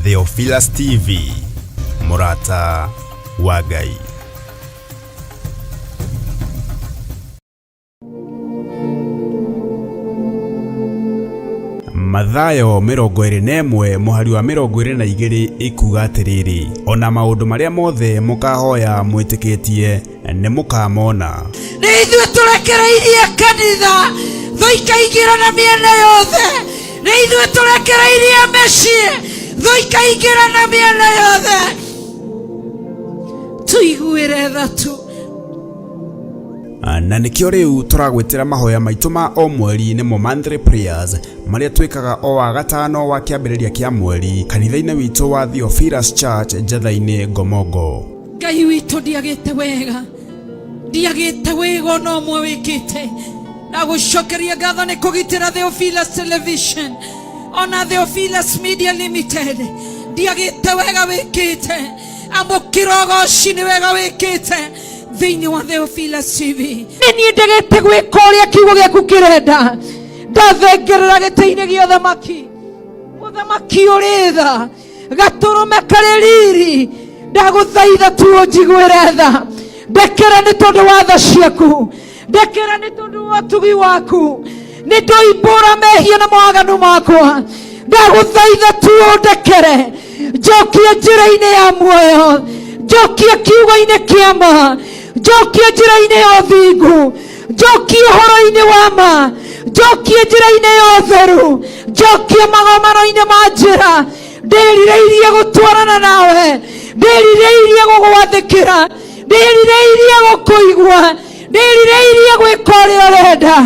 Theophilus TV, mũrata wa Ngai. Mathayo 21 mũhari wa 22 ĩkuga atĩrĩrĩ, ona maũndũ marĩa mothe mũkahoya mwĩtĩkĩtie nĩ mũkamona. Nĩ ithuĩ tũrekereirie kanitha thũ ikaingĩra na mĩena yothe. Nĩ ithuĩ tũrekereirie mĩciĩ thũ ikaingĩra na mĩena yothe. Tũiguĩre tha tu. Na nĩkĩo rĩu tũragwĩtĩra mahoya maitũ ma o mweri nĩmo monthly prayers marĩa twĩkaga o wa gatano wa kĩambĩrĩria kĩa mweri kanitha-inĩ witũ wa Theophilus Church Njatha-inĩ Ngomongo. Ngai witũ, ndiagĩte wega, ndiagĩte wega ona ũmwe wĩkĩte. Na gũcokeria ngatho nĩ kũgitĩra Theophilus Television ona Theophilus Media Limited. Ndiagĩte wega wĩkĩte, amũkĩra ũgoci nĩ wega wĩkĩte thĩinĩ wa Theophilus TV. Nĩ niĩ ndegete gwĩka ũrĩa kiugo gĩaku kĩrenda, ndathengerera gĩtĩ-inĩ gĩa ũthamaki, mũthamaki ũrĩ tha, gatũrũme karĩ riri. Ndagũthaitha tu ũnjiguĩre tha, ndekera nĩ tondũ wa tha ciaku, ndekera nĩ tondũ wa ũtugi waku. Nĩ ndoimbũra mehia na mawaganu makwa, ndagũthaitha tu ũndekere, njokie njĩra-inĩ ya muoyo, njokie kiugo-inĩ kĩa ma, njokie njĩra-inĩ ya ũthingu, njokie ũhoro-inĩ wa ma, njokie njĩra-inĩ ya ũtheru, njokie magomano-inĩ ma njĩra. Ndĩrirĩirie gũtwarana nawe, ndĩrirĩirie gũgwathĩkĩra, ndĩrirĩirie gũkũigua, ndĩrirĩirie gwĩka ũrĩa ũrenda,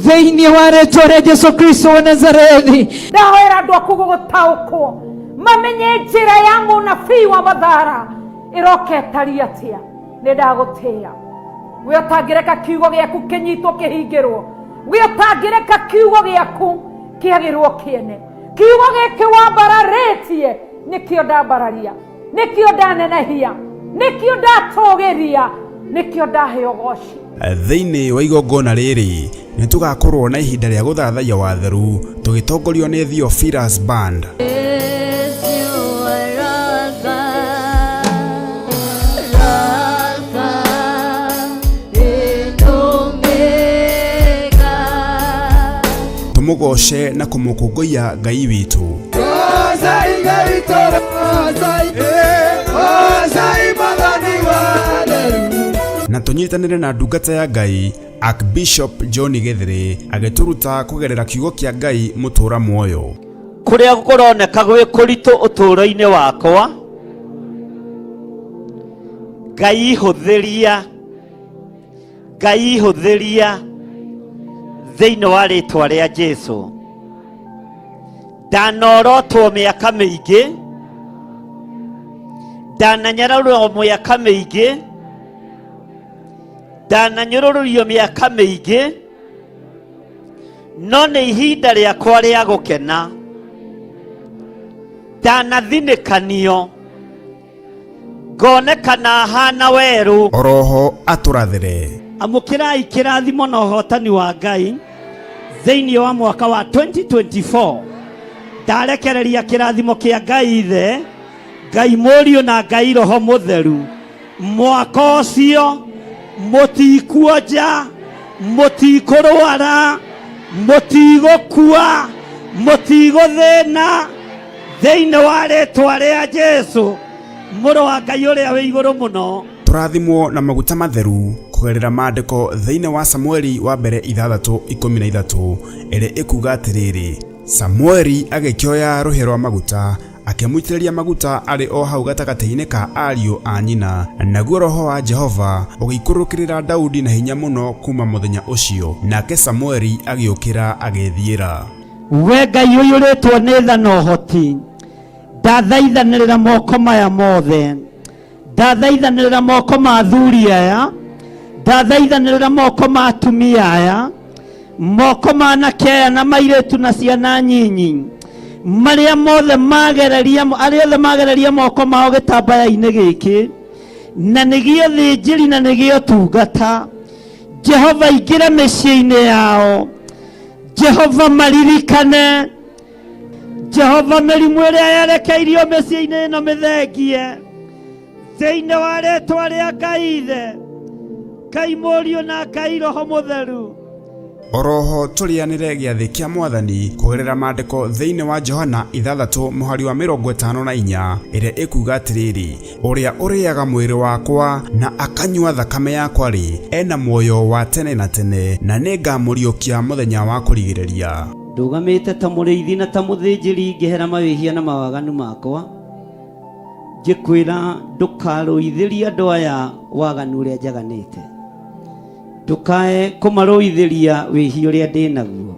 thĩinĩ wa rĩtwa rĩa Jesu Kristo wa Nazarethi. Ndahoera andũ aku gũgũtaũkwo, mamenye njĩra ya mũnabii wa Mathara ĩroka ĩtariĩ atĩa. Nĩ ndagũtĩĩa we ũtangĩreka kiugo gĩaku kĩnyitwo kĩhingĩrwo, we ũtangĩreka kiugo gĩaku kĩagĩrwo kĩene. Kiugo gĩkĩ wambararĩtie nĩkĩo ndambararia, nĩkĩo ndanenehia, nĩkĩo ndatũgĩria, nĩkĩo ndahe ũgoci. Thĩinĩ wa igongona rĩrĩ nĩ tũgakorwo na ihinda rĩa gũthathaiya watheru tũgĩtongorio nĩ Theophilus Band. Tũmũgoce na kũmũkũngũiya Ngai witũ. Na tũnyitanĩre na ndungata ya Ngai Archbishop John Gĩthĩrĩ agĩtũruta kũgerera kiugo kĩa Ngai mũtũra muoyo. Kũrĩa kũroneka gwĩ kũritũ ũtũũro-inĩ wakwa, Ngai hũthĩria, Ngai hũthĩria thĩinĩ wa rĩtwa rĩa Jesu. Ndanorotwo mĩaka mĩingĩ, ndananyararwo mĩaka mĩingĩ, ndananyũrũrũrio mĩaka mĩingĩ, no nĩ ihinda rĩakwa rĩa gũkena. Ndanathinĩkanio ngonekana hana werũ. Oroho atũrathĩre. Amũkĩrai kĩrathimo na ũhotani wa Ngai thĩinĩ wa mwaka wa 2024. Ndarekereria kĩrathimo kĩa Ngai Ithe, Ngai Mũriũ na Ngai Roho Mũtheru. Mwaka ũcio mũtikuonja, mũtikũrwara, mũtigũkua, mũtigũthĩna thĩinĩ wa rĩtwa rĩa Jesu mũrũ wa Ngai ũrĩa wĩ igũrũ mũno. Tũrathimwo na maguta matheru kũgerera maandĩko thĩinĩ wa Samueli wa mbere 6:13 ĩrĩa ĩkuga atĩrĩrĩ, Samueli agĩkĩoya rũhĩa rwa maguta akĩmũitĩrĩria maguta arĩ o hau gatagatĩ-inĩ ka ariũ a nyina, naguo roho wa Jehova ũgĩikũrũkĩrĩra Daudi na hinya mũno kuuma mũthenya ũcio, nake Samueli agĩũkĩra agĩĩthiĩra. We Ngai ũiyũrĩtwo nĩ tha na ũhoti, ndathaithanĩrĩra moko maya mothe, ndathaithanĩrĩra moko ma athuri aya, ndathaithanĩrĩra moko ma atumia aya, moko ma anake aya na mairĩtu na ciana nyinyi, marĩa mothe magereria, arĩa othe magereria moko mao gĩtambaya-inĩ gĩkĩ, na nĩgĩo thĩnjĩri na nĩgĩo tungata. Jehova ingĩra mĩciĩ-inĩ yao, Jehova maririkane. Jehova mĩrimũ ĩrĩa yerekeirio mĩciĩ-inĩ ĩno mĩthengie thĩinĩ wa rĩtwa rĩa Ngai Ithe, Ngai Mũriũ na Ngai Roho Mũtheru. Oroho tũrĩanĩre gĩathĩ kĩa Mwathani kũgerera maandĩko thĩinĩ wa Johana ithathatũ mũhari wa 54 ĩrĩa ĩkuuga atĩrĩrĩ, ũrĩa ũrĩaga mwĩrĩ wakwa na akanyua thakame yakwa-rĩ, ena muoyo wa tene na tene, na nĩngamũriũkia mũthenya wa kũrigĩrĩria. Ndũgamĩte ta mũrĩithi na ta mũthĩnjĩri ngĩhera mawĩhia na mawaganu makwa, ngĩkwĩra ndũkarũithĩrie andũ aya waganu ũrĩa njaganĩte, ndũkae kũmarũithĩria wĩhia ũrĩa ndĩ naguo.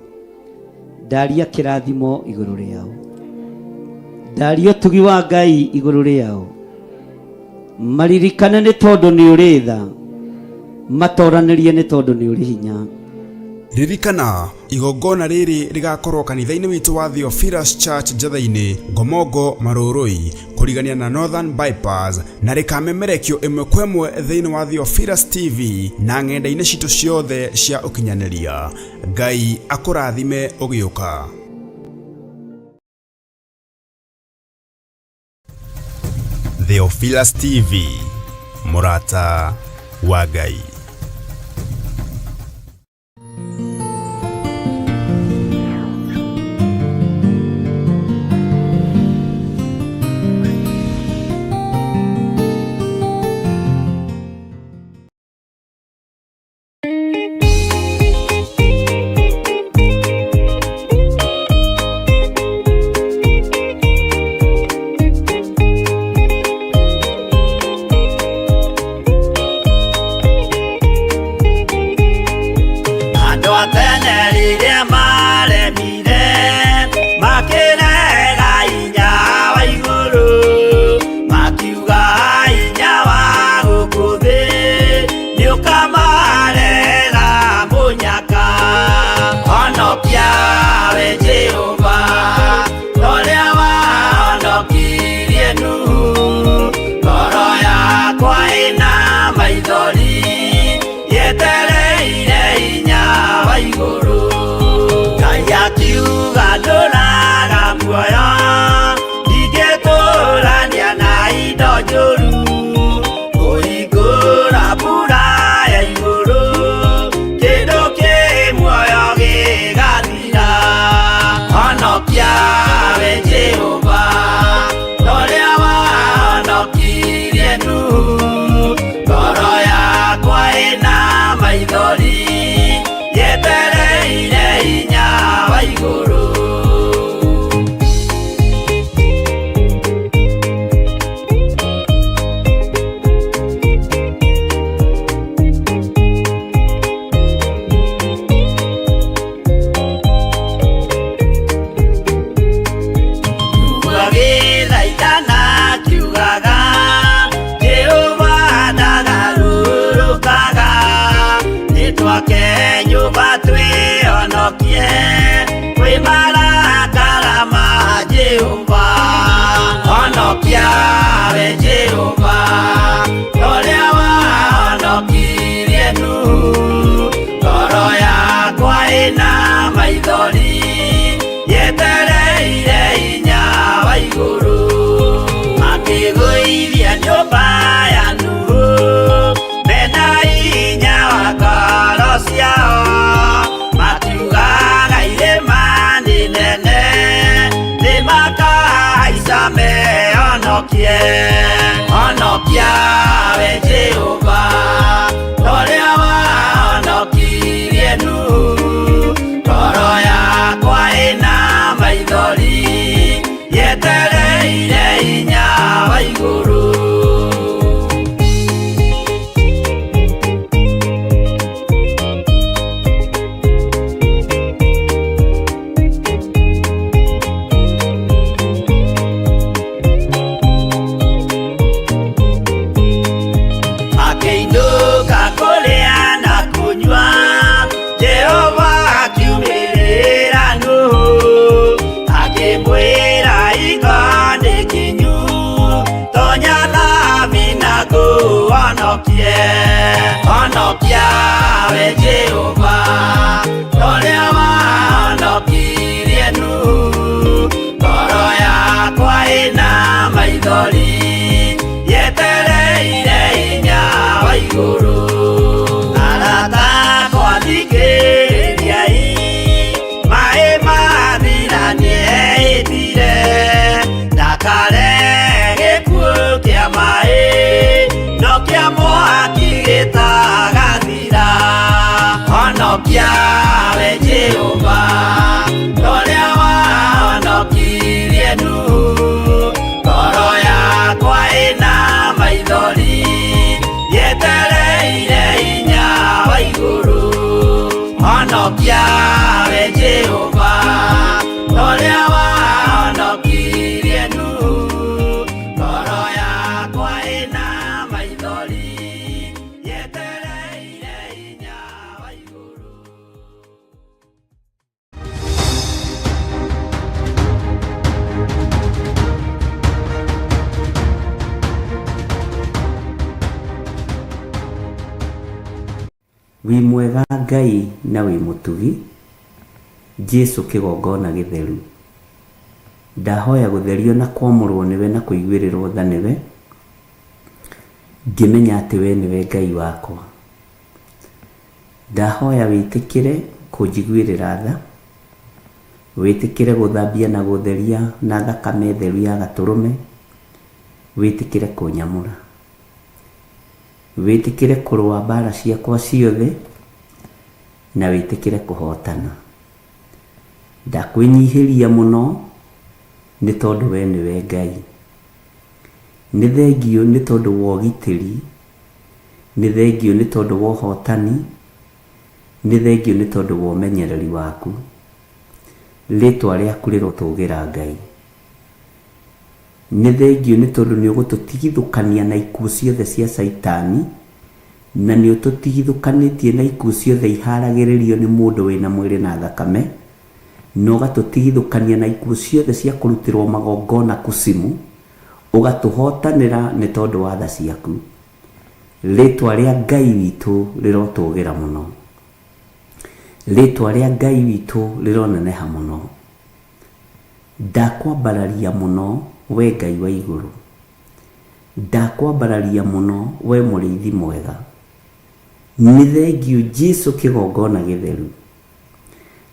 Ndaria kĩrathimo igũrũ rĩao, ndaria ũtugi wa Ngai igũrũ rĩao, maririkane nĩ tondũ nĩ ũrĩ tha, matoranĩrie nĩ tondũ nĩ ũrĩ hinya. Ririkana, igongona rĩrĩ rĩgakorwo kanitha-inĩ witũ wa Theophilus Church Njatha-inĩ, Ngomongo, Marũrũi, kũrigania na Northern Bypass, na rĩkamemerekio ĩmwe kwa ĩmwe thĩinĩ wa Theophilus TV na ng'enda-inĩ citũ ciothe cia ũkinyanĩria. Ngai akũrathime ũgĩũka. Theophilus TV, mũrata wa Ngai. Andũ a tene rĩrĩa maremire makĩrega hinya wa igũrũ, makiuga hinya wa gũkũ thĩ nĩũkamarega mũnyaka. Honokia we Jehova, ũrĩa wahonokirie Nuhu, ngoro yakwa ĩna maithori yetereire hinya wa igũrũ. Ngai akiuga ndũraga muoyo, ndingĩtũrania na indo njũru, kũhingũra mbura ya igũrũ, kĩndũ kĩ muoyo gĩgathira. Honokia we Jehova, ũrĩa wahonokirie Nuhu, ngoro yakwa ĩna maithori yetereire hinya wa igũrũ. Agĩthaithana akiugaga, Jehova ndagarũrũkaga, nĩtwake nyũmba twĩhonokie kwĩ marakara ma Jehova. Honokia we Jehova, ũrĩa wahonokirie Nuhu, ngoro yakwa ĩna maithori yetereire hinya wa igũrũ. Makĩgũithia nyũmba ya Nuhu mena hinya wa ngoro ciao, makiugaga irĩma nĩ nene, nĩmakahaica mehonokie. Honokia we Jehova, ũrĩa wahonokirie Nuhu, ngoro yakwa ĩna maithori yetereire hinya wa igũrũ. Makĩinũka kũrĩa na kũnyua, Jehova akiumĩrĩra Nuhu, akĩmwĩra iga nĩ kinyu, tonya thabina ngũhonokie. Honokia we Jehova, ũrĩa wahonokirie Nuhu, ngoro Honokia we Jehova, torĩa wahonokirie Nuhu. Ngoro yakwa ĩna maithori, yetereire hinya wa igũrũ. Honokia we Jehova, torĩa wahonokirie Nuhu. Ngoro yakwa ĩna maithori, yetereire hinya wa igũrũ. Wĩ mwega Ngai na wĩ mũtugi, Jesu kĩgongona gĩtheru. Ndahoya gũtherio na kwamũrwo nĩwe na kũiguĩrĩrwo tha nĩwe, ngĩmenya atĩ we nĩwe Ngai wakwa. Ndahoya wĩtĩkĩre kũnjiguĩrĩra tha, wĩtĩkĩre gũthambia na gũtheria na thakame theru ya gatũrũme, wĩtĩkĩre kũnyamũra. Wĩtĩkĩre kũrũa mbara ciakwa ciothe na wĩtĩkĩre kũhotana. Ndakwĩnyihĩria mũno nĩ tondũ we nĩwe Ngai. Nĩ thengiũ nĩ tondũ wa ũgitĩri, nĩ thengiũ nĩ tondũ wa ũhotani, nĩ thengiũ nĩ tondũ wa ũmenyereri waku. Rĩtwa rĩaku rĩrotũgĩra Ngai. Nĩ thengiũ nĩ tondũ nĩ ũgũtũtigithũkania na ikuũ ciothe cia Caitani, na nĩ ũtũtigithũkanĩtie na ikuũ ciothe iharagĩrĩrio nĩ mũndũ wĩna mwĩrĩ na thakame, na ũgatũtigithũkania na ikuũ ciothe cia kũrutĩrwo magongona kusimu, ũgatũhotanĩra nĩ tondũ wa tha ciaku. Rĩtwa rĩa Ngai witũ rĩrotũgĩra mũno. Rĩtwa rĩa Ngai witũ rĩroneneha mũno. Ndakwambararia mũno we Ngai wa igũrũ. Ndakwambararia mũno we mũrĩithi mwega. Nĩ thengiũ Jesu kĩgongona gĩtheru.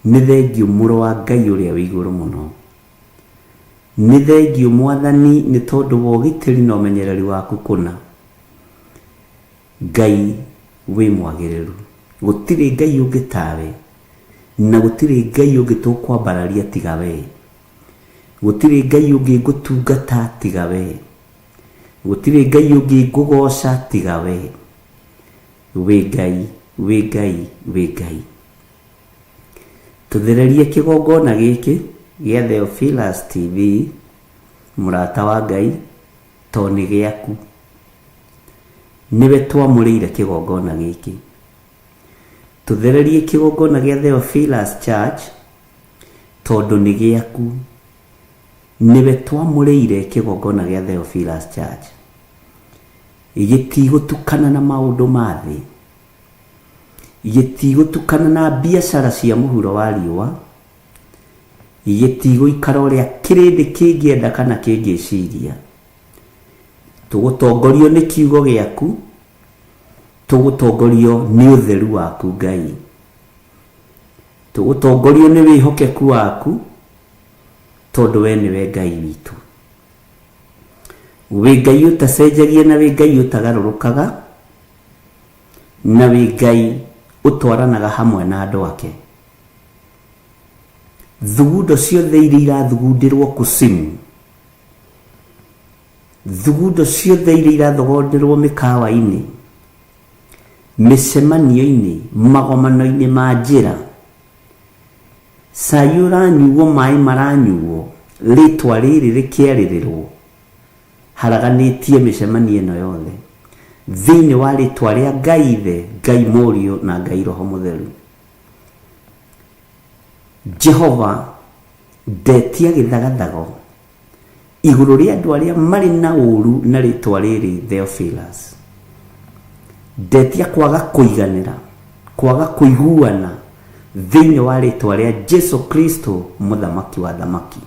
Nĩ thengiũ mũrũ wa Ngai ũrĩa wĩ igũrũ mũno. Nĩ thengiũ Mwathani nĩ tondũ wa ũgitĩri na ũmenyereri waku kũna. Ngai wĩ mwagĩrĩru. Gũtirĩ Ngai ũngĩ tawe, na gũtirĩ Ngai ũngĩ tũkwambararia tiga we. Gũtirĩ Ngai ũngĩ ngũtungata tiga we. Gũtirĩ Ngai ũngĩ ngũgoca tiga we. Wĩ Ngai, wĩ Ngai, wĩ Ngai. Tũthererie kĩgongona gĩkĩ gĩa Theophilus TV, mũrata wa Ngai, to nĩ gĩaku. Nĩwe twamũrĩire kĩgongona gĩkĩ. Tũthererie kĩgongona gĩa Theophilus Church, tondũ nĩ gĩaku. Nĩwe twamũrĩire kĩgongona gĩa Theophilus Church. Gĩtigũtukana na maũndũ ma thĩ. Gĩtigũtukana na biacara cia mũhuro wa riũa. Gĩtigũikara ũrĩa kĩrĩndĩ kĩngĩenda kana kĩngĩciria. Tũgũtongorio nĩ kiugo gĩaku, tũgũtongorio nĩ ũtheru waku Ngai. Tũgũtongorio nĩ wĩhokeku waku, tondũ we nĩwe Ngai witũ. Wĩ Ngai ũtacenjagia na wĩ Ngai ũtagarũrũkaga, na wĩ Ngai ũtwaranaga hamwe na andũ ake. Thugundo ciothe iria irathugundĩrwo kusimu, thugundo ciothe iria irathogonderwo mĩkawa-inĩ, mĩcemanio-inĩ, magomano-inĩ ma njĩra, cai ũranyuo, maĩ maranyuo, rĩtwa rĩrĩ rĩkĩarĩrĩrwo, haraganĩtie mĩcemanio ĩno yothe thĩinĩ wa rĩtwa rĩa Ngai Ithe, Ngai Mũriũ na Ngai Roho Mũtheru. Jehova, ndetia gĩthagathago igũrũ rĩa andũ arĩa marĩ na ũru na rĩtwa rĩrĩ Theophilus. Ndetia kwaga kũiganĩra, kwaga kũiguana thĩinĩ wa rĩtwa rĩa Jesu Kristo mũthamaki wa thamaki.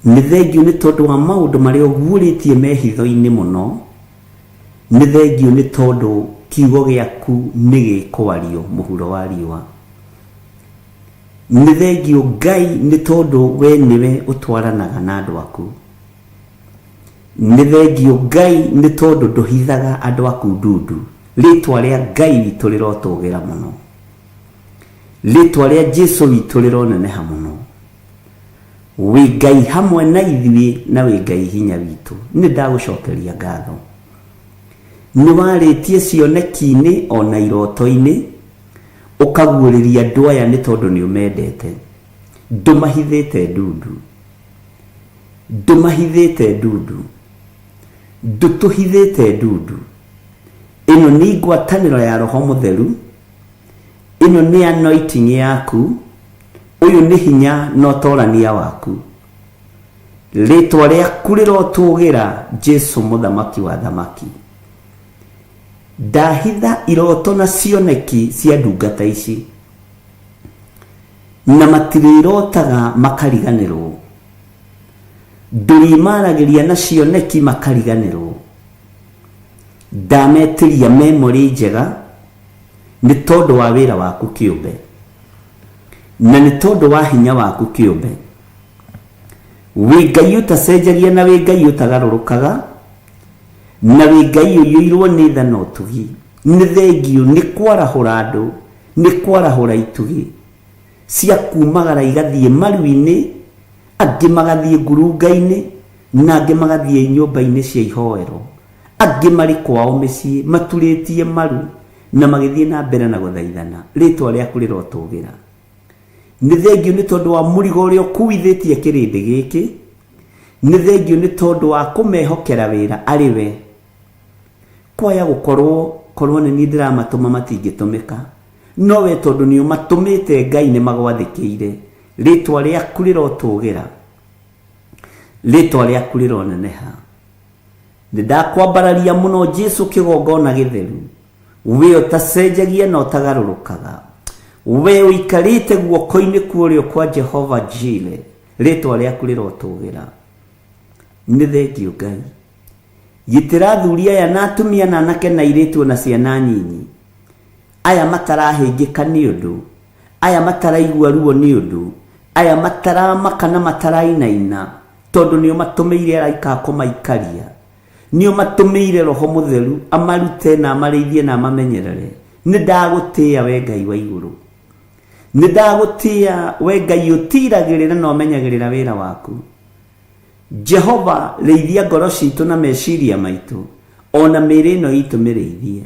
Nĩ thengiũ nĩ tondũ wa maũndũ marĩa ũguũrĩtie me hitho-inĩ mũno. Nĩ thengiũ nĩ tondũ kiugo gĩaku nĩ gĩkwario mũhuro wa riũa. Nĩ thengiũ Ngai nĩ tondũ we nĩwe ũtwaranaga na andũ aku. Nĩ thengiũ Ngai nĩ tondũ ndũhithaga andũ aku ndundu. Rĩtwa rĩa Ngai witũ rĩrotũgĩra mũno. Rĩtwa rĩa Jesu witũ rĩroneneha mũno. Wĩ Ngai hamwe na ithuĩ na wĩ Ngai hinya witũ. Nĩ ndagũcokeria ngatho. Nĩ warĩtie cioneki-inĩ o na iroto-inĩ, ũkaguũrĩria andũ aya nĩ tondũ nĩ ũmendete. Ndũmahithĩte ndundu. Ndũmahithĩte ndundu. Ndũtũhithĩte ndundu. Ĩno nĩ ngwatanĩro ya Roho Mũtheru. Ĩno nĩ anointing yaku. Ũyũ nĩ hinya na ũtorania waku. Rĩtwa rĩaku rĩrotũgĩra Jesu mũthamaki wa thamaki. Ndahitha iroto na cioneki cia ndungata ici. Na matirĩrotaga makariganĩrwo. Ndũrĩmaragĩria na cioneki makariganĩrwo. Ndametĩria memory njega nĩ tondũ wa wĩra waku kĩũmbe. Na nĩ tondũ wa hinya waku kĩũmbe. Wĩ Ngai ũtacenjagia na wĩ Ngai ũtagarũrũkaga, na wĩ Ngai ũiyũirwo nĩ tha na ũtugi. Nĩ thengiũ nĩ kwarahũra andũ, nĩ kwarahũra itugĩ cia kumagara igathiĩ maru-inĩ, angĩ magathiĩ ngurunga-inĩ, na angĩ magathiĩ nyũmba-inĩ cia ihoero. Angĩ marĩ kwao mĩciĩ maturĩtie maru na magĩthiĩ na mbere na gũthaithana. Rĩtwa rĩaku rĩrotũgĩra. Nĩ thengiũ nĩ tondũ wa mũrigo ũrĩa ũkuithĩtie kĩrĩndĩ gĩkĩ. Nĩ thengiũ nĩ tondũ wa kũmehokera wĩra arĩ we. Kwaya gũkorwo korwo nĩ niĩ ndĩramatũma matingĩtũmĩka. No we tondũ nĩ ũmatũmĩte Ngai nĩ magwathĩkĩire. Rĩtwa rĩaku rĩrotũgĩra. Rĩtwa rĩaku rĩroneneha. Nĩ ndakwambararia mũno Jesu kĩgongona gĩtheru. We ũtacenjagia na ũtagarũrũkaga. We ũikarĩte guoko-inĩ kwa ũrĩo kwa Jehova Jire. Rĩtwa rĩaku rĩrotũgĩra. Nĩ thengiũ Ngai. Gitĩra athuri aya na atumia na anake na airĩtu ona ciana nyinyi. Aya matarahĩngĩka nĩ ũndũ. Aya mataraigua ruo nĩ ũndũ. Aya mataramaka na matarainaina tondũ nĩ ũmatũmĩire araika a kũmaikaria. Nĩ ũmatũmĩire Roho Mũtheru amarute na amarĩithie na amamenyerere. Nĩ ndagũtĩĩa we Ngai wa igũrũ. Nĩ ndagũtĩĩa we Ngai ũtiiragĩrĩra na ũmenyagĩrĩra wĩra waku. Jehova, rĩithia ngoro citũ na meciria maitũ, o na mĩĩrĩ ĩno itũ mĩrĩithie.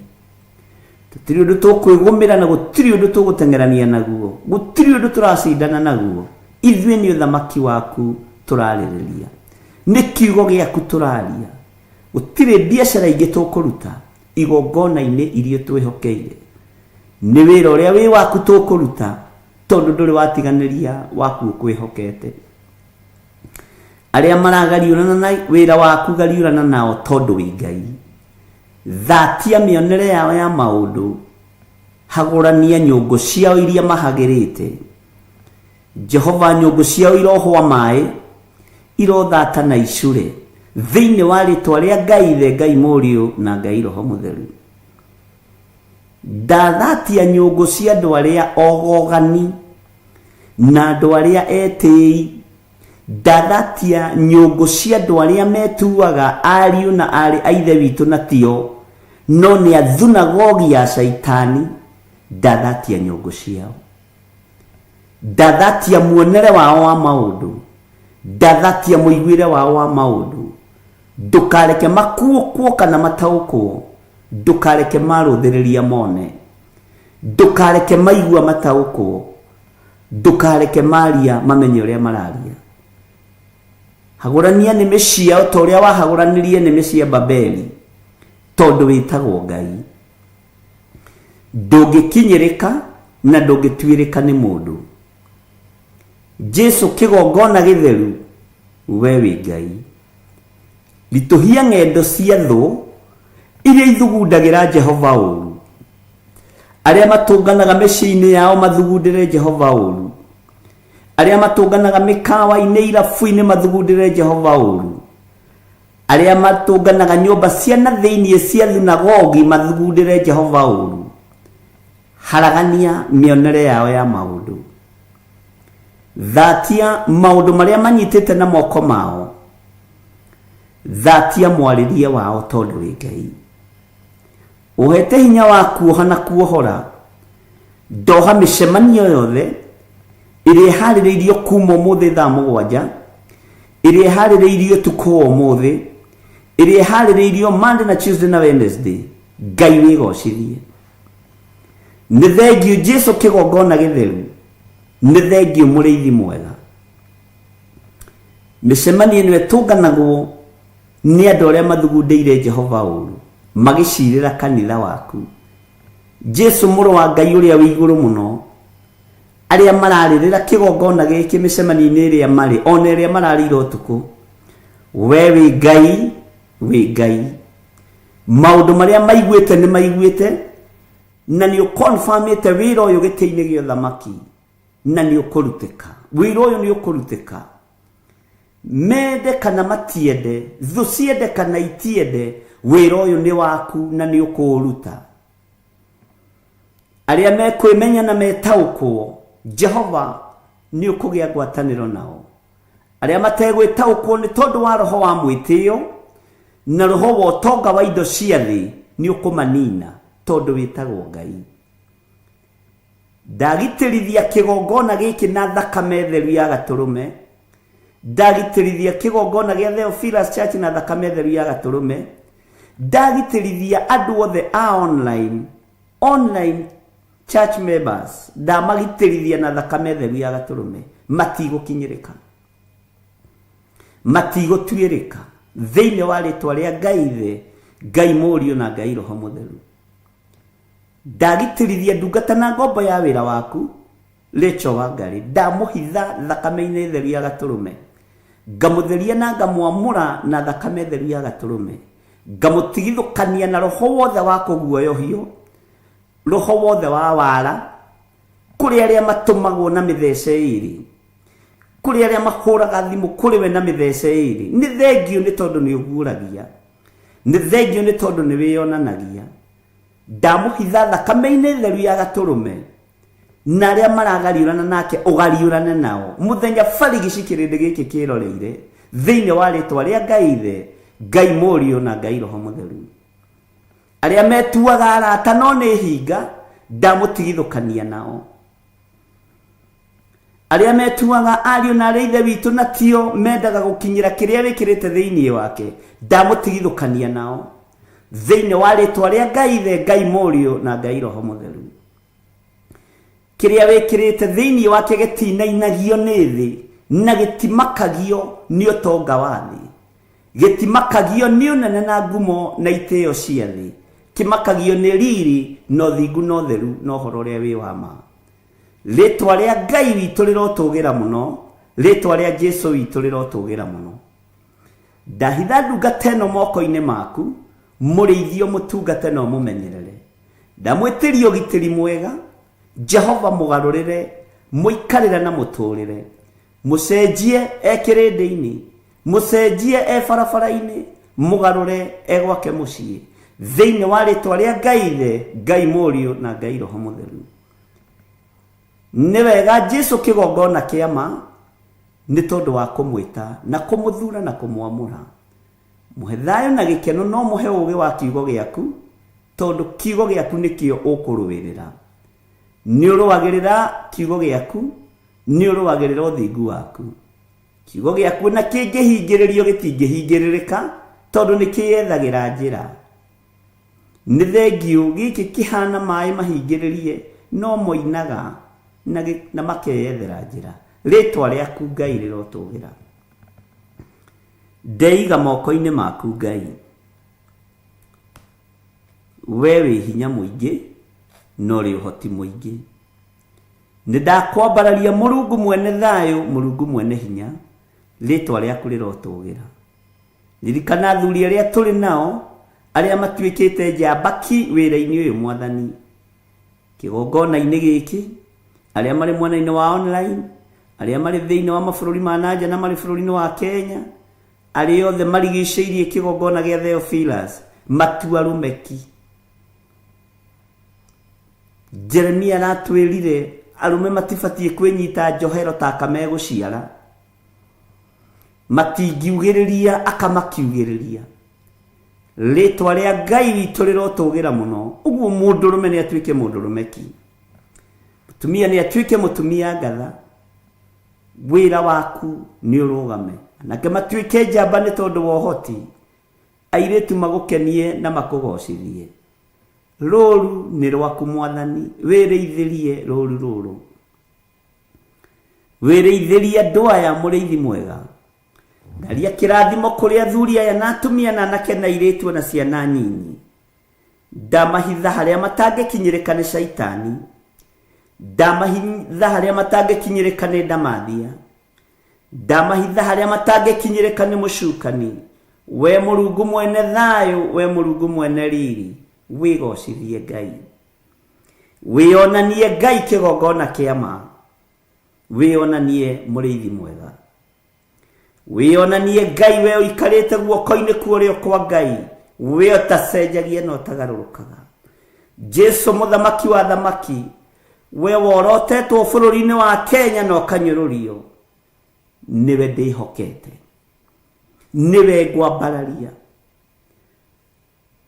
Tũtirĩ ũndũ tũkwĩgũmĩra na gũtirĩ ũndũ tũgũteng'erania naguo, gũtirĩ ũndũ tũracindana naguo. Ithuĩ nĩ ũthamaki waku tũrarĩrĩria, nĩ kiugo gĩaku tũraria. Gũtirĩ biacara ingĩ tũkũruta igongona-inĩ iria twĩhokeire. Nĩ wĩra ũrĩa wĩ waku tũkũruta, tondũ ndũrĩ watiganĩria waku ũkwĩhokete. Arĩa maragariũrana na wĩra waku gariũrana nao tondũ wĩ Ngai. Thatia mĩonere yao ya maũndũ, hagũrania nyũngũ ciao iria mahagĩrĩte. Jehova, nyũngũ ciao irohwa maĩ, irothata na icure, thĩinĩ wa rĩtwa rĩa Ngai Ithe, Ngai Mũriũ, na Ngai Roho Mũtheru. Ndathatia nyũngũ cia andũ arĩa ogogani na andũ arĩa etĩi. Ndathatia nyũngũ cia andũ arĩa metuaga ariũ na aarĩ a Ithe witũ na tio, no nĩ a thunagogi ya Shaitani. Ndathatia nyũngũ ciao. Ndathatia muonere wao wa maũndũ. Ndathatia mũiguĩre wao wa maũndũ. Ndũkareke makuũkwo kana mataũkwo. Ndũkareke marũthĩrĩria mone. Ndũkareke maigua mataũkwo. Ndũkareke maria mamenye ũrĩa mararia. Hagũrania nĩmĩ ciao ta ũrĩa wahagũranirie nĩmĩ cia Babeli, tondũ wĩtagwo Ngai. Ndũngĩkinyĩrĩka na ndũngĩtuĩrĩka nĩ mũndũ. Jesu kĩgongona gĩtheru, we wĩ Ngai. Ritũhia ng'endo cia thũ iria ithugundagĩra Jehova ũũru. Arĩa matũnganaga mĩciĩ-inĩ yao mathugundĩre Jehova ũũru. Arĩa matũnganaga mĩkawa-inĩ irabu-inĩ mathugundĩre Jehova ũũru. Arĩa matũnganaga nyũmba cia na thĩinĩ cia thunagogi mathugundĩre Jehova ũũru. Haragania mĩonere yao ya maũndũ. Thatia maũndũ marĩa manyitĩte na moko mao. Thatia mwarĩrie wao tondũ wĩ Ngai. Ũhete hinya wa kuoha na kuohora. Ndoha mĩcemanio yothe ĩrĩa ĩharĩrĩirio kuma ũmũthĩ thaa 7, ĩrĩa ĩharĩrĩirio ũtukũ wa ũmũthĩ, ĩrĩa ĩharĩrĩirio Monday na Tuesday na Wednesday. Ngai wĩgocithie. Nĩ thengiũ Jesu kĩgongona gĩtheru, nĩ thengiũ mũrĩithi mwega. Mĩcemanio ĩno ĩtũnganagwo nĩ andũ arĩa mathugundĩire Jehova ũru, magĩcirĩra kanitha waku. Jesu mũrũ wa Ngai ũrĩa wĩ igũrũ mũno, arĩa mararĩrĩra kĩgongona gĩkĩ mĩcemanio-inĩ ĩrĩa marĩ, ona ĩrĩa mararĩire ũtukũ, we wĩ Ngai, wĩ Ngai. Maũndũ marĩa maiguĩte nĩ maiguĩte, na nĩ ũkonfamĩte wĩra ũyũ gĩtĩ-inĩ gĩa ũthamaki, na nĩ ũkũrutĩka. Wĩra ũyũ nĩ ũkũrutĩka. Mende kana matiende, thũ ciende kana itiende, wĩra ũyũ nĩ waku na nĩ ũkũũruta. Arĩa mekwĩmenya na metaũkwo, Jehova nĩ ũkũgĩa ngwatanĩro nao. Arĩa mategwĩtaũkwo nĩ tondũ wa roho wa mwĩtĩo na roho wa ũtonga wa indo cia thĩ, nĩ ũkũmanina tondũ wĩtagwo Ngai. Ndagitĩrithia kĩgongona gĩkĩ na thakame theru ya gatũrũme. Ndagitĩrithia kĩgongona gĩa Theophilus Church na thakame theru ya gatũrũme. Ndagitĩrithia andũ othe a online, online church members, ndamagitĩrithia na thakame theru ya gatũrũme. Matigũkinyĩrĩka, matigũtuĩrĩka thĩinĩ wa rĩtwa rĩa Ngai Ithe, Ngai Mũriũ na Ngai Roho Mũtheru. Ndagitĩrithia ndungata na ngombo ya wĩra waku Rachel Wangari, ndamũhitha thakame-inĩ theru ya gatũrũme, ngamũtheria na ngamwamũra na thakame theru ya gatũrũme, ngamũtigithũkania na roho wothe wa kũguoyohio, roho wothe wa wara, kũrĩ arĩa matũmagwo na mĩthece ĩrĩ, kũrĩ arĩa mahũraga thimũ kũrĩ we na mĩthece ĩrĩ. Nĩ thengiũ nĩ tondũ nĩ ũguũragia, nĩ thengiũ nĩ tondũ nĩ wĩyonanagia. Ndamũhitha thakame-inĩ theru ya gatũrũme, na arĩa maragariũrana nake ũgariũrane nao mũthenya barigici kĩrĩndĩ gĩkĩ kĩroreire, thĩinĩ wa rĩtwa rĩa Ngai Ithe, Ngai Mũriũ na Ngai Roho Mũtheru. Arĩa metuaga arata no nĩ hinga, ndamũtigithũkania nao. Arĩa metuaga ariũ na arĩa ithe witũ na tio mendaga gũkinyĩra kĩrĩa wĩkĩrĩte thĩinĩ wake, ndamũtigithũkania nao thĩinĩ wa rĩtwa rĩa Ngai Ithe, Ngai Mũriũ na Ngai Roho Mũtheru. Kĩrĩa wĩkĩrĩte thĩinĩ wake gĩtinainagio nĩ thĩ na gĩtimakagio nĩ ũtonga wa thĩ, gĩtimakagio nĩ ũnene na ngumo na itĩo cia thĩ, kĩmakagio nĩ riri na ũthingu na ũtheru na ũhoro ũrĩa wĩ wa ma. Rĩtwa rĩa Ngai witũ rĩrotũgĩra mũno, rĩtwa rĩa Jesu witũ rĩrotũgĩra mũno. Ndahitha ndungata ĩno moko-inĩ maku, mũrĩithio mũtungate na ũmũmenyerere. Ndamwĩtĩria ũgitĩri mwega, Jehova mũgarũrĩre, mũikarĩre na mũtũrĩre. Mũcenjie e kĩrĩndĩ-inĩ, mũcenjie e barabara-inĩ, mũgarũre e gwake mũciĩ. Thĩinĩ wa rĩtwa rĩa Ngai Ithe, Ngai Mũriũ na Ngai Roho Mũtheru. Nĩ wega Jesu kĩgongona kĩa ma, nĩ tondũ wa kũmwĩta na kũmũthura na kũmwamũra. Mũhe thayũ na gĩkeno, no mũhe ũũgĩ wa kiugo gĩaku, tondũ kiugo gĩaku nĩkĩo ũkũrũĩrĩra. Nĩ ũrũagĩrĩra kiugo gĩaku, nĩ ũrũagĩrĩra ũthingu waku. Kiugo gĩaku na kĩngĩhingĩrĩrio gĩtingĩhingĩrĩrĩka, tondũ nĩ kĩyethagĩra njĩra. Nĩ thengiũ gĩkĩ kĩhana maĩ mahingĩrĩrie, no moinaga na makeyethera njĩra. Rĩtwa rĩaku Ngai rĩrotũgĩra. Ndeiga moko-inĩ maku Ngai. We wĩ hinya mũingĩ na ũrĩ ũhoti mũingĩ. Nĩ ndakwambararia Mũrungu mwene thayũ, Mũrungu mwene hinya, rĩtwa rĩaku rĩrotũgĩra. Ririkana athuri arĩa tũrĩ nao, arĩa matuĩkĩte njamba ki wĩra-inĩ ũyũ Mwathani. Kĩgongona-inĩ gĩkĩ, arĩa marĩ mwena-inĩ wa online, arĩa marĩ thĩinĩ wa mabũrũri ma nanja na marĩ bũrũri-inĩ wa Kenya, arĩa othe marigicĩirie kĩgongona gĩa Theophilus, matua rũmeki. Jeremia aratwĩrire arũme matibatiĩ kwĩnyita njohero ta aka megũciara, matingiugĩrĩria aka makiugĩrĩria. Rĩtwa rĩa Ngai witũ rĩrotũgĩra mũno, ũguo mũndũrũme nĩ atuĩke mũndũrũme ki. Mũtumia nĩ atuĩke mũtumia ngatha. Wĩra waku nĩ ũrũgame. Anake matuĩke njamba nĩ tondũ wa ũhoti. Airĩtu magũkenie na makũgocithie. Rũru nĩ rwaku Mwathani, wĩrĩithĩrie rũru rũrũ. Wĩrĩithĩrie andũ aya mũrĩithi mwega. Ndaria kĩrathimo kũrĩ athuri aya na atumia na anake na airĩtu ona ciana nyinyi. Ndamahitha harĩa matangĩkinyĩrĩka nĩ caitani. Ndamahitha harĩa matangĩkinyĩrĩka nĩ ndamathia. Ndamahitha harĩa matangĩkinyĩrĩka nĩ mũcukani. We Mũrungu mwene thayũ, we Mũrungu mwene riri, wĩgocithie Ngai. Wĩonanie Ngai kĩgongona kĩa ma. Wĩonanie mũrĩithi mwega. Wĩonanie Ngai we ũikarĩte guoko-inĩ kwa ũrĩo kwa Ngai, we ũtacenjagia na ũtagarũrũkaga. Jesu mũthamaki wa thamaki, we worotetwo bũrũri-inĩ wa Kenya na ũkanyũrũrio, nĩwe ndĩhokete, nĩwe ngwambararia.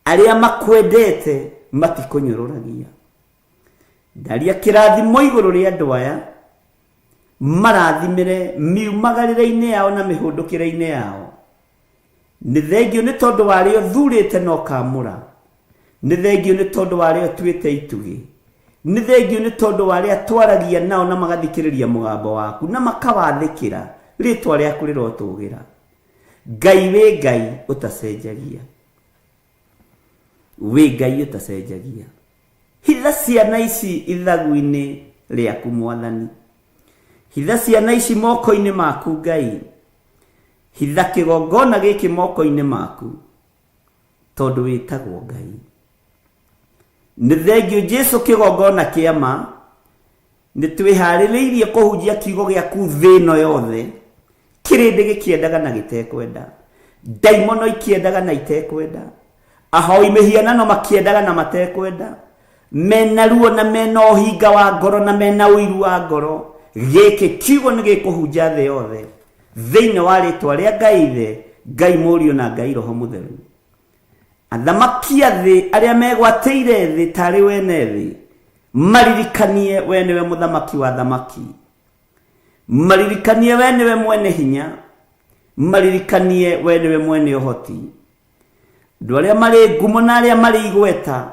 Arĩa makwendete matikũnyũrũragia. Ndaria kĩrathimo igũrũ rĩa andũ aya, marathimĩre miumagarĩre-inĩ yao na mĩhũndũkĩre-inĩ yao. Nĩ thengio nĩ tondũ wa arĩa ũthurĩte na ũkamũra. Nĩ thengio nĩ tondũ wa arĩa ũtuĩte itugĩ. Nĩ thengio nĩ tondũ wa arĩa twaragia nao na magathikĩrĩria mũgambo waku na makawathĩkĩra, rĩtwa rĩaku rĩrotũgĩra. Ngai wĩ Ngai ũtacenjagia. Wĩ Ngai ũtacenjagia. Hitha ciana ici ithagu-inĩ rĩaku Mwathani. Hitha ciana ici moko-inĩ maku Ngai. Hitha kĩgongona gĩkĩ moko-inĩ maku, tondũ wĩtagwo Ngai. Nĩ thengio Jesu kĩgongona kĩa ma, nĩ twĩharĩrĩirie kũhunjia kiugo gĩaku thĩ ĩno yothe, kĩrĩndĩ gĩkĩendaga na gĩtekwenda, ndaimono ikĩendaga na itekwenda, ahoi mĩhianano makĩendaga na matekwenda, mena ruo na mena ũhinga wa ngoro na mena ũiru wa ngoro. Gĩkĩ kiugo nĩ gĩkũhunja thĩ yothe, thĩinĩ wa rĩtwa rĩa Ngai Ithe, Ngai Mũriũ na Ngai Roho Mũtheru. Athamaki a thĩ arĩa megwatĩire thĩ tarĩ wene thĩ, maririkanie we nĩwe mũthamaki wa thamaki, maririkanie we nĩwe mwene hinya, maririkanie we nĩwe mwene ũhoti. Andũ arĩa marĩ ngumo na arĩa marĩ igweta,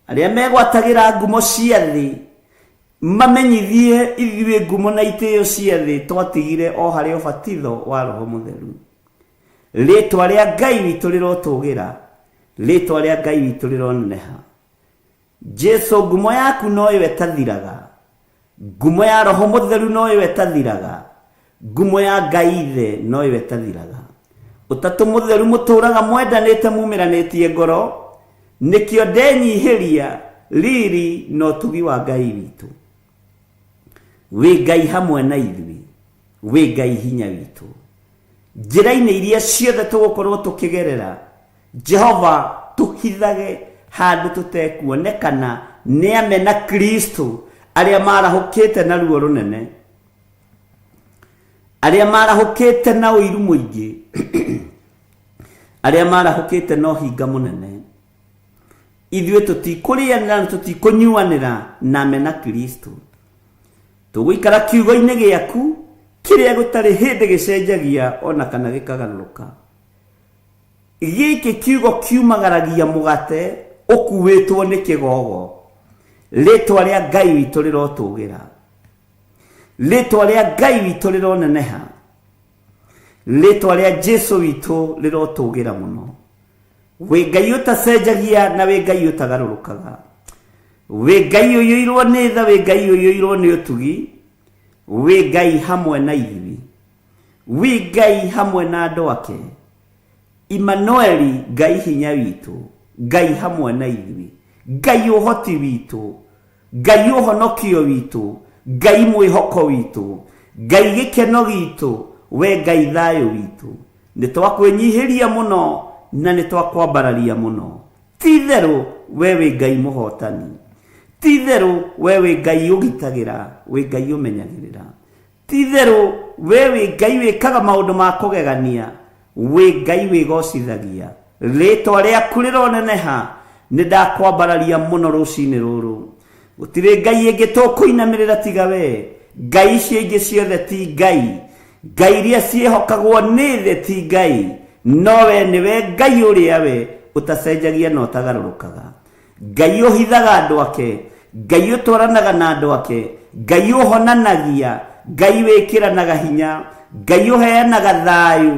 arĩa megwatagĩra ngumo cia thĩ, mamenyithie ithuĩ ngumo na itĩo cia thĩ twatigire o harĩ ũbatitho wa Roho Mũtheru. Rĩtwa rĩa Ngai witũ rĩrotũgĩra, rĩtwa rĩa Ngai witũ rĩroneneha. Jesu ngumo yaku noyo ĩtathiraga, ngumo ya Roho Mũtheru noyo ĩtathiraga, ngumo ya Ngai Ithe noyo ĩtathiraga. Ũtatũ Mũtheru mũtũraga mwendanĩte mumĩranĩtie ngoro, nĩkĩo ndenyihĩria riri na ũtugi wa Ngai witũ. Wĩ Ngai hamwe na ithuĩ, wĩ Ngai hinya witũ. Njĩra-inĩ iria ciothe tũgũkorwo tũkĩgerera, Jehova tũhithage handũ tũtekuonekana nĩ amena Kristo arĩa marahũkĩte na ruo rũnene, arĩa marahũkĩte na ũiru mũingĩ, arĩa marahũkĩte na ũhinga mũnene. Ithuĩ tũtikũrĩanĩra na tũtikũnyuanĩra na amena Kristo. Tũgũikara kiugo-inĩ gĩaku kĩrĩa gũtarĩ hĩndĩ gĩcenjagia ona kana gĩkagarũrũka. Gĩkĩ kiugo kiumagaragia mũgate ũkuĩtwo nĩ kĩgogo. Rĩtwa rĩa Ngai witũ rĩrotũgĩra, rĩtwa rĩa Ngai witũ rĩroneneha, rĩtwa rĩa Jesu witũ rĩrotũgĩra mũno. Wĩ Ngai ũtacenjagia na wĩ Ngai ũtagarũrũkaga, wĩ Ngai ũiyũirwo nĩ tha, wĩ Ngai ũiyũirwo nĩ ũtugi, wĩ Ngai hamwe na ithuĩ, wĩ Ngai hamwe na andũ ake. Immanueli, Ngai hinya witũ, Ngai hamwe na ithuĩ, Ngai ũhoti witũ, Ngai ũhonokio witũ, Ngai mwĩhoko witũ, Ngai gĩkeno gitũ, we Ngai thayũ witũ. Nĩ twakwĩnyihĩria mũno na nĩ twakwambararia mũno. Ti itherũ we wĩ Ngai mũhotani, ti itherũ we wĩ Ngai ũgitagĩra, wĩ Ngai ũmenyagĩrĩra. Ti itherũ we wĩ Ngai wĩkaga maũndũ ma kũgegania, wĩ Ngai wĩgocithagia. Rĩtwa rĩaku rĩroneneha, nĩ ndakwambararia mũno rũcinĩ rũrũ. Gũtirĩ Ngai ĩngĩ tũkũinamĩrĩra tiga we. Ngai icio ingĩ ciothe ti Ngai. Ngai iria ciĩhokagwo nĩ thĩ ti Ngai. No we nĩwe Ngai ũrĩa we ũtacenjagia na ũtagarũrũkaga. Ngai ũhithaga andũ ake, Ngai ũtwaranaga na andũ ake, Ngai ũhonanagia, Ngai wĩkĩranaga hinya, Ngai ũheanaga thayũ,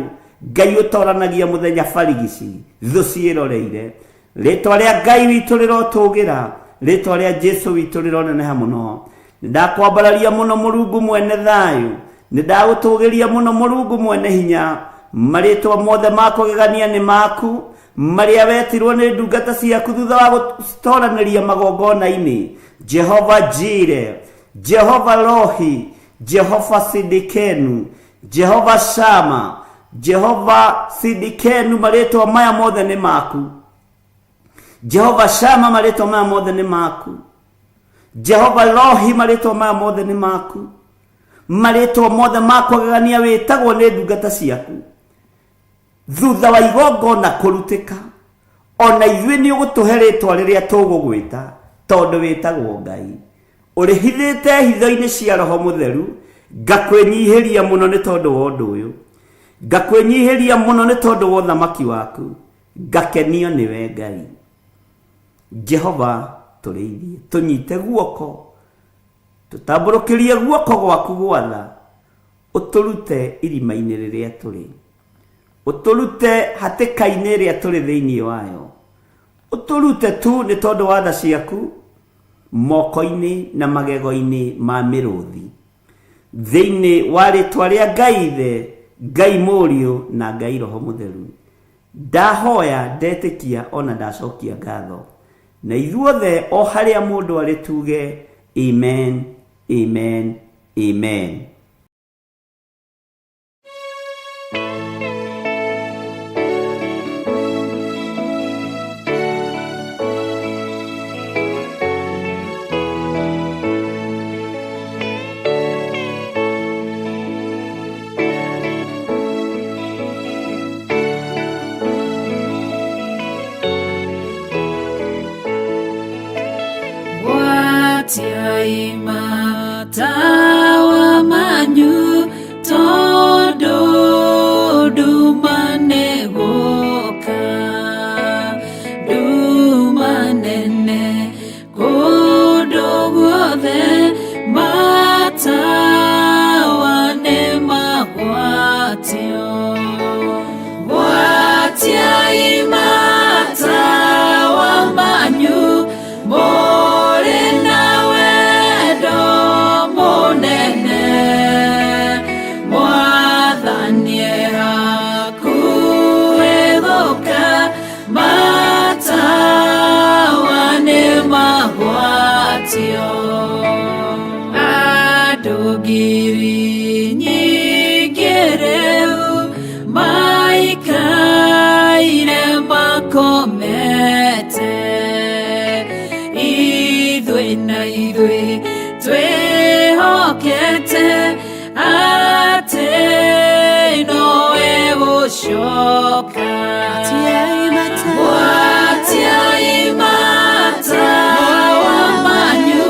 Ngai ũtoranagia mũthenya barigici, thũ ciĩroreire. Rĩtwa rĩa Ngai witũ rĩrotũgĩra, rĩtwa rĩa Jesu witũ rĩroneneha mũno. Nĩndakwambararia mũno Mũrungu mwene thayũ, nĩndagũtũgĩria mũno Mũrungu mwene hinya. Marĩtwa mothe ma kũgegania nĩ maku, marĩa wetirwo nĩ ndungata ciaku thutha wa gũtoranĩria magongona-inĩ. Jehova Jire, Jehova Rohi, Jehova Sidikenu, Jehova Shama, Jehova Sidikenu, marĩtwa maya mothe nĩ maku. Jehova Shama, marĩtwa maya mothe nĩ maku. Jehova Rohi, marĩtwa maya mothe nĩ maku. Marĩtwa mothe ma kũgegania wĩtagwo nĩ ndungata ciaku. Thutha wa igongona kũrutĩka, ona ithuĩ nĩ ũgũtũhe rĩtwa rĩrĩa tũgũgwĩta, tondũ wĩtagwo Ngai. Ũrĩhithĩte hitho-inĩ cia Roho Mũtheru, ngakwĩnyihĩria mũno nĩ tondũ wa ũndũ ũyũ. Ngakwĩnyihĩria mũno nĩ tondũ wa ũthamaki waku, ngakenio nĩwe Ngai. Jehova tũrĩithie, tũnyite guoko, tũtambũrũkĩrie guoko gwaku gwatha, ũtũrute irima-inĩ rĩrĩa tũrĩ, ũtũrute hatĩka-inĩ ĩrĩa tũrĩ thĩinĩ wayo, ũtũrute tu nĩ tondũ wa tha ciaku moko-inĩ na magego-inĩ ma mĩrũthi. Thĩinĩ wa rĩtwa rĩa Ngai Ithe, Ngai Mũriũ na Ngai Roho Mũtheru, ndahoya, ndetĩkia ona ndacokia ngatho. Na ithuothe o harĩa mũndũ arĩ tuge amen, amen, amen. Gwatiai matawa manyu tondũ nduma nĩ gũka, nduma nene kũndũ guothe, matawa nĩ magwatio. Gwatiai matawa manyu mũrĩ na wendo mũnene, Mwathani e hakuhĩ gũka, matawa nĩ magwatio. Andũ ngiri nyingĩ rĩu maikaire makomete, ithuĩ na ithuĩ twĩhokete atĩ nowe gũcoka. Gwatiai matawa manyu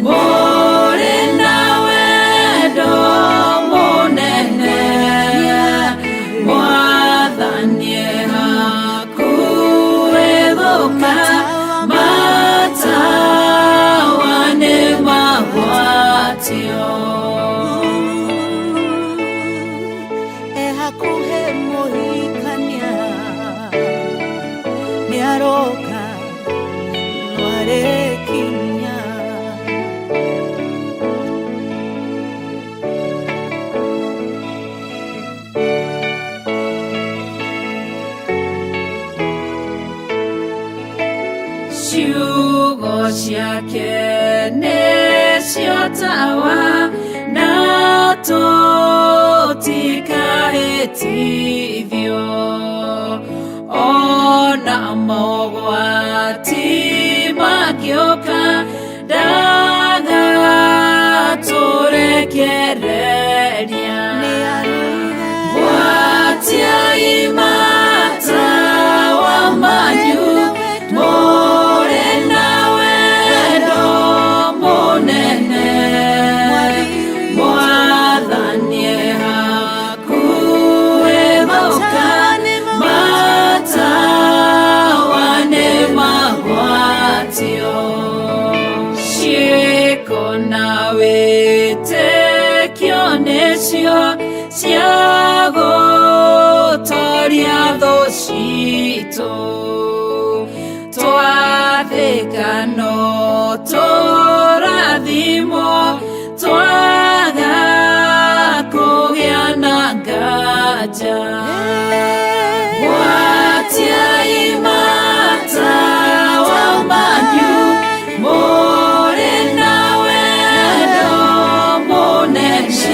mũrĩ na wendo mũnene, Mwathani e hakuhĩ gũka, matawa nĩ magwatio. Ehakuhe mũhikania nĩaroka nĩarĩkinya. Ciugo ciake nĩcio tawa na tũtikahĩtithio, ona mogwati mangĩũka ndagatũrekereria. Gwatiai matawa manyu mũrĩ na wendo icio cia gũtoria thũ citũ twathĩka no tũrathimwo twaga kũgĩa na nganja gwatiai matawa manyu mũrĩ na wendo mũnene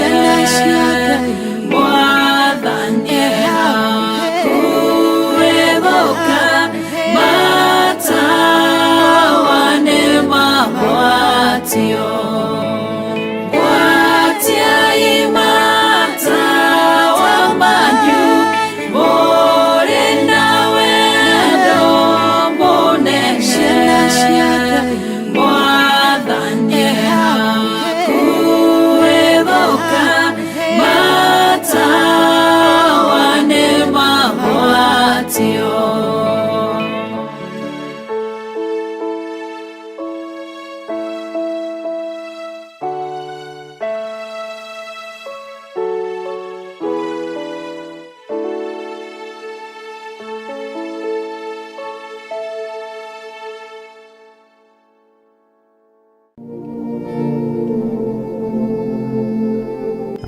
mwathani hakuhĩ gũka matawa nĩ magwatio gwatiai matawa manyu mũrĩ na wendo mũnene mwathani hakuhĩ gũka matawa nĩ magwatio.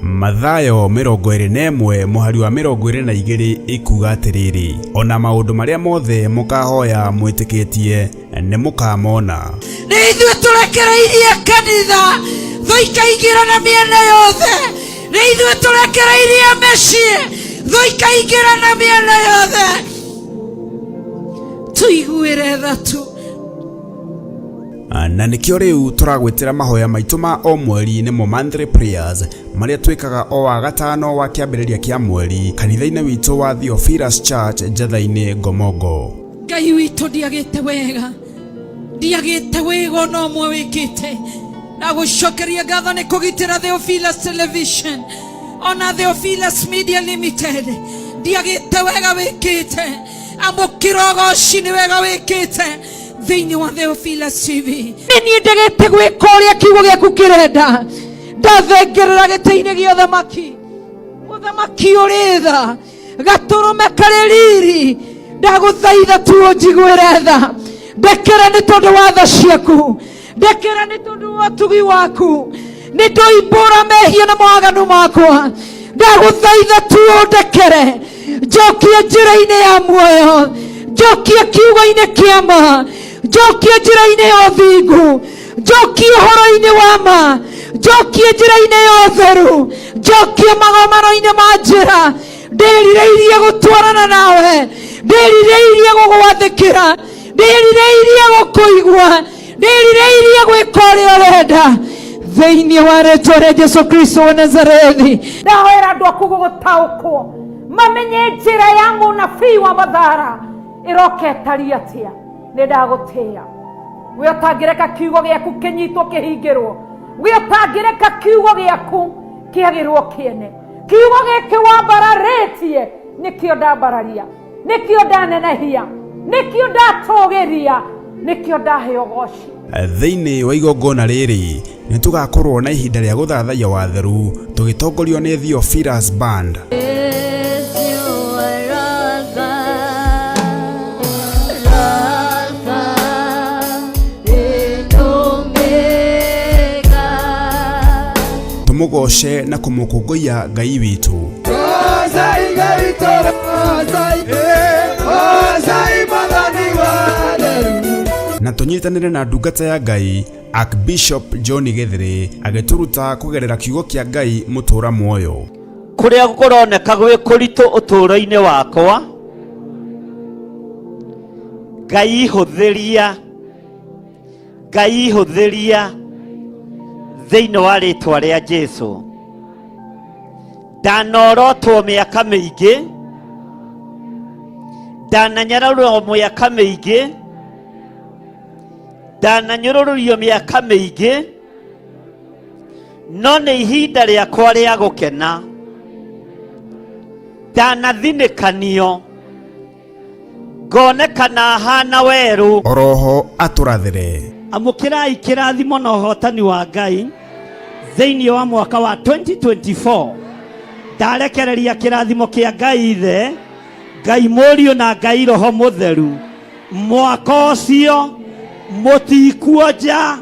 Mathayo 21 mũhari wa 22 ĩkuga atĩrĩrĩ, ona maũndũ marĩa mothe mũkahoya mwĩtĩkĩtie nĩ mũkamona. Nĩ ithuĩ tũrekereirie kanitha thũ ikaingĩra na mĩena yothe, nĩ ithuĩ tũrekereirie mĩciĩ thũ ikaingĩra na mĩena yothe, tũiguĩre tha tu. Na nĩkĩo rĩu tũragwĩtĩra mahoya maitũ ma o mweri nĩmo monthly prayers marĩa twĩkaga o wa gatano wa kĩambĩrĩria kĩa mweri kanitha-inĩ witũ wa Theophilus Church Njatha-inĩ Ngomongo. Ngai witũ ndiagĩte wega, ndiagĩte wega ona ũmwe wĩkĩte, na gũcokeria ngatho nĩ kũgitĩra Theophilus Television ona Theophilus Media Limited, ndiagĩte wega wĩkĩte, amũkĩra ũgoci nĩ wega wĩkĩte thĩinĩ wa Theophilus TV. Nĩ niĩ ndegete gwĩka ũrĩa kiugo gĩaku kĩrenda, ndathengerera gĩtĩ-inĩ gĩa ũthamaki, mũthamaki ũrĩ tha, gatũrũme karĩ riri, ndagũthaitha tu ũnjiguĩre tha, ndekera nĩ tondũ wa tha ciaku, ndekera nĩ tondũ wa ũtugi waku, nĩ ndoimbũra mehia na mawaganu makwa, ndagũthaitha tu ũndekere, njokie njĩra-inĩ ya muoyo, njokie kiugo-inĩ kĩa ma, njokie njĩra-inĩ ya ũthingu, njokie ũhoro-inĩ wa ma, njokie njĩra-inĩ ya ũtheru, njokie magomano-inĩ ma njĩra, ndĩrirĩirie gũtwarana nawe, ndĩrirĩirie gũgwathĩkĩra, ndĩrirĩirie gũkũigua, ndĩrirĩirie gwĩka ũrĩa ũrenda, thĩinĩ wa rĩtwa rĩa Jesu Kristo wa Nazarethi. Ndahoera andũ aku gũgũtaũkwo, mamenye njĩra ya mũnabii wa Mathara ĩroka ĩtariĩ atĩa. Nĩ ndagũtĩĩa we ũtangĩreka kiugo gĩaku kĩnyitwo kĩhingĩrwo, we ũtangĩreka kiugo gĩaku kĩagĩrwo kĩene. Kiugo gĩkĩ wambararĩtie nĩkĩo ndambararia, nĩkĩo ndanenehia, nĩkĩo ndatũgĩria, nĩkĩo ndahe ũgoci. Thĩinĩ wa igongona rĩrĩ nĩ tũgakorwo na ihinda rĩa gũthathaiya watheru tũgĩtongorio nĩ Theophilus Band. Tũmũgoce na kũmũkũngũiya Ngai witũ. Na tũnyitanĩre na ndungata ya Ngai Archbishop John Gĩthĩrĩ agĩtũruta kũgerera kiugo kĩa Ngai mũtũra muoyo. Kũrĩa kũroneka gwĩ kũritũ ũtũũro-inĩ wakwa, Ngai hũthĩria, Ngai hũthĩria thĩinĩ wa rĩtwa rĩa Jesu. Ndanorotwo mĩaka mĩingĩ, ndananyararwo mĩaka mĩingĩ, ndananyũrũrũrio mĩaka mĩingĩ, no nĩ ihinda rĩakwa rĩa gũkena. Ndanathinĩkanio ngonekana hana werũ. Oroho atũrathĩre. Amũkĩrai kĩrathimo na ũhotani wa Ngai thĩinĩ wa mwaka wa 2024. Ndarekereria kĩrathimo kĩa Ngai Ithe, Ngai Mũriũ na Ngai Roho Mũtheru. Mwaka ũcio mũtikuonja,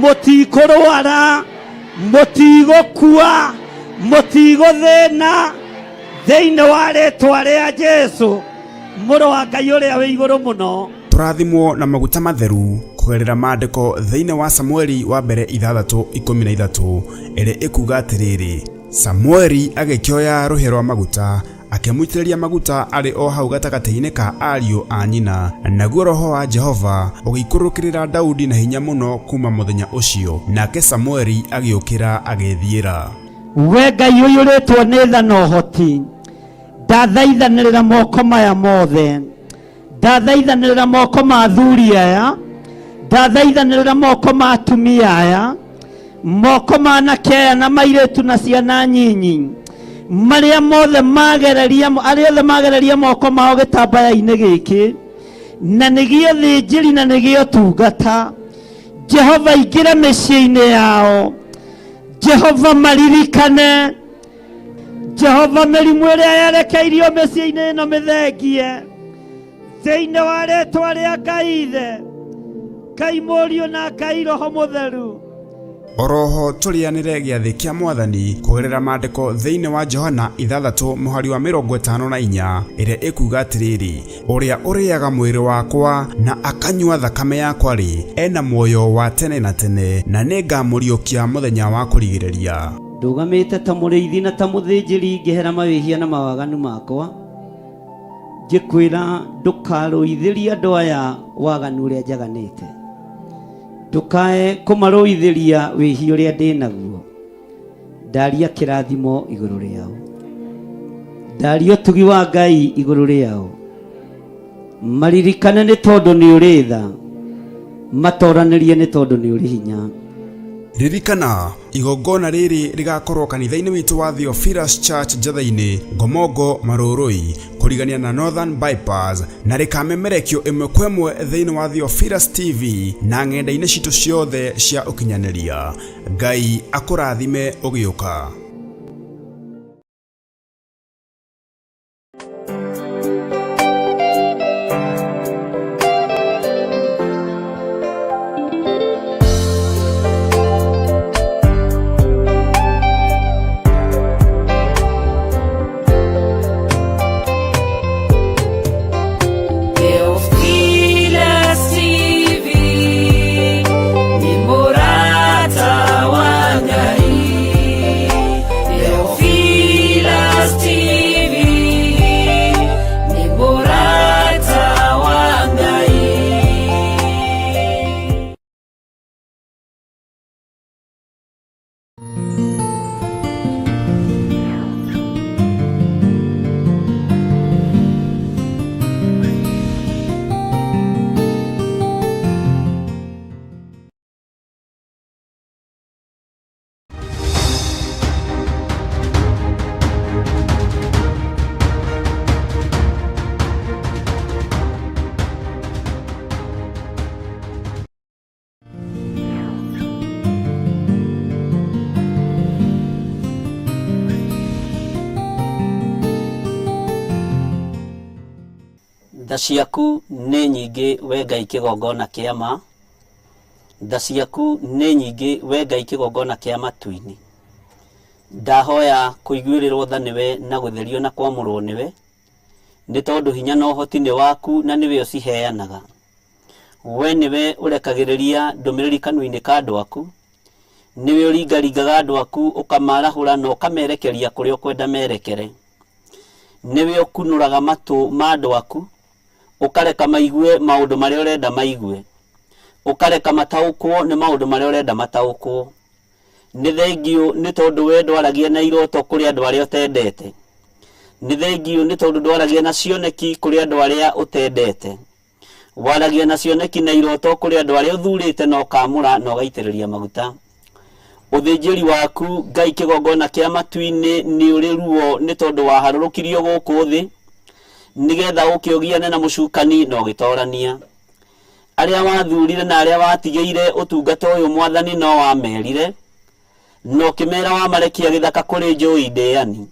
mũtikũrwara, mũtigũkua, mũtigũthĩna, thĩinĩ wa rĩtwa rĩa Jesu mũrũ wa Ngai ũrĩa wĩ igũrũ mũno. Tũrathimwo na maguta matheru kũgerera maandĩko thĩinĩ wa Samueli wa mbere 6:13 ĩrĩa ĩkuga atĩrĩrĩ, Samueli agĩkĩoya rũhĩa rwa maguta akĩmũitĩrĩria maguta arĩ o hau gatagatĩ-inĩ ka ariũ a nyina, naguo roho wa Jehova ũgĩikũrũkĩrĩra Daudi na hinya mũno kuuma mũthenya ũcio, nake Samueli agĩũkĩra agĩĩthiĩra. We Ngai ũiyũrĩtwo nĩ tha na ũhoti, ndathaithanĩrĩra moko maya mothe, ndathaithanĩrĩra moko ma athuri aya, ndathaithanĩrĩra moko ma atumia aya, moko ma anake aya na mairĩtu na ciana nyinyi, marĩa mothe magereria, arĩa othe magereria moko mao gĩtambaya-inĩ gĩkĩ, na nĩgĩo thĩnjĩri na nĩgĩo tungata. Jehova ingĩra mĩciĩ-inĩ yao, Jehova maririkane, Jehova mĩrimũ ĩrĩa yerekeirio mĩciĩ-inĩ ĩno mĩthengie thĩinĩ wa rĩtwa rĩa Ngai Ithe, Ngai Mũriũ na Ngai Roho Mũtheru. Oroho tũrĩanĩre gĩathĩ kĩa Mwathani kũgerera maandĩko thĩinĩ wa Johana 6 mũhari wa 54 ĩrĩa ĩkuga atĩrĩrĩ, Ũrĩa ũrĩaga mwĩrĩ wakwa na akanyua thakame yakwa-rĩ, ena muoyo wa tene na tene, na nĩngamũriũkia mũthenya wa kũrigĩrĩria. Ndũgamĩte ta mũrĩithi na ta mũthĩnjĩri ngĩhera mawĩhia na mawaganu makwa, ngĩkwĩra ndũkarũithĩrie andũ aya waganu ũrĩa njaganĩte, ndũkae kũmarũithĩria wĩhia ũrĩa ndĩ naguo. Ndaria kĩrathimo igũrũ rĩao, ndaria ũtugi wa Ngai igũrũ rĩao, maririkane nĩ tondũ nĩ ũrĩ tha, matoranĩrie nĩ tondũ nĩ ũrĩ hinya. Ririkana, igongona rĩrĩ rĩgakorwo kanitha-inĩ witũ wa Theophilus Church Njatha-inĩ, Ngomongo, Marũrũi, kũrigania na Northern Bypass, na rĩkamemerekio ĩmwe kwa ĩmwe thĩinĩ wa Theophilus TV na ng'enda-inĩ citũ ciothe cia ũkinyanĩria. Ngai akũrathime ũgĩũka. Theophilus TV nĩ mũrata wa Ngai. Theophilus TV nĩ mũrata wa Ngai. Tha ciaku nĩ nyingĩ we Ngai kĩgongona kĩa ma, tha ciaku nĩ nyingĩ we Ngai kĩgongona kĩa matu-inĩ. Ndahoya kũiguĩrĩrwo tha nĩwe na gũtherio na kwamũrwo nĩwe, nĩ tondũ hinya na ũhoti nĩ waku na nĩwe ũciheanaga. We nĩwe ũrekagĩrĩria ndũmĩrĩri kanua-inĩ ka andũ aku, nĩwe ũringaringaga andũ aku ũkamarahũra na ũkamerekeria kũrĩa ũkwenda merekere. Nĩwe ũkunũraga matũ ma andũ aku, ũkareka maigue maũndũ marĩa ũrenda maigue, ũkareka mataũkwo nĩ maũndũ marĩa ũrenda mataũkwo. Nĩ thengiũ nĩ tondũ we ndwaragia na iroto kũrĩ andũ arĩa ũtendete. Nĩ thengiũ nĩ tondũ ndwaragia na cioneki kũrĩ andũ arĩa ũtendete. Waragia na cioneki na iroto kũrĩ andũ arĩa ũthurĩte na ũkamũra na ũgaitĩrĩria maguta. Ũthĩnjĩri waku Ngai kĩgongona kĩa matu-inĩ nĩ ũrĩ ruo nĩ tondũ waharũrũkirio gũkũ thĩ nĩgetha ũke ũgiane na mũcukani na ũgĩtorania. Arĩa wathurire na arĩa watigĩire ũtungata ũyũ Mwathani no wamerire na ũkĩmera wamarekia gĩthaka kũrĩ njũi ndĩani.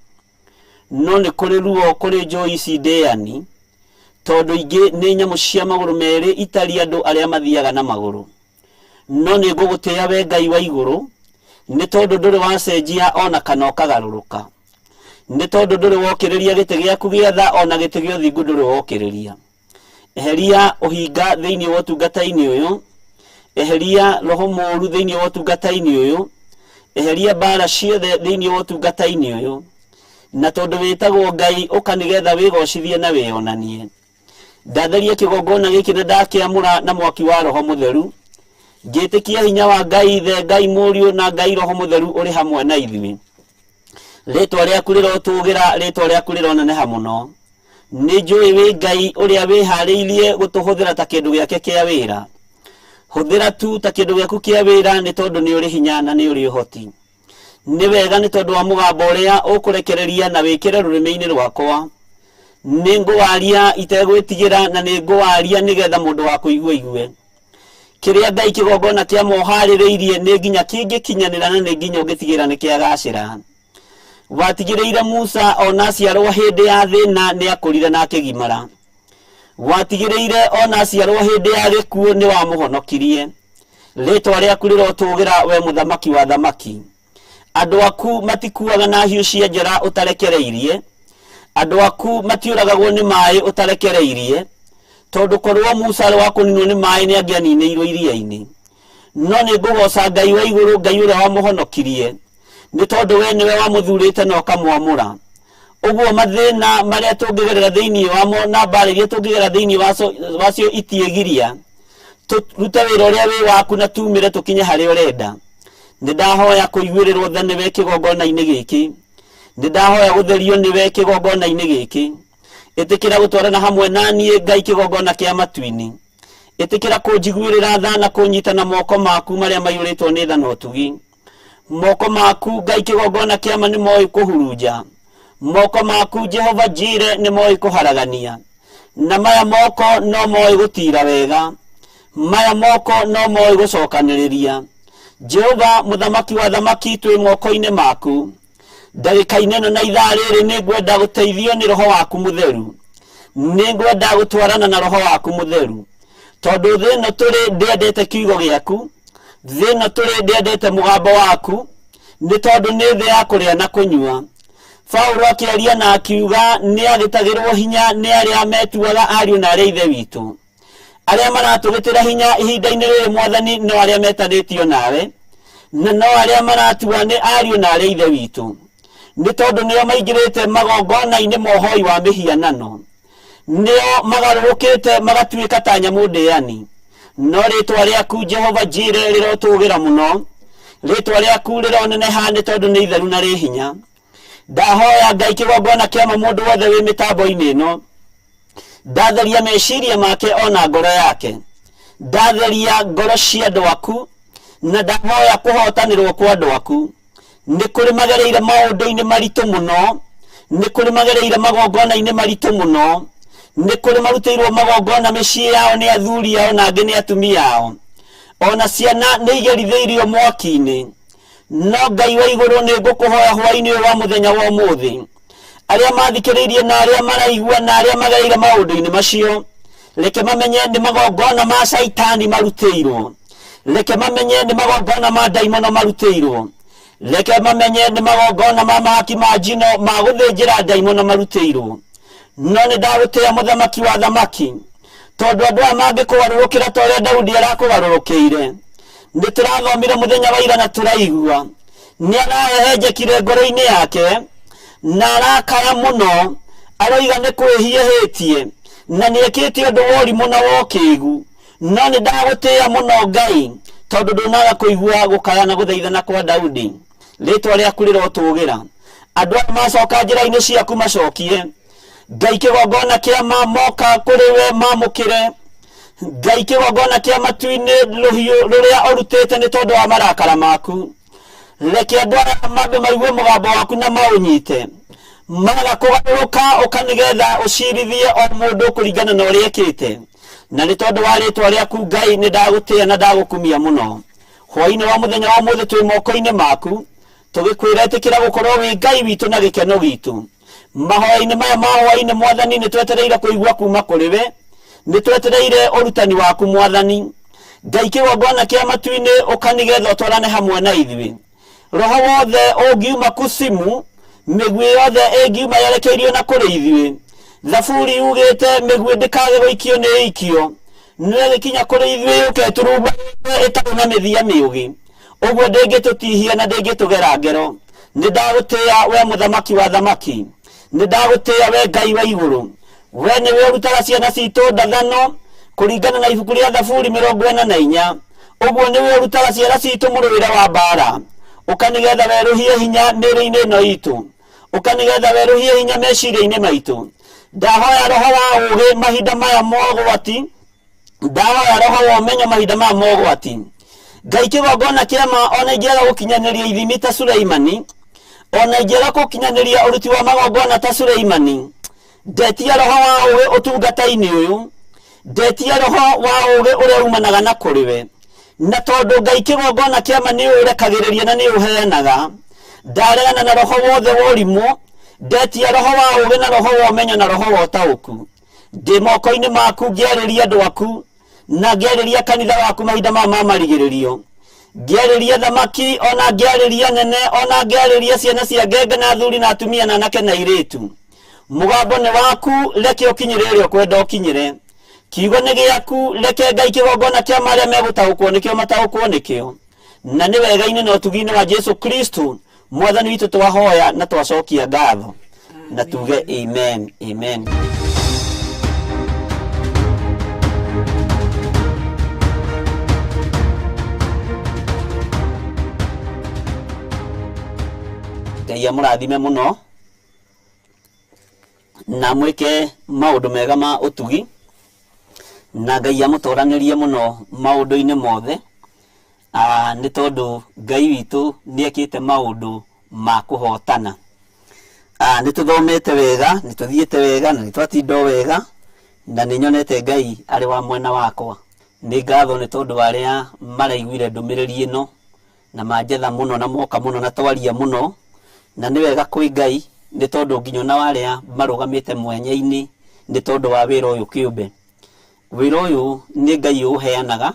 No nĩ kũrĩ ruo kũrĩ njũi ici ndĩani, tondũ ingĩ nĩ nyamũ cia magũrũ merĩ itariĩ andũ arĩa mathiaga na magũrũ. No nĩ ngũgũtĩĩa we Ngai wa igũrũ, nĩ tondũ ndũrĩ wacenjia o na kana ũkagarũrũka. Nĩ tondũ ndũrĩ wokĩrĩria gĩtĩ gĩaku gĩa tha, o na gĩtĩ gĩa ũthingu ndũrĩ wokĩrĩria. Eheria ũhinga thĩinĩ wa ũtungata-inĩ ũyũ, eheria roho mũũru thĩinĩ wa ũtungata-inĩ ũyũ, eheria mbara ciothe thĩinĩ wa ũtungata-inĩ ũyũ. Na tondũ wĩtagwo Ngai, ũka nĩgetha wĩgocithie na wĩonanie. Ndatheria kĩgongona gĩkĩ na ndakĩamũra na mwaki wa Roho Mũtheru, ngĩtĩkia hinya wa Ngai Ithe, Ngai Mũriũ na Ngai Roho Mũtheru ũrĩ hamwe na ithuĩ. Rĩtwa rĩaku rĩrotũgĩra, rĩtwa rĩaku rĩroneneha mũno. Nĩ njũĩ wĩ Ngai ũrĩa wĩharĩirie gũtũhũthĩra ta kĩndũ gĩake kĩa wĩra. Hũthĩra tu ta kĩndũ gĩaku kĩa wĩra nĩ tondũ nĩ ũrĩ hinya na nĩ ũrĩ ũhoti. Nĩ wega nĩ tondũ wa mũgambo ũrĩa ũkũrekereria na wĩkĩre rũrĩmĩ-inĩ rwakwa. Nĩ ngũwaria itegwĩtigĩra na nĩ ngũwaria nĩgetha mũndũ wa kũigua aigue. Kĩrĩa Ngai kĩgongona kĩa moharĩrĩirie nĩ nginya kĩngĩkinyanĩra na nĩ nginya ũngĩtigĩrĩra nĩ kĩagacĩra. Watigĩrĩire Musa ona aciarwo hĩndĩ ya thĩna nĩ akũrire na akĩgimara. Watigĩrĩire ona aciarwo hĩndĩ ya gĩkuũ nĩ wamũhonokirie. Rĩtwa rĩaku rĩrotũgĩra we mũthamaki wa thamaki. Andũ aku matikuaga na hiũ cia njora ũtarekereirie. Andũ aku matiũragagwo nĩ maĩ ũtarekereirie. Tondũ korwo Musa arĩ wa kũninwo nĩ maĩ nĩ angĩaninĩirwo iria-inĩ. No nĩ ngũgoca Ngai wa igũrũ, Ngai ũrĩa wamũhonokirie. Nĩ tondũ we nĩwe wamũthurĩte na ũkamwamũra. Ũguo mathĩna marĩa tũngĩgerera thĩinĩ wamo na mbara iria tũngĩgerera thĩinĩ wacio itiĩgiria. Tũrute wĩra ũrĩa wĩ waku na tumĩre tũkinye harĩa ũrenda. Nĩ ndahoya kũiguĩrĩrwo tha nĩwe kĩgongona-inĩ gĩkĩ. Nĩ ndahoya gũtherio nĩwe kĩgongona-inĩ gĩkĩ. Ĩtĩkĩra gũtwarana hamwe na niĩ Ngai kĩgongona kĩa matu-inĩ. Ĩtĩkĩra kũnjiguĩrĩra tha na kũnyita na moko maku marĩa maiyũrĩtwo nĩ tha na ũtugi. Moko maku Ngai kĩgongona kĩa ma nĩ moĩ kũhurunja. Moko maku Jehova Jire nĩ moĩ kũharagania. Na maya moko no moĩ gũtiira wega. Maya moko no moĩ gũcokanĩrĩria. Jehova mũthamaki wa thamaki twĩ moko-inĩ maku. Ndagĩka-inĩ ĩno na ithaa rĩrĩ nĩ ngwenda gũteithio nĩ roho waku mũtheru. Nĩ ngwenda gũtwarana na roho waku mũtheru. Tondũ thĩ ĩno tũrĩ ndĩendete kiugo gĩaku, thĩ ĩno tũrĩ ndĩendete mũgambo waku, nĩ tondũ nĩ thĩ ya kũrĩa na kũnyua. Paulo akĩaria na akiuga nĩ agĩtagĩrwo hinya nĩ arĩa metuaga ariũ na arĩa ithe witũ. Arĩa maratũgĩtĩra hinya ihinda-inĩ rĩrĩ mwathani no arĩa metanĩtio nawe, na no arĩa maratua nĩ ariũ na arĩa ithe witũ. Nĩ tondũ nĩo maingĩrĩte magongona-inĩ ma ũhoi wa mĩhianano. Nĩo magarũrũkĩte magatuĩka ta nyamũ ndĩani. No rĩtwa rĩaku Jehova Jire rĩrotũgĩra mũno. Rĩtwa rĩaku rĩroneneha nĩ tondũ nĩ itheru na rĩ hinya. Ndahoya Ngai kĩgongona kĩa ma mũndũ wothe wĩ mĩtambo-inĩ ĩno. Ndatheria meciria make ona ngoro yake. Ndatheria ngoro cia andũ aku na ndahoya kũhotanĩrwo kwa andũ aku. Nĩ kũrĩ magereire maũndũ-inĩ maritũ mũno, nĩ kũrĩ magereire magongona-inĩ maritũ mũno, nĩ kũrĩ marutĩirwo magongona mĩciĩ yao nĩ athuri ao na angĩ nĩ atumia ao. Ona ciana nĩ igerithĩirio mwaki-inĩ. No Ngai wa igũrũ nĩ ngũkũhoya hwaĩ-inĩ ũyũ wa mũthenya wa ũmũthĩ, arĩa mathikĩrĩirie na arĩa maraigua na arĩa magereire maũndũ-inĩ macio, reke mamenye nĩ magongona ma caitani marutĩirwo. Reke mamenye nĩ magongona ma ndaimono marutĩirwo. Reke mamenye nĩ magongona ma mahaki ma njino ma gũthĩnjĩra ndaimono marutĩirwo. No nĩ ndagũtĩĩa mũthamaki wa thamaki, tondũ andũ aya mangĩkũgarũrũkĩra ta ũrĩa Daudi arakũgarũrũkĩire. Nĩ tũrathomire mũthenya wa ira na tũraigua nĩ arahehenjekire ngoro-inĩ yake na arakaya mũno, aroiga nĩ kwĩhia ehĩtie na nĩ ekĩte ũndũ wa ũrimũ na wa ũkĩgu. No nĩ ndagũtĩĩa mũno Ngai, tondũ ndũnaga kũigua gũkaya na gũthaithana kwa Daudi. Rĩtwa rĩaku rĩrotũgĩra. Andũ aya macoka njĩra-inĩ ciaku macokie. Ngai kĩgongona kĩa ma moka kũrĩ we mamũkĩre. Ngai kĩgongona kĩa matu-inĩ rũhiũ rũrĩa ũrutĩte nĩ tondũ wa marakara maku. Reke andũ aya mambe maigue mũgambo waku na maũnyite. Maga kũgarũrũka ũka nĩgetha ũcirithie o mũndũ kũringana na ũrĩa ekĩte. Na nĩ tondũ wa rĩtwa rĩaku Ngai nĩ ndagũtĩĩa na ndagũkumia mũno. Hwaĩ-inĩ wa mũthenya wa ũmũthĩ twĩ moko-inĩ maku, tũgĩkwĩra ĩtĩkĩra gũkorwo wĩ Ngai witũ na gĩkeno gitũ. Mahoya-inĩ maya ma hwaĩ-inĩ, Mwathani, nĩ twetereire kũigua kuma kũrĩ we, nĩ twetereire ũrutani waku, Mwathani Ngai. Kĩgongona kĩa matu-inĩ, ũka nĩgetha ũtwarane hamwe na ithuĩ. Roho wothe ũngiuma kusimu, mĩguĩ yothe ĩngiuma yerekeirio na kũrĩ ithuĩ, Thaburi yugĩte mĩguĩ ndĩkage gũikio nĩ ĩikio, no ĩgĩkinya kũrĩ ithuĩ yũke ĩturumbanĩte ĩtarĩ na mĩthia mĩũgĩ, ũguo ndĩngĩtũtihia na ndĩngĩtũgera ngero. Nĩ ndagũtĩĩa we mũthamaki wa thamaki, nĩ ndagũtĩĩa we Ngai wa igũrũ. We nĩwe ũrutaga ciana citũ ndathano kũringana na ibuku rĩa Thaburi 44. Ũguo nĩwe ũrutaga ciana citũ mũrũĩre wa mbara. Ũka nĩgetha werũhie hinya mĩĩrĩ-inĩ ĩno itũ, ũka nĩgetha werũhie hinya meciria-inĩ maitũ. Ndahoya roho wa ũũgĩ mahinda maya mogwati, ndahoya roho wa ũmenyo mahinda maya mogwati. Ngai kĩgongona kĩa ma, ona ingĩaga gũkinyanĩria ithimi ta Suleimani, ona ingĩaga gũkinyanĩria ũruti wa magongona ta Suleimani, ndetia roho wa ũũgĩ ũtungata-inĩ ũyũ, ndetia roho wa ũũgĩ ũrĩa umanaga na kũrĩ we. Na tondũ Ngai kĩgongona kĩa ma nĩ ũrekagĩrĩria na nĩ ũheanaga, ndaregana na roho wothe wa ũrimũ, ndetia roho wa ũũgĩ na roho wa ũmenyo na roho wa ũtaũku. Ndĩ moko-inĩ maku ngĩarĩria andũ aku na ngĩarĩria kanitha waku mahinda maya ma marigĩrĩrio, ngĩarĩria thamaki ona ngĩarĩria nene ona ngĩarĩria ciana cia ngenge na athuri na atumia na anake na airĩtu. Mũgambo nĩ waku, reke ũkinyĩre ũrĩa ũkwenda ũkinyĩre. Kiugo nĩ gĩaku, reke Ngai kĩgongona kĩa marĩa megũtaũkwo nĩkĩo mataũkwo nĩkĩo. Na nĩ wega-inĩ na ũtugi-inĩ wa Jesu Kristo Mwathani witũ twahoya na twacokia ngatho na tuge amen, amen. Ngai amũrathime mũno na mwĩke maũndũ mega ma ũtugi, na Ngai amũtoranĩrie mũno maũndũ-inĩ mothe. Nĩ tondũ Ngai witũ nĩ ekĩte maũndũ ma kũhotana. Nĩ tũthomete wega, nĩ tũthiĩte wega na nĩ twatinda o wega, na nĩ nyonete Ngai arĩ wa mwena wakwa. Nĩ ngatho nĩ tondũ wa arĩa maraiguire ndũmĩrĩri ĩno na manjetha mũno na moka mũno na twaria mũno, na nĩ wega kwĩ Ngai nĩ tondũ nginya ona arĩa marũgamĩte mwanya-inĩ nĩ tondũ wa wĩra ũyũ kĩũmbe. Wĩra ũyũ nĩ Ngai ũũheanaga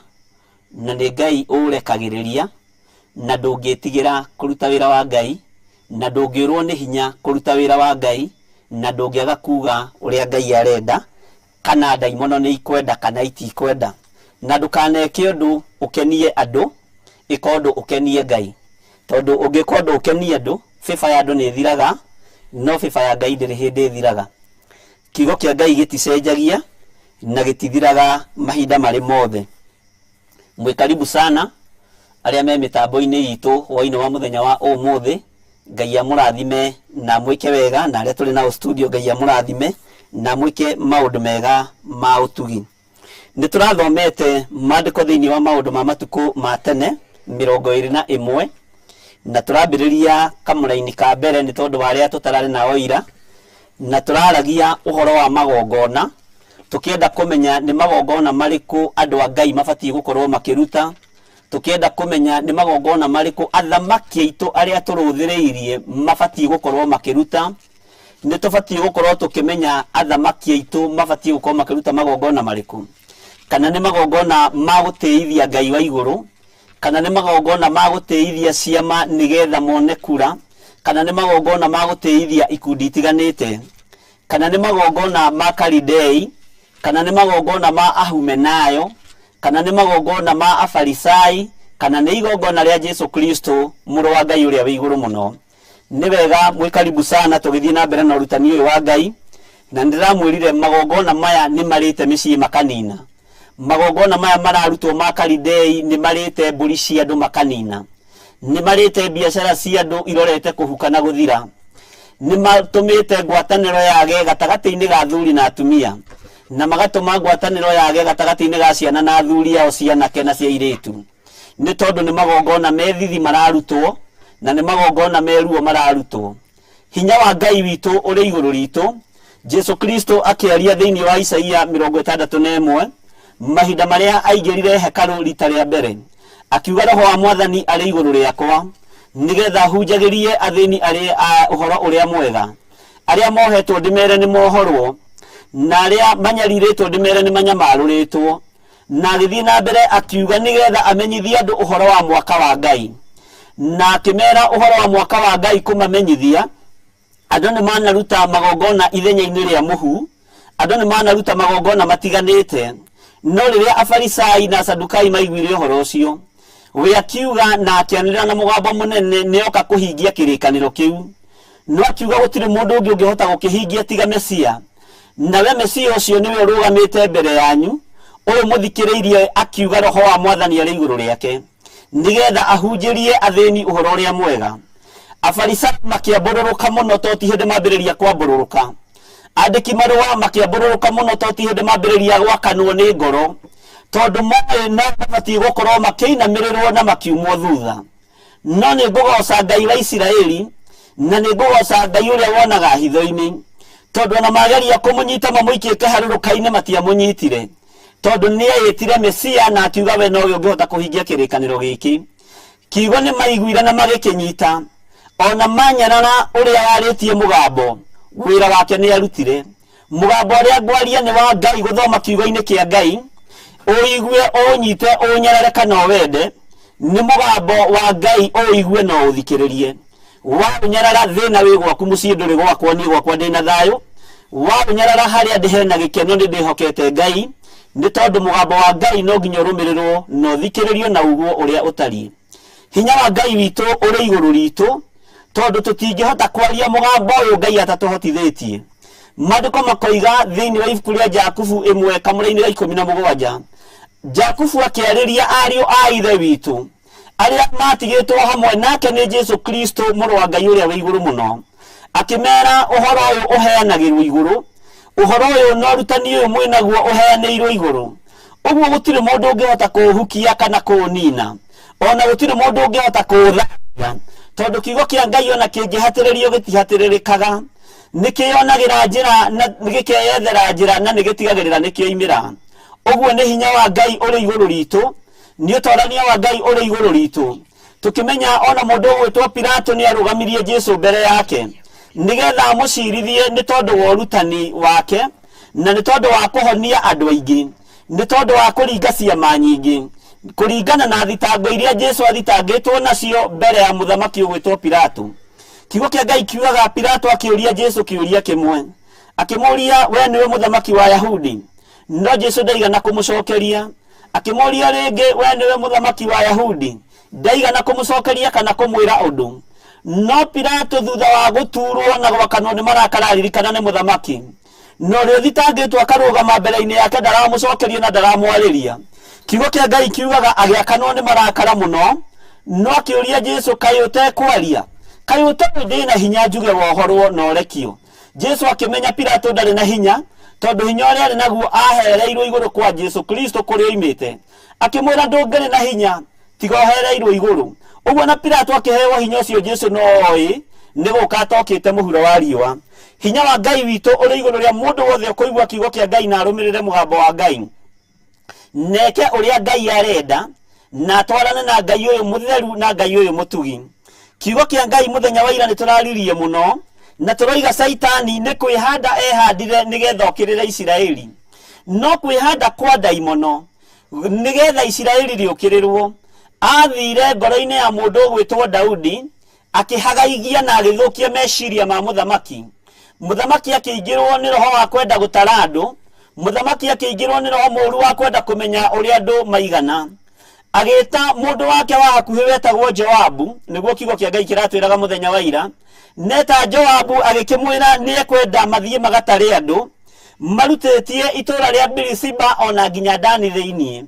na nĩ Ngai ũũrekagĩrĩria, na ndũngĩtigĩra kũruta wĩra wa Ngai, na ndũngĩũrwo nĩ hinya kũruta wĩra wa Ngai, na ndũngĩaga kuga ũrĩa Ngai arenda, kana ndaimono nĩ ikwenda kana itikwenda. Na ndũkaneke ũndũ ũkenie andũ, ĩka ũndũ ũkenie Ngai. Tondũ ũngĩka ũndũ ũkenie andũ, favor ya andũ nĩ ĩthiraga, no favor ya Ngai ndĩrĩ hĩndĩ ĩthiraga. Kiugo kĩa Ngai gĩticenjagia na gĩtithiraga mahinda marĩ mothe. Mwĩ karibu sana arĩa me mĩtambo-inĩ itũ hwainĩ wa mũthenya wa ũmũthĩ. Ngai amũrathime na amwĩke wega, na arĩa tũrĩ nao studio Ngai amũrathime na amwĩke maũndũ mega ma ũtugi. Nĩ tũrathomete maandĩko thĩinĩ wa maũndũ ma matukũ ma tene 21, na tũrambĩrĩria kamũraini ka mbere nĩ tondũ wa arĩa tũtararĩ nao ira, na tũraragia ũhoro wa magongona, tũkĩenda kũmenya nĩ magongona marĩkũ andũ a Ngai mabatiĩ gũkorwo makĩruta, tũkĩenda kũmenya nĩ magongona marĩkũ athamaki aitũ arĩa tũrũthĩrĩirie mabatiĩ gũkorwo makĩruta. Nĩ tũbatiĩ gũkorwo tũkĩmenya athamaki aitũ mabatiĩ gũkorwo makĩruta magongona marĩkũ, kana nĩ magongona ma gũtĩithia Ngai wa igũrũ, kana nĩ magongona ma gũtĩithia ciama nĩgetha mone kura, kana nĩ magongona ma gũtĩithia ikundi itiganĩte, kana nĩ magongona ma Kalidei, kana nĩ magongona ma Ahumenayo, kana nĩ magongona ma Afarisai, kana nĩ igongona rĩa Jesu Kristo mũrũ wa Ngai ũrĩa wĩ igũrũ mũno. Nĩ wega mwĩ karibu sana tũgĩthiĩ na mbere na ũrutani ũyũ wa Ngai, na nĩndĩramwĩrire magongona maya nĩ marĩte mĩciĩ makanina. Magongona maya mararutwo ma Kalidei nĩ marĩte mbũri cia andũ makanina. Nĩ marĩte biacara cia andũ irorete kũhuka na gũthira. Nĩ matũmĩte ngwatanĩro yage gatagatĩ-inĩ ga athuri na atumia, na magatũma ngwatanĩro yage gatagatĩ-inĩ ga ciana na athuri ao cia anake na cia airĩtu. Nĩ tondũ nĩ magongona me thithi mararutwo na nĩ magongona me ruo mararutwo. Hinya wa Ngai witũ ũrĩ igũrũ ritũ. Jesu Kristo akĩaria thĩinĩ wa Isaia 61, mahinda marĩa aingĩrire hekarũ rita rĩa mbere, akiuga roho wa Mwathani arĩ igũrũ rĩakwa, nĩgetha hunjagĩrie athĩni arĩa ũhoro ũrĩa mwega. Arĩa mohetwo ndĩmere nĩ mohorwo, na arĩa manyarirĩtwo ndĩmere nĩ manyamarũrĩtwo. Na agĩthiĩ na mbere akiuga nĩgetha amenyithie andũ ũhoro wa mwaka wa Ngai. Na akĩmera ũhoro wa mwaka wa Ngai kũmamenyithia, andũ nĩ manaruta magongona ithenya-inĩ rĩa mũhu, andũ nĩ manaruta magongona matiganĩte. No rĩrĩa Afarisai na Asadukai maiguire ũhoro ũcio, we akiuga na akĩanĩrĩra na mũgambo mũnene nĩ oka kũhingia kĩrĩkanĩro kĩu. No akiuga gũtirĩ mũndũ ũngĩ ũngĩhota gũkĩhingia tiga Mesia. Nawe Mesia ũcio nĩwe ũrũgamĩte mbere yanyu, ũyũ mũthikĩrĩirie akiuga Roho wa Mwathani arĩ igũrũ rĩake, nĩgetha ahunjĩrie athĩni ũhoro ũrĩa mwega. Afarisai makĩambũrũrũka mũno to ti hĩndĩ mambĩrĩria kwambũrũrũka. Andĩki marũa makĩambũrũrũka mũno to ti hĩndĩ mambĩrĩria gwakanwo nĩ ngoro, tondũ moĩ no mabatiĩ gũkorwo makĩinamĩrĩrwo na makiumwo thutha. No nĩ ngũgooca Ngai wa Isiraeli, na nĩ ngũgooca Ngai ũrĩa wonaga hitho-inĩ, tondũ ona mageria kũmũnyita mamũikie kĩharũrũka-inĩ matiamũnyitire, tondũ nĩeĩtire Mesia na akiuga we nowe ũngĩhota kũhingia kĩrĩkanĩro gĩkĩ. Kiugo nĩ maiguire na magĩkĩnyita, ona manyarara ũrĩa warĩtie mũgambo, wĩra wake nĩ arutire. Mũgambo ũrĩa ngwaria nĩ wa Ngai gũthoma kiugo-inĩ kĩa Ngai, ũigue ũnyite ũnyarare kana ũwende, nĩ mũgambo wa Ngai ũigue na ũthikĩrĩrie. Waũnyarara thĩna wĩ gwaku mũciĩ ndũrĩ gwakwa, niĩ gwakwa ndĩ na thayũ. Waũnyarara harĩa ndĩ hena gĩkeno nĩ ndĩhokete Ngai, nĩ tondũ mũgambo wa Ngai no nginya ũrũmĩrĩrwo na ũthikĩrĩrio na ugwo ũrĩa ũtariĩ. Hinya wa Ngai witũ ũrĩ igũrũ ritũ, tondũ tũtingĩhota kwaria mũgambo ũyũ Ngai atatũhotithĩtie. Maandĩko makoiga thĩinĩ wa ibuku rĩa Jakubu ĩmwe kamũra-inĩ ga 17, Jakubu akĩarĩria ariũ a ithe witũ arĩa matigĩtwo hamwe nake nĩ Jesu Kristo mũrũ wa Ngai ũrĩa wĩ igũrũ mũno, akĩmera ũhoro ũyũ ũheanagĩrwo igũrũ, ũhoro ũyũ na ũrutani ũyũ mwĩnaguo ũheanĩirwo igũrũ. Ũguo gũtirĩ mũndũ ũngĩhota kũũhukia kana kũũnina, ona gũtirĩ mũndũ ũngĩhota kũũthamia, tondũ kiugo kĩa Ngai ona kĩngĩhatĩrĩrio gĩtihatĩrĩrĩkaga. Nĩ kĩyonagĩra njĩra na gĩkeyethera njĩra na nĩ gĩtigagĩrĩra nĩ kĩoimĩra. Ũguo nĩ hinya wa Ngai ũrĩ igũrũ ritũ, nĩ ũtorania wa Ngai ũrĩ igũrũ ritũ. Tũkĩmenya ona mũndũ ũgwĩtwo Pilato nĩ arũgamirie Jesu mbere yake nĩgetha amũcirithie nĩ tondũ wa ũrutani wake na nĩ tondũ wa kũhonia andũ aingĩ, nĩ tondũ wa kũringa ciama nyingĩ, kũringana na thitango iria Jesu athitangĩtwo nacio mbere ya mũthamaki ũgwĩtwo Pilato. Kiugo kĩa Ngai kiugaga Pilato akĩũria Jesu kĩũria kĩmwe, akĩmũũria, we nĩwe mũthamaki wa Ayahudi? No Jesu ndaigana kũmũcokeria. Akĩmũũria rĩngĩ, we nĩwe mũthamaki wa Ayahudi? Ndaigana kũmũcokeria kana kũmwĩra ũndũ. No Pilato thutha wa gũturwo na gwakanwo nĩ marakara aririkana nĩ mũthamaki, na ũrĩa ũthitangĩtwo akarũgama mbere-inĩ yake ndaramũcokeria na ndaramwarĩria. Kiugo kĩa Ngai kiugaga agĩakanwo nĩ marakara mũno, no akĩũria Jesu, kaĩ ũtekwaria? Kaĩ ũtoĩ ndĩ na hinya njuge wohorwo na ũrekio? Jesu akĩmenya Pilato ndarĩ na hinya, tondũ hinya ũrĩa arĩ naguo ahereirwo igũrũ kwa Jesu Kristo kũrĩa oimĩte. Akĩmwĩra ndũngĩrĩ na hinya tiga ũhereirwo igũrũ. Ũguo na Pilato akĩheo hinya ũcio Jesu no oĩ nĩ gũka atokĩte mũhuro wa riũa. Hinya wa Ngai witũ ũrĩ igũrũ rĩa mũndũ wothe ũkũigua kiugo kĩa Ngai na arũmĩrĩre mũgambo wa Ngai. Neke ũrĩa Ngai arenda na atwarane na Ngai ũyũ mũtheru na Ngai ũyũ mũtugi. Kiugo kĩa Ngai mũthenya wa ira nĩ tũraririe mũno na tũroiga Caitani nĩ kwĩhanda ehandire nĩgetha okĩrĩre Isiraeli. No kwĩhanda kwa ndaimono nĩgetha Isiraeli rĩũkĩrĩrwo. Athire ngoro-inĩ ya mũndũ ũgwĩtwo Daudi akĩhagaigia na agĩthũkia meciria ma mũthamaki. Mũthamaki akĩingĩrwo nĩ roho wa kwenda gũtara andũ, mũthamaki akĩingĩrwo nĩ roho mũũru wa kwenda kũmenya ũrĩa andũ maigana. Agĩta mũndũ wake wa hakuhĩ wetagwo Joabu, nĩguo kiugo kĩa Ngai kĩratwĩraga mũthenya wa ira. Neta Joabu agĩkĩmwĩra nĩ ekwenda mathiĩ magatare andũ, marutĩtie itũũra rĩa Birisiba ona nginya Dani thĩinĩ.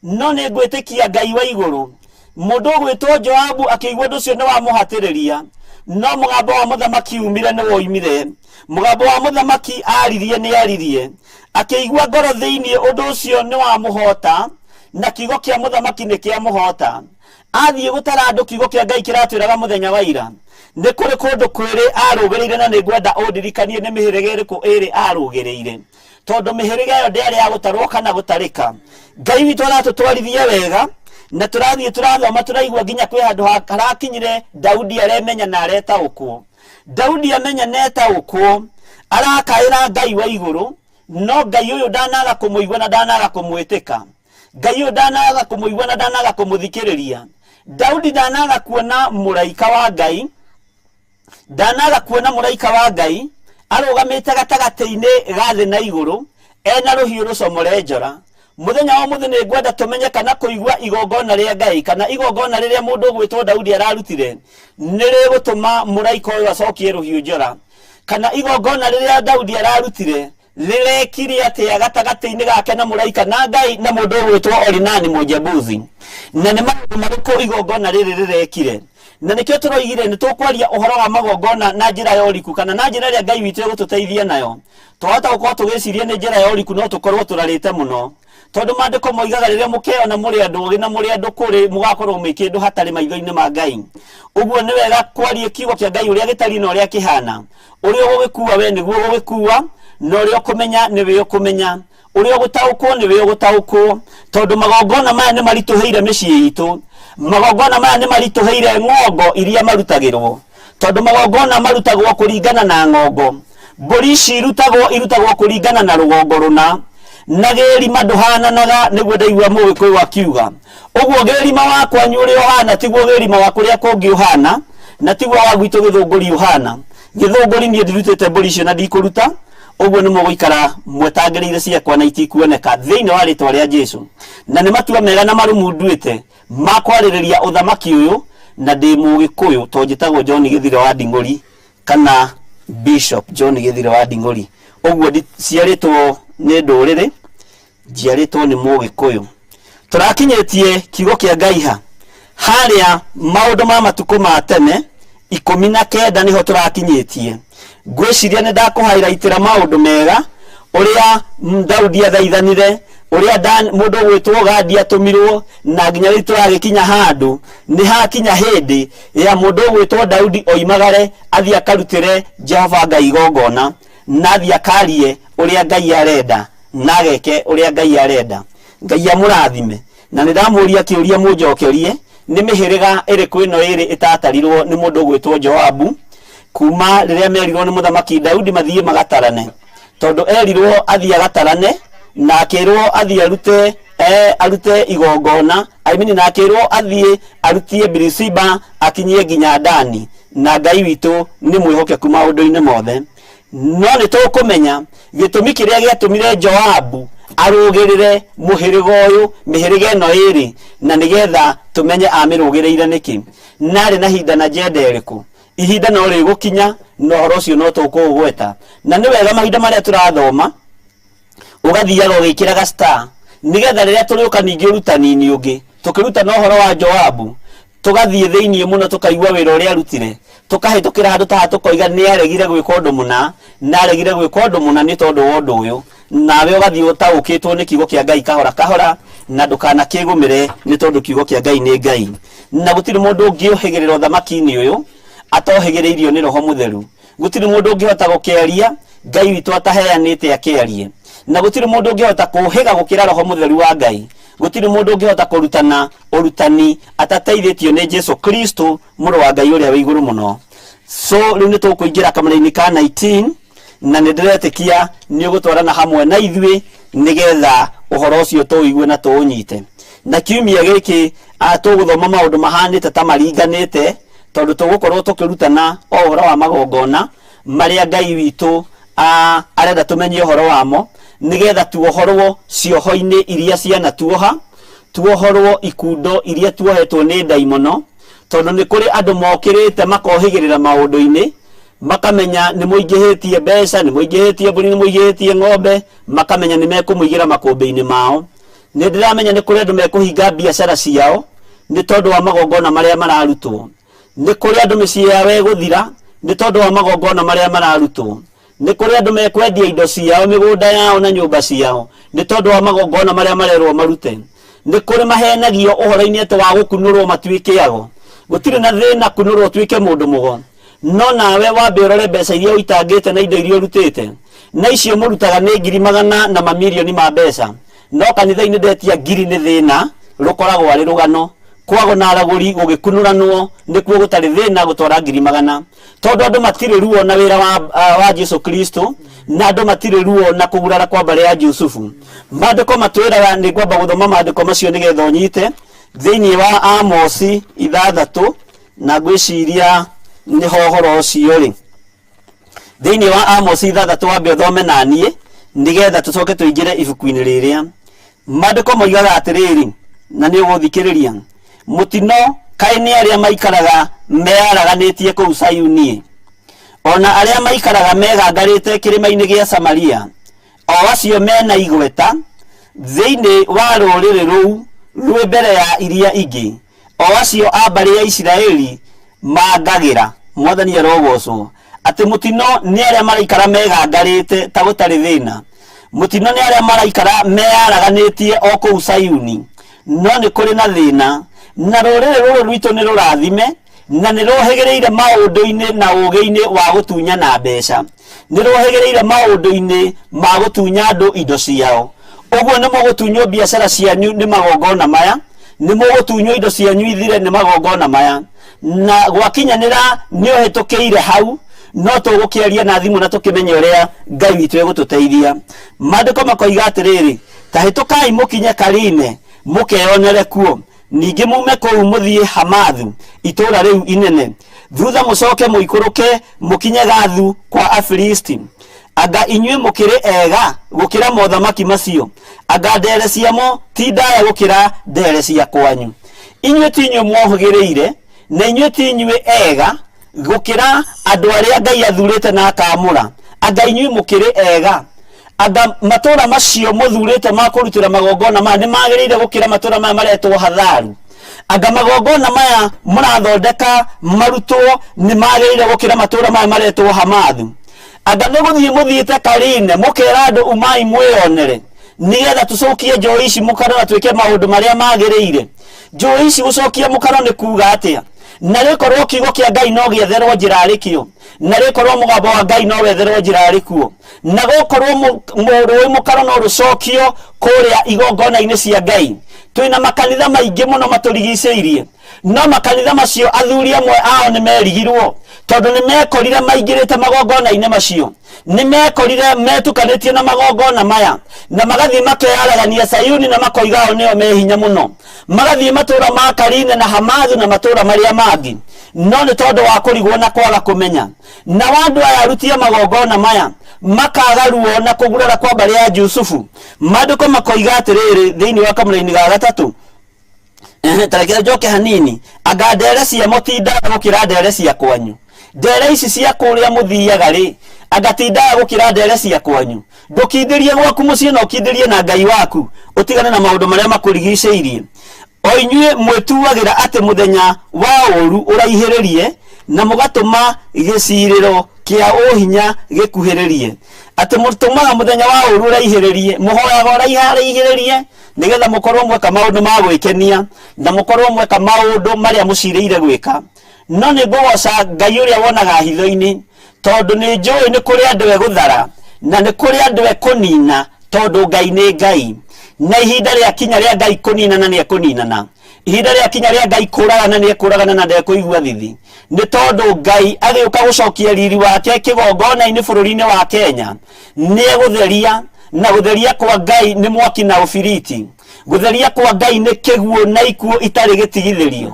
No nĩ ngwĩtĩkia Ngai wa igũrũ. Mũndũ ũgwĩtwo Joabu akĩigua ũndũ ũcio nĩ wamũhatĩrĩria, no mũgambo wa mũthamaki umire nĩ woimire. Mũgambo wa mũthamaki aririe nĩ aririe. Akĩigua ngoro thĩinĩ ũndũ ũcio nĩ wamũhota, na kiugo kĩa mũthamaki nĩ kĩamũhota. Athiĩ gũtara andũ kiugo kĩa Ngai kĩratwĩraga mũthenya wa ira. Nĩ kũrĩ kũndũ kwĩrĩ arũgĩrĩire na nĩ ngwenda ũndirikanie nĩ mĩhĩrĩga ĩrĩkũ ĩrĩ arũgĩrĩire. Tondũ mĩhĩrĩga ĩyo ndĩarĩ ya gũtarwo kana gũtarĩka. Ngai witũ aratũtwarithia wega. Na tũrathiĩ tũrathoma tũraigua nginya kwĩ handũ harakinyire Daudi aremenya na aretaũkwo. Daudi amenya na etaũkwo, arakaĩra Ngai wa igũrũ, no Ngai ũyũ ndanaga kũmũigua na ndanaga kũmwĩtĩka. Ngai ũyũ ndanaga kũmũigua na ndanaga kũmũthikĩrĩria. Daudi ndanaga kuona mũraika wa Ngai, ndanaga kuona mũraika wa Ngai arũgamĩte gatagatĩ-inĩ ga thĩ na igũrũ ena rũhiũ rũcomore njora. Mũthenya wa ũmũthĩ nĩ ngwenda tũmenye kana kũigua igongona rĩa Ngai kana igongona rĩrĩa mũndũ ũgwĩtwo Daudi ararutire nĩ rĩgũtũma mũraika ũyũ acokie rũhiũ njora, kana igongona rĩrĩa Daudi ararutire rĩrekire atĩa gatagatĩ-inĩ gake na mũraika na Ngai na mũndũ ũgwĩtwo Orinani Mũjebusi, na nĩ maũndũ marĩkũ igongona rĩrĩ rĩrekire. Na nĩkĩo tũroigire nĩ tũkwaria ũhoro wa magongona na njĩra ya ũriku, kana na njĩra ĩrĩa Ngai witũ egũtũteithia nayo. Twahota gũkorwo tũgĩciria nĩ njĩra ya ũriku, no tũkorwo tũrarĩte mũno, tondũ maandĩko moigaga rĩrĩa mũkeyona mũrĩ andũ ogĩ na mũrĩ andũ kũrĩ, mũgakorwo mwĩ kĩndũ hatarĩ maitho-inĩ ma Ngai. Ũguo nĩ wega kwaria kiugo kĩa Ngai ũrĩa gĩtariĩ na ũrĩa kĩhana. Ũrĩa ũgũgĩkua we nĩguo ũgũgĩkua, na ũrĩa ũkũmenya nĩwe ũkũmenya, ũrĩa ũgũtaũkwo nĩwe ũgũtaũkwo, tondũ magongona maya nĩ maritũhĩire mĩciĩ itũ, magongona maya nĩ maritũhĩire ng'ongo iria marutagĩrwo, tondũ magongona marutagwo kũringana na ng'ongo. Mbũri ici irutagwo irutagwo kũringana na rũgongo rũna, na gĩrima ndũhananaga, nĩguo ndaigua Mũgĩkũyũ akiuga. Ũguo gĩrima wa kwanyu ũrĩa ũhana tiguo gĩrima wa kũrĩa kũngĩ ũhana, na tiguo wa gwitũ Gĩthũngũri ũhana. Gĩthũngũri niĩ ndirutĩte mbũri icio na ndikũruta, ũguo nĩ mũgũikara mwetangĩrĩire ciakwa na itikuoneka thĩinĩ wa rĩtwa rĩa Jesu. Na nĩ matua mega na marũmu nduĩte ma kwarĩrĩria ũthamaki ũyũ, na ndĩ Mũgĩkũyũ to njĩtagwo John Gĩthire wa Nding'ũri kana Bishop John Gĩthire wa Nding'ũri. Ũguo ndiciarĩtwo nĩ ndũrĩrĩ, njiarĩtwo nĩ Mũgĩkũyũ. Tũrakinyĩtie kiugo kĩa Ngai ha? Harĩa maũndũ ma matukũ ma tene 19 nĩho tũrakinyĩtie. Ngwĩciria nĩ ndakũhairaitĩra maũndũ mega, ũrĩa Daudi athaithanire, ũrĩa mũndũ ũgwĩtwo Gadi atũmirwo, na nginya rĩu tũragĩkinya handũ nĩ hakinya hĩndĩ ya mũndũ ũgwĩtwo Daudi oimagare athiĩ akarutĩre Jehova Ngai igongona, na athiĩ akarie ũrĩa Ngai arenda, na ageke ũrĩa Ngai arenda. Ngai amũrathime. Na nĩ ndamũria kĩũria mũnjokerie, nĩ mĩhĩrĩga ĩrĩkũ ĩno ĩrĩ ĩtatarirwo nĩ mũndũ ũgwĩtwo Joabu kuma rĩrĩa merirwo nĩ mũthamaki Daudi mathiĩ magatarane? Tondũ erirwo athiĩ agatarane na akĩrwo athiĩ arute arute igongona, I mean, na akĩrwo athiĩ arutie Birisiba akinyie nginya Dani, na Ngai witũ nĩ mwĩhokeku maũndũ-inĩ mothe. No nĩ tũkũmenya gĩtũmi kĩrĩa gĩatũmire Joabu arũgĩrĩre mũhĩrĩga ũyũ, mĩhĩrĩga ĩno ĩrĩ, na nĩgetha tũmenye amĩrũgĩrĩire nĩkĩ, na arĩ na hinda na njenda ĩrĩkũ. Ihinda no rĩgũkinya na ũhoro ũcio no tũkũũgweta. Na nĩ wega mahinda marĩa tũrathoma ũgathiaga ũgĩkĩraga star, nĩgetha rĩrĩa tũrĩũka ningĩ ũrutani-inĩ ũngĩ tũkĩrutana ũhoro wa Joabu, tũgathiĩ thĩinĩ mũno tũkaigua wĩra ũrĩa arutire, tũkahĩtũkĩra handũ ta haha tũkoiga nĩ aregire gwĩka ũndũ mũna, na aregire gwĩka ũndũ mũna nĩ tondũ wa ũndũ ũyũ. Nawe ũgathiĩ ũtaũkĩtwo nĩ kiugo kĩa Ngai kahora kahora, na ndũkanakĩgũmĩre nĩ tondũ kiugo kĩa Ngai nĩ Ngai. Na gũtirĩ mũndũ ũngĩũhĩgĩrĩra ũthamaki-inĩ ũyũ atohĩgĩrĩirio nĩ Roho Mũtheru. Gũtirĩ mũndũ ũngĩhota gũkĩaria Ngai witũ ataheanĩte akĩarie. Na gũtirĩ mũndũ ũngĩhota kũũhĩga gũkĩra Roho Mũtheru wa Ngai. Gũtirĩ mũndũ ũngĩhota kũrutana ũrutani atateithĩtio nĩ Jesu Kristo mũrũ wa Ngai ũrĩa wĩ igũrũ mũno. So rĩu nĩ tũkũingĩra kamũra-inĩ ka 19, na nĩ ndĩretĩkia nĩ ũgũtwarana hamwe na ithuĩ nĩgetha ũhoro ũcio tũũigue na tũũnyite. Na kiumia gĩkĩ tũgũthoma maũndũ mahanĩte ta maringanĩte, tondũ tũgũkorwo tũkĩrutana o ũhoro wa magongona marĩa Ngai witũ arenda tũmenye ũhoro wamo, nĩgetha tuohorwo cioho-inĩ iria cianatuoha, tuohorwo ikundo iria tuohetwo nĩ ndaimono, tondũ nĩ kũrĩ andũ mokĩrĩte makohĩgĩrĩra maũndũ-inĩ, makamenya nĩ mũingĩhĩtie mbeca, nĩ mũingĩhĩtie mbũri, nĩ mũingĩhĩtie ng'ombe, makamenya nĩ mekũmũigĩra makũmbĩ-inĩ mao. Nĩ ndĩramenya nĩ kũrĩ andũ mekũhinga biacara ciao nĩ tondũ wa magongona marĩa mararutwo. Nĩ kũrĩ andũ mĩciĩ yao ĩgũthira nĩ tondũ wa magongona marĩa mararutwo. Nĩ kũrĩ andũ mekwendia indo ciao, mĩgũnda yao na nyũmba ciao nĩ tondũ wa magongona marĩa marerwo marute. Nĩ kũrĩ mahenagio ũhoro-inĩ atĩ wa gũkunũrwo matuĩke ago. Gũtirĩ na thĩna kunũrwo ũtuĩke mũndũ mũgo, no nawe wambe ũrore mbeca iria ũitangĩte na indo iria ũrutĩte. Na icio mũrutaga nĩ ngiri magana na mamirioni ma mbeca, no kanitha-inĩ ndetia ngiri nĩ thĩna. Rũkoragwo arĩ rũgano. Kwago na aragũri gũgĩkunũranwo nĩkuo gũtarĩ thĩna gũtwara 100,000. Tondũ andũ matirĩ ruo na wĩra wa Jesu Kristo, na andũ matirĩ ruo na kũgurara kwa mbarĩ ya Jusufu. Maandĩko matwĩraga, nĩ ngwamba gũthoma maandĩko macio nĩgetha ũnyite, thĩinĩ wa Amosi 6, na ngwĩciria nĩho ũhoro ũcio ũrĩ. Thĩinĩ wa Amosi 6 wambe ũthome na niĩ nĩgetha tũcoke tũingĩre ibuku-inĩ rĩrĩa. Maandĩko moigaga atĩrĩrĩ, na nĩ ũgũthikĩrĩria, mũtino kaĩ nĩ arĩa maikaraga meyaraganĩtie kũu Sayuni, o na arĩa maikaraga megangarĩte kĩrĩma-inĩ gĩa Samaria, o acio mena igweta thĩinĩ wa rũrĩrĩ rũu rwĩ mbere ya iria ingĩ, o acio a mbarĩ ya Isiraeli mangagĩra. Mwathani arogocwo. Atĩ mũtino nĩ arĩa maraikara megangarĩte ta gũtarĩ thĩna. Mũtino nĩ arĩa maraikara meyaraganĩtie o kũu Sayuni, no nĩ kũrĩ na thĩna. Na rũrĩrĩ rũrũ rwitũ nĩ rũrathime, na nĩ rũhĩgĩrĩire maũndũ-inĩ na ũũgĩ-inĩ wa gũtunyana mbeca. Nĩ rũhĩgĩrĩire maũndũ-inĩ ma gũtunya andũ indo ciao. Ũguo nĩ mũgũtunywo biacara cianyu nĩ magongona maya, nĩ mũgũtunywo indo cianyu ithire nĩ magongona maya. Na gwakinyanĩra nĩ ũhĩtũkĩire hau, no tũgũkĩaria na thimũ na tũkĩmenye ũrĩa Ngai witũ egũtũteithia. Maandĩko makoiga atĩrĩrĩ, ta hĩtũkai mũkinye Karine, mũkeyonere kuo. Ningĩ mume kũu mũthiĩ Hamathu, itũũra rĩu inene. Thutha mũcoke mũikũrũke mũkinye Gathu kwa Afilisti. Anga inyuĩ mũkĩrĩ ega gũkĩra mothamaki macio? Anga ndere ciamo ti ndaya gũkĩra ndere cia kwanyu? Inyuĩ ti inyuĩ mwohĩgĩrĩire, na inyuĩ ti inyuĩ ega gũkĩra andũ arĩa Ngai athurĩte na akaamũra? Anga inyuĩ mũkĩrĩ ega? Anga matũũra macio mũthurĩte ma kũrutĩra magongona maya nĩ magĩrĩire gũkĩra matũũra maya maretwo Hatharu? Anga magongona maya mũrathondeka marutwo nĩ magĩrĩire gũkĩra matũũra maya maretwo Hamathu? Anga nĩ gũthiĩ mũthiĩte Karine mũkera andũ umai mwĩyonere, nĩgetha tũcokie njũĩ ici mũkaro na twĩke maũndũ marĩa magĩrĩire? Njũĩ ici gũcokia mũkaro nĩ kuga atĩa? Na rĩkorwo kiugo kĩa Ngai no gĩetherwo njĩra arĩ kĩo, na rĩkorwo mũgambo wa Ngai no wetherwo njĩra arĩ kuo, na gũkorwo rũĩ mũkaro no rũcokio kũrĩa igongona-inĩ cia Ngai. Twĩna makanitha maingĩ mũno matũrigicĩirie, no makanitha macio athuri amwe ao nĩ merigirwo, tondũ nĩ mekorire maingĩrĩte magongona-inĩ macio, nĩ mekorire metukanĩtie na magongona maya, na magathiĩ makeyaragania Sayuni na makoiga ao nĩo me hinya mũno, magathiĩ matũũra ma Karine na Hamathu na matũũra marĩa mangĩ, no nĩ tondũ wa kũrigwo na kwaga kũmenya. Nao andũ aya aruti a magongona maya makaga ruo na kũgurara kwa mbarĩ ya Jusufu. Maandĩko makoiga atĩrĩrĩ thĩinĩ wa kamũraini ga gatatũ, ta reke njoke hanini, anga ndere ciamo ti ndaya gũkĩra ndere cia kwanyu? Ndere ici cia kũrĩa mũthiaga rĩ, anga ti ndaya gũkĩra ndere cia kwanyu? Ndũkindĩrie gwaku mũciĩ na ũkindĩrie na Ngai waku, ũtigane na maũndũ marĩa makũrigicĩirie. O inyuĩ mwĩtuagĩra atĩ mũthenya wa ũũru ũraihĩrĩrie, na mũgatũma gĩcirĩro kĩa ũhinya gĩkuhĩrĩrie. Atĩ mũtũmaga mũthenya wa ũũru ũraihĩrĩrie, mũhoyaga ũraihĩrĩrie, nĩgetha mũkorwo mweka maũndũ ma gwĩkenia, na mũkorwo mweka maũndũ marĩa mũcirĩire gwĩka. No nĩ ngũgoca Ngai ũrĩa wonaga hitho-inĩ, tondũ nĩ njũĩ nĩ kũrĩ andũ egũthara, na nĩ kũrĩ andũ ekũnina, tondũ Ngai nĩ Ngai. Na ihinda rĩakinya rĩa Ngai kũninana nĩ ekũninana. Ihinda rĩakinya rĩa Ngai kũragana nĩ ekũragana na ndekũigua thithi. Nĩ tondũ Ngai agĩũka gũcokia riri wake kĩgongona-inĩ bũrũri-inĩ wa Kenya, nĩ egũtheria, na gũtheria kwa Ngai nĩ mwaki na ũbiriti. Gũtheria kwa Ngai nĩ kĩguũ na ikuũ itarĩ gĩtigithĩrio.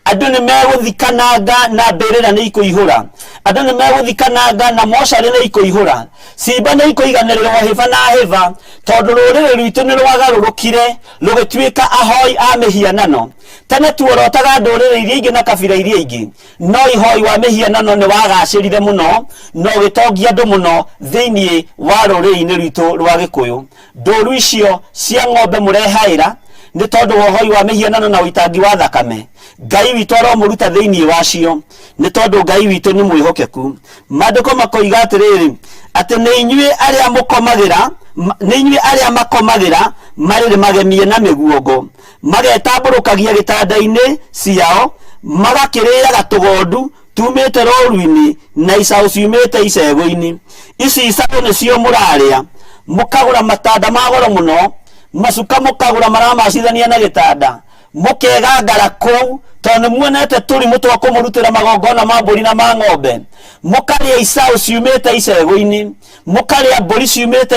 Andũ nĩ megũthikananga na mbĩrĩra nĩ ikũihũra. Andũ nĩ megũthikananga na mocarĩ nĩ ikũihũra. Ciimba nĩ ikũiganĩrĩrwo hĩba na hĩba, tondũ rũrĩrĩ rwitũ nĩ rwagarũrũkire rũgĩtuĩka ahoi a mĩhianano. Tene tuorotaga ndũrĩrĩ iria ingĩ na kabira iria ingĩ, no ihoi wa mĩhianano nĩ wagacĩrire mũno na ũgĩtongia andũ mũno thĩinĩ wa rũrĩrĩ-inĩ rwitũ rwa Gĩkũyũ. Ndũru icio cia ng'ombe mũrehaĩra nĩ tondũ wa ũhoi wa mĩhianano na ũitangi wa thakame. Ngai witũ aromũruta thĩinĩ wacio, nĩ tondũ Ngai witũ nĩ mwĩhokeku. Maandĩko makoiga atĩrĩrĩ, atĩ nĩ inyuĩ arĩa mũkomagĩra, nĩ inyuĩ arĩa makomagĩra marĩrĩ magemie na mĩguongo, magetambũrũkagia gĩtanda-inĩ ciao, magakĩrĩaga tũgondu tumĩte rũũru-inĩ na icaũ ciumĩte icegũ-inĩ. Ici icaũ nĩcio mũrarĩa, mũkagũra matanda ma goro mũno, macuka mũkagũra maramacithania na gĩtanda. Mũkegangara kũu tondũ nĩ muonete tũrimũ twa kũmũrutĩra magongona ma mbũri na ma ng'ombe, mũkarĩa icaũ ciumĩte icegũ-inĩ, mũkarĩa mbũri ciumĩte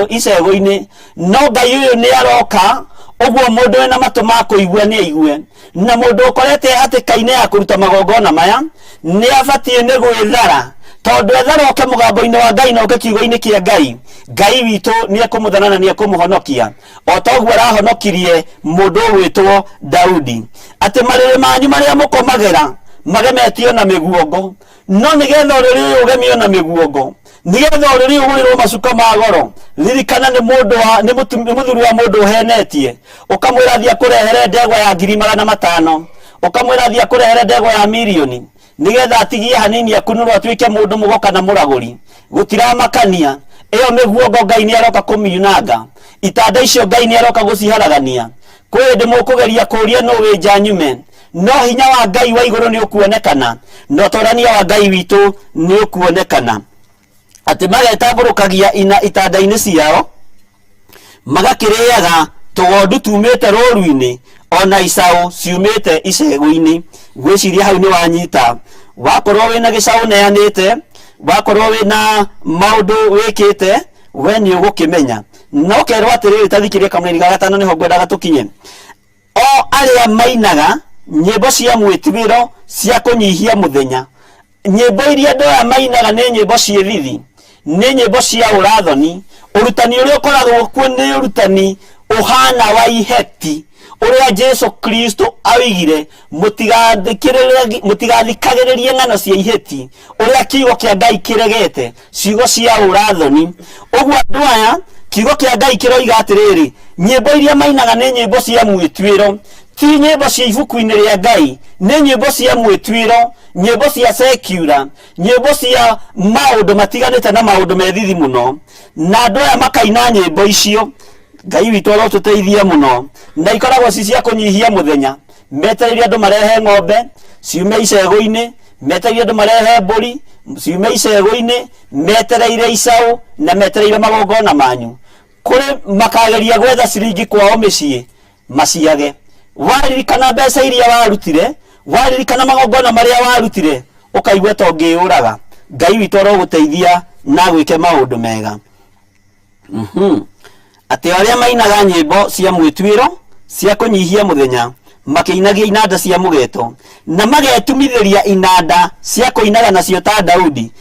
icegũ-inĩ. No Ngai ũyũ nĩ aroka ũguo, mũndũ wĩna matũ ma kũigua nĩ aigue, na mũndũ ũkorete hatĩka-inĩ ya kũruta magongona maya nĩ abatiĩ nĩ gwĩthara, tondũ ethara oke mũgambo-inĩ wa Ngai na oke kiugo-inĩ kĩa Ngai, Ngai witũ nĩ ekũmũthana na nĩ ekũmũhonokia o ta ũguo arahonokirie mũndũ ũgwĩtwo Daudi. Atĩ marĩrĩ manyu marĩa mũkomagĩra magemetio na mĩguongo, no nĩgetha ũrĩrĩ ũyũ ũgemio na mĩguongo, nĩgetha ũrĩrĩ ũyũ ũgũrĩrwo macuka ma goro, ririkana nĩ mũndũ wa nĩ mũthuri wa mũndũ ũhenetie, ũkamwĩra thiĩ akũrehere ndegwa ya 500,000, ũkamwĩra thiĩ akũrehere ndegwa ya mirioni, nĩgetha atigie hanini akunũrwo atuĩke mũndũ mũgo kana mũragũri. Gũtiramakania, ĩyo mĩguongo Ngai nĩ aroka kũmiunanga, itanda icio Ngai nĩ aroka gũciharagania. Kwĩ hĩndĩ mũkũgeria kũũria nũ wĩ nja nyume, no hinya wa Ngai wa igũrũ nĩ ũkuonekana, na ũtorania wa Ngai witũ nĩ ũkuonekana. Atĩ magetambũrũkagia ina itanda-inĩ ciao, magakĩrĩaga tũgondu tumĩte rũũru-inĩ, ona icaũ ciumĩte icegũ-inĩ. Ngwĩciria hau nĩ wanyita. Wakorwo wĩna gĩcaũ ũneanĩte, wakorwo wĩna maũndũ wĩkĩte, we nĩ ũgũkĩmenya. Na ũkerwo atĩrĩrĩ, ta thikĩrĩria kamũraini ga gatano nĩho ngwendaga tũkinye. O arĩa mainaga nyĩmbo cia mwĩtuĩro cia kũnyihia mũthenya. Nyĩmbo iria andũ aya mainaga nĩ nyĩmbo ciĩ thithi, nĩ nyĩmbo cia ũrathoni. Ũrutani ũrĩa ũkoragwo kuo nĩ ũrutani ũhana wa iheti, ũrĩa Jesu Kristo oigire, mũtigathikagĩrĩrie ng'ano cia iheti, ũrĩa kiugo kĩa Ngai kĩregete, ciugo cia ũrathoni. Ũguo andũ aya, kiugo kĩa Ngai kĩroiga atĩrĩrĩ, nyĩmbo iria mainaga nĩ nyĩmbo cia mwĩtuĩro, ti nyĩmbo cia ibuku-inĩ rĩa Ngai, nĩ nyĩmbo cia mwĩtuĩro, nyĩmbo cia secular, nyĩmbo cia maũndũ matiganĩte na maũndũ me thithi mũno. Na andũ aya makaina nyĩmbo icio, Ngai witũ arotũteithia mũno, na ikoragwo ci cia kũnyihia mũthenya. Metereire andũ marehe ng'ombe ciume icegũ-inĩ, metereire andũ marehe mbũri ciume icegũ-inĩ, metereire icaũ na metereire magongona manyu. Kũrĩ makageria gwetha ciringi kwao mĩciĩ maciage. Waririkana mbeca iria warutire, waririkana magongona marĩa warutire, ũkaigua ta ũngĩyũraga. Ngai witũ arogũteithia na agwĩke maũndũ mega. Atĩ arĩa mainaga nyĩmbo cia mwĩtuĩro cia kũnyihia mũthenya, makĩinagia inanda cia mũgeto, na magetumithĩria inanda cia kũinaga nacio ta Daudi,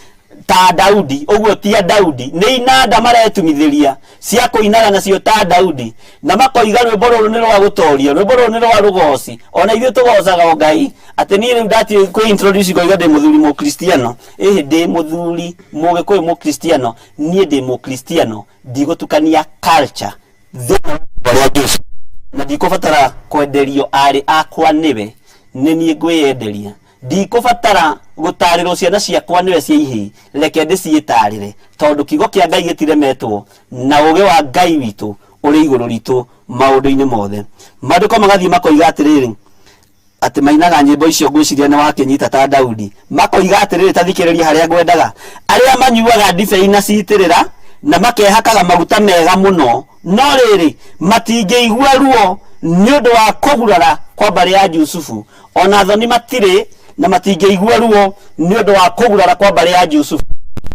ta Daudi, ũguo ti a Daudi, nĩ inanda maretumithĩria cia kũinaga nacio ta Daudi, na makoiga rwĩmbo rũrũ nĩ rwa gũtoria, rwĩmbo rũrũ nĩ rwa rũgoci. Ona ithuĩ tũgocaga o Ngai, atĩ niĩ rĩu ndatiĩ kwĩ introduce ngoiga ndĩ mũthuri mũkristiano, ĩhĩ ndĩ mũthuri mũgĩkũyũ mũkristiano, niĩ ndĩ mũkristiano, ndigũtukania culture thĩinĩ wa rĩa Jesu, na ndikũbatara kwenderio arĩ akwa nĩwe, nĩ niĩ ngwĩyenderia. Ndikũbatara gũtarĩrwo ciana ciakwa nĩwe cia ihĩĩ, reke ndĩciĩtarĩre, tondũ kiugo kĩa Ngai gĩtiremetwo, na ũũgĩ wa Ngai witũ ũrĩ igũrũ ritũ maũndũ-inĩ mothe. Maandĩko magathiĩ makoiga atĩrĩrĩ, atĩ mainaga nyĩmbo icio ngwĩciria nĩ wakĩnyita ta Daudi. Makoiga atĩrĩrĩ, ta thikĩrĩria harĩa ngwendaga, arĩa manyuaga ndibei na citĩrĩra na makehakaga maguta mega mũno, no rĩrĩ, matingĩigua ruo nĩ ũndũ wa kũgurara kwa mbarĩ ya Jusufu, ona thoni matirĩ na matingĩigua ruo nĩ ũndũ wa kũgurara kwa mbarĩ ya Jusufu.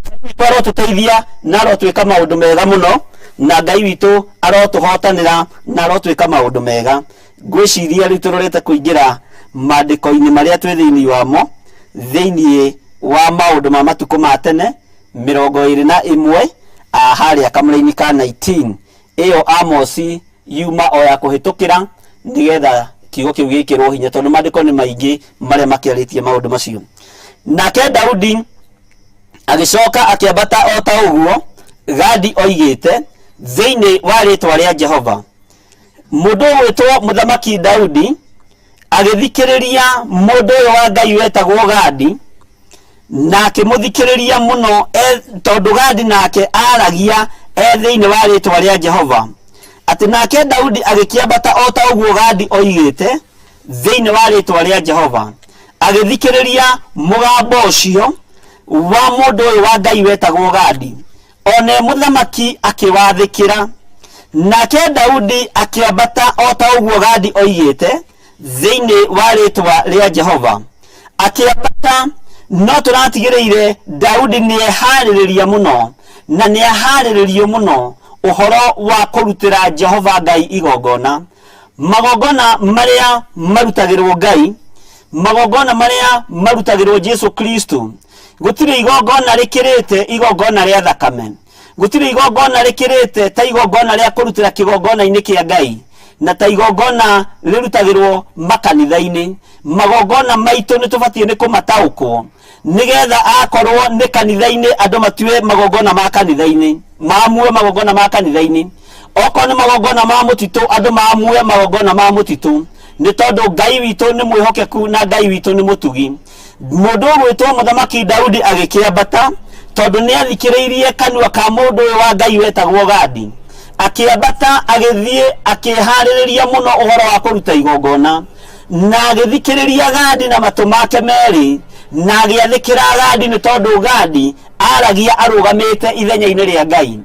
Ngai witũ arotũteithia na arotwĩka maũndũ mega mũno, na Ngai witũ arotũhotanĩra na arotwĩka maũndũ mega. Ngwĩciria rĩu tũrorete kũingĩra maandĩko-inĩ marĩa twĩ thĩinĩ wamo, thĩinĩ wa maũndũ ma matukũ ma tene 21, harĩa kamũraini ka 19. Ĩyo Amosi yuma o ya kũhĩtũkĩra nĩgetha kiugo kĩu gĩkĩrwo hinya, tondũ maandĩko nĩ maingĩ marĩa makĩarĩtie maũndũ macio. Nake Daudi agĩcoka akĩambata o ta ũguo Gadi oigĩte thĩinĩ wa rĩĩtwa rĩa Jehova. Mũndũ ũgwĩtwo Mũthamaki Daudi agĩthikĩrĩria mũndũ ũyũ wa Ngai wetagwo Gadi, na akĩmũthikĩrĩria mũno tondũ Gadi nake aaragia e thĩinĩ wa rĩĩtwa rĩa Jehova. Atĩ nake Daudi agĩkĩambata o ta ũguo Gadi oigĩte thĩinĩ wa rĩĩtwa rĩa Jehova, agĩthikĩrĩria mũgambo ũcio wa mũndũ ũyũ wa Ngai wetagwo Gadi. One mũthamaki akĩwathĩkĩra. Nake Daudi akĩambata o ta ũguo Gadi oigĩte, Thĩinĩ wa rĩtwa rĩa Jehova. Akĩambata, no tũratigĩrĩire Daudi nĩeharĩrĩria mũno na nĩaharĩrĩrio mũno ũhoro wa kũrutĩra Jehova Ngai igongona. Magongona marĩa marutagĩrwo Ngai, magongona marĩa marutagĩrwo Jesu Kristo, gũtirĩ igongona rĩkĩrĩte igongona rĩa thakame. Gũtirĩ igongona rĩkĩrĩte ta igongona rĩa kũrutĩra kĩgongona-inĩ kĩa Ngai na ta igongona rĩrutagĩrwo makanitha-inĩ. Magongona maitũ nĩ tũbatiĩ nĩ kũmataũkwo nĩgetha akorwo nĩ kanitha-inĩ andũ matue magongona ma kanitha-inĩ, maamue magongona ma kanitha-inĩ. Okorwo nĩ magongona ma mũtitũ andũ maamue magongona ma mũtitũ, nĩ tondũ Ngai witũ nĩ mwĩhokeku na Ngai witũ nĩ mũtugi. Mũndũ ũgwĩtwo Mũthamaki Daudi agĩkĩambata, tondũ nĩathikĩrĩirie kanua ka mũndũ ũyũ wa Ngai wetagwo Gadi. Akĩambata agĩthiĩ akĩĩhaarĩrĩria mũno ũhoro wa kũruta igongona, na agĩthikĩrĩria Gadi na matũ make merĩ, na agĩathĩkĩra Gadi nĩ tondũ Gadi aaragia arũgamĩte ithenya-inĩ rĩa Ngai.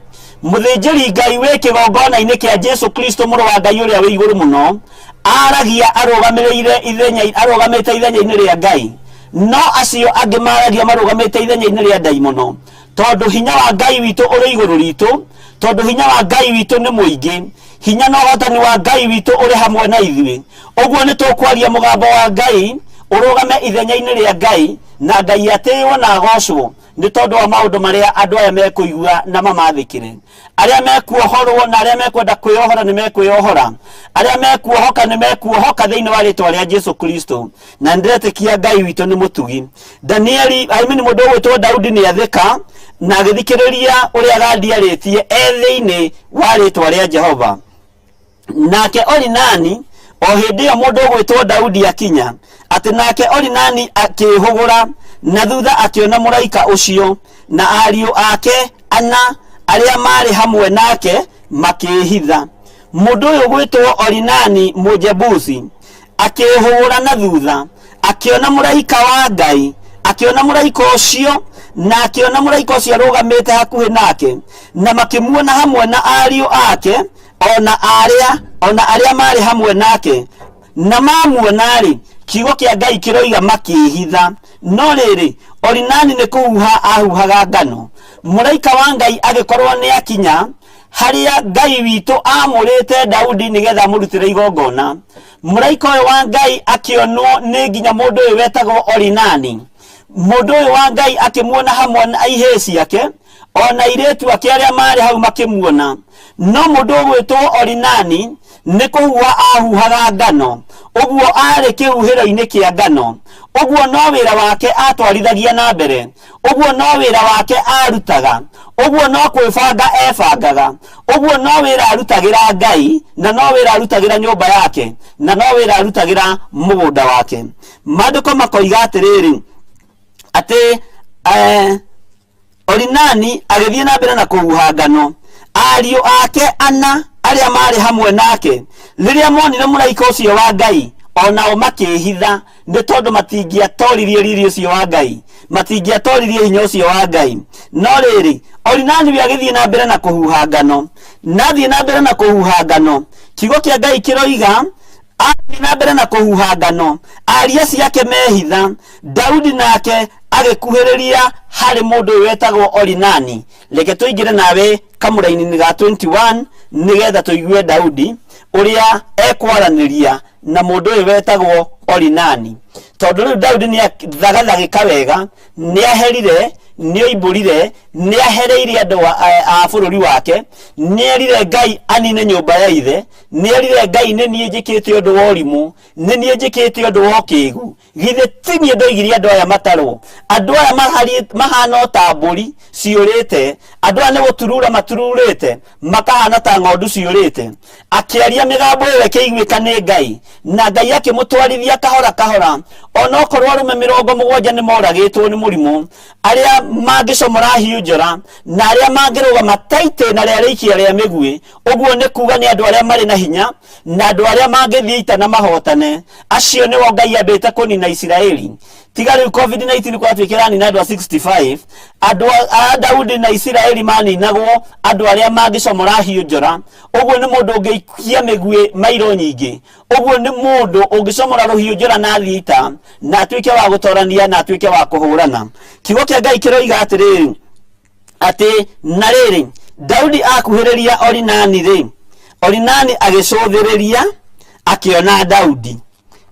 Mũthĩnjĩri Ngai wĩ kĩgongona-inĩ kĩa Jesu Kristo mũrũ wa Ngai ũrĩa wĩ igũrũ mũno, aragia arũgamĩrĩire ithenya arũgamĩte ithenya-inĩ rĩa Ngai, no acio angĩ maragia marũgamĩte ithenya-inĩ rĩa ndaimono, tondũ hinya wa Ngai witũ ũrĩ igũrũ ritũ, tondũ hinya wa Ngai witũ nĩ mũingĩ, hinya na ũhotani wa Ngai witũ ũrĩ hamwe na ithuĩ. Ũguo nĩ tũkwaria mũgambo wa Ngai ũrũgame ithenya-inĩ rĩa Ngai, na Ngai atĩĩwo na agocwo nĩ tondũ wa maũndũ marĩa andũ aya mekũigua na mamathĩkĩre. Arĩa mekuohorwo na arĩa mekwenda kwĩyohora nĩ mekwĩyohora, arĩa mekuohoka nĩ mekuohoka thĩinĩ wa rĩtwa rĩa Jesu Kristo. Na nĩndĩretĩkia Ngai witũ nĩ mũtugi. Danieli, I mean mũndũ ũgwĩtwo Daudi nĩ athĩka na agĩthikĩrĩria ũrĩa Gadi arĩtie e thĩinĩ wa rĩtwa rĩa Jehova. Nake Orinani, o hĩndĩ ĩyo mũndũ ũgwĩtwo Daudi akinya, atĩ nake Orinani akĩĩhũgũra na thutha akĩona mũraika ũcio, na ariũ ake ana arĩa maarĩ hamwe nake makĩĩhitha. Mũndũ ũyũ ũgwĩtwo Orinani Mũjebusi akĩĩhũgũra na thutha akĩona mũraika wa Ngai, akĩona mũraika ũcio, na akĩona mũraika ũcio arũgamĩte hakuhĩ nake, na makĩmuona hamwe na ariũ ake ona arĩa ona arĩa maarĩ hamwe nake. Na mamuona-rĩ, kiugo kĩa Ngai kĩroiga makĩĩhitha. No rĩrĩ, Orinani nĩ kũhuha ahuhaga ngano. Mũraika wa Ngai agĩkorwo nĩ akinya harĩa Ngai witũ aamũrĩte Daudi nĩgetha amũrutĩre igongona. Mũraika ũyũ wa Ngai akĩonwo nĩ nginya mũndũ ũyũ wetagwo Orinani. Mũndũ ũyũ wa Ngai akĩmuona hamwe na ihĩĩ ciake, ona airĩtu ake arĩa maarĩ hau makĩmuona. No mũndũ ũgwĩtwo Orinani nĩ kũhuha ahuhaga ngano, ũguo aarĩ kĩhuhĩro-inĩ kĩa ngano. Ũguo no wĩra wake atwarithagia na mbere, ũguo no wĩra wake arutaga, ũguo no kwĩbanga ebangaga, ũguo no wĩra arutagĩra Ngai, na no wĩra arutagĩra nyũmba yake, na no wĩra arutagĩra mũgũnda wake. Maandĩko makoiga atĩrĩrĩ, atĩ Orinani agĩthiĩ na mbere na kũhuha ngano. Ariũ ake ana arĩa maarĩ hamwe nake, rĩrĩa monire mũraika ũcio wa Ngai, o nao makĩĩhitha, nĩ tondũ matingĩatoririe riri ũcio wa Ngai, matingĩatoririe hinya ũcio wa Ngai. No rĩrĩ, Orinani we agĩthiĩ na mbere na kũhuha ngano. Na athiĩ na mbere na kũhuha ngano, kiugo kĩa Ngai kĩroiga, athiĩ na mbere na kũhuha ngano, aria ciake mehitha. Daudi nake agĩkuhĩrĩria harĩ mũndũ ũyũ wetagwo Orinani. Reke tũingĩre nawe kamũraini-inĩ ga 21 nĩgetha tũigue Daudi ũrĩa ekwaranĩria na mũndũ ũyũ wetagwo Orinani. Tondũ rĩu Daudi nĩ athagathagĩka wega, nĩ aherire, nĩ oimbũrire, nĩ ahereire andũ a bũrũri wake, nĩ erire Ngai anine nyũmba ya ithe, nĩ erire Ngai nĩ niĩ njĩkĩte ũndũ wa ũrimũ, nĩ niĩ njĩkĩte ũndũ wa ũkĩgu. Githĩ ti niĩ ndoigirie andũ aya matarwo? Andũ aya mahana o ta mbũri ciũrĩte, andũ aya nĩ gũturura matururĩte, makahana ta ng'ondu ciũrĩte. Akĩaria mĩgambo ĩyo ĩkĩiguĩka nĩ Ngai, na Ngai akĩmũtwarithia kahora kahora, onokorwo arũme 70 nĩ moragĩtwo nĩ mũrimũ, arĩa mangĩcomora hiũ njora, na arĩa mangĩrũgama ta itĩna rĩa rĩikia rĩa mĩguĩ, ũguo nĩ kuga nĩ andũ arĩa marĩ na hinya, na andũ arĩa mangĩthiĩ ita na mahotane, acio nĩo Ngai ambĩte kũnina Isiraeli. Tiga rĩu COVID-19 kwatuĩka ĩranina andũ a 65, andũ a Daudi na Isiraeli maninagwo andũ arĩa mangĩcomora hiũ njora. Ũguo nĩ mũndũ ũngĩikia mĩguĩ mairo nyingĩ. Ũguo nĩ mũndũ ũngĩcomora rũhiũ njora na athiĩ ita na atuĩke wa gũtorania na atuĩke wa kũhũrana. Kiugo kĩa Ngai kĩroiga atĩrĩrĩ, atĩ na rĩrĩ, Daudi akuhĩrĩria Orinani-rĩ, Orinani agĩcũthĩrĩria akĩona Daudi.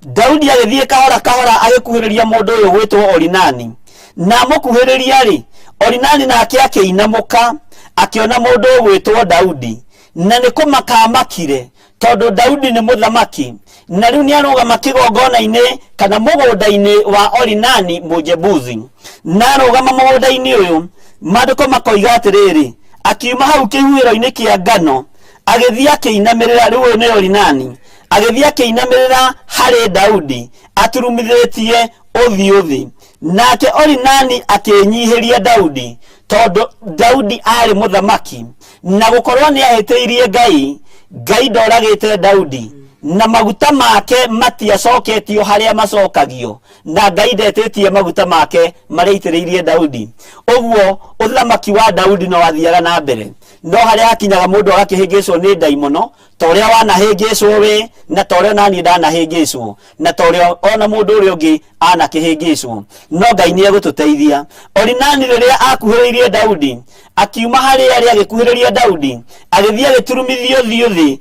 Daudi agĩthiĩ kahora kahora agĩkuhĩrĩria mũndũ ũyũ gwĩtwo Orinani. Na amũkuhĩrĩria-rĩ, Orinani nake akĩinamũka akĩona mũndũ ũgwĩtwo Daudi. Na nĩ kũmaka amakire, tondũ Daudi nĩ mũthamaki, na rĩu nĩarũgama kĩgongona-inĩ kana mũgũnda-inĩ wa Orinani Mũjebusi. Na arũgama mũgũnda-inĩ ũyũ, maandĩko makoiga atĩrĩrĩ, akiuma hau kĩhuhĩro-inĩ kĩa ngano, agĩthiĩ akĩinamĩrĩra, rĩu ũyũ nĩ Orinani, agĩthiĩ akĩinamĩrĩra harĩ Daudi aturumithĩtie ũthiũ thĩ. Nake Orinani akĩĩnyihĩria Daudi, tondũ Daudi aarĩ mũthamaki, na gũkorwo nĩ ahĩtĩirie Ngai, Ngai ndoragĩte Daudi, na maguta make matiacoketio harĩa macokagio, na Ngai ndetĩtie maguta make marĩa aitĩrĩirie Daudi. Ũguo ũthamaki wa Daudi no wathiaga na mbere, no harĩa hakinyaga mũndũ agakĩhĩngĩcwo nĩ ndaimono, ta ũrĩa wanahĩngĩcwo we, na ta ũrĩa naniĩ ndanahĩngĩcwo, na ta ũrĩa ona mũndũ ũrĩa ũngĩ anakĩhĩngĩcwo. No Ngai nĩ egũtũteithia. Orinani rĩrĩa akuhĩrĩirie Daudi, akiuma harĩa arĩ agĩkuhĩrĩria Daudi, agĩthiĩ agĩturumithia ũthiũ thĩ,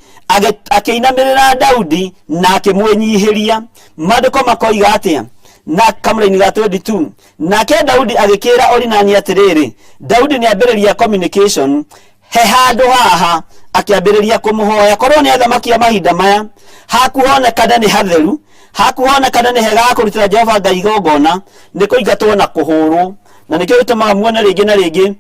akĩinamĩrĩra Daudi na akĩmwĩnyihĩria. Maandĩko makoiga atĩa? Na kamũraini ga 22, nake Daudi agĩkĩra Orinani atĩrĩrĩ, Daudi nĩ ambĩrĩria communication, he handũ haha akĩambĩrĩria kũmũhoya. Korwo nĩ athamaki a mahinda maya, haku honekane nĩ hatheru, haku honekane nĩ hega ha kũrutĩra Jehova Ngai igongona, nĩ kũingatwo na kũhũrwo. Na nĩkĩo gĩtũmaga muone rĩngĩ na rĩngĩ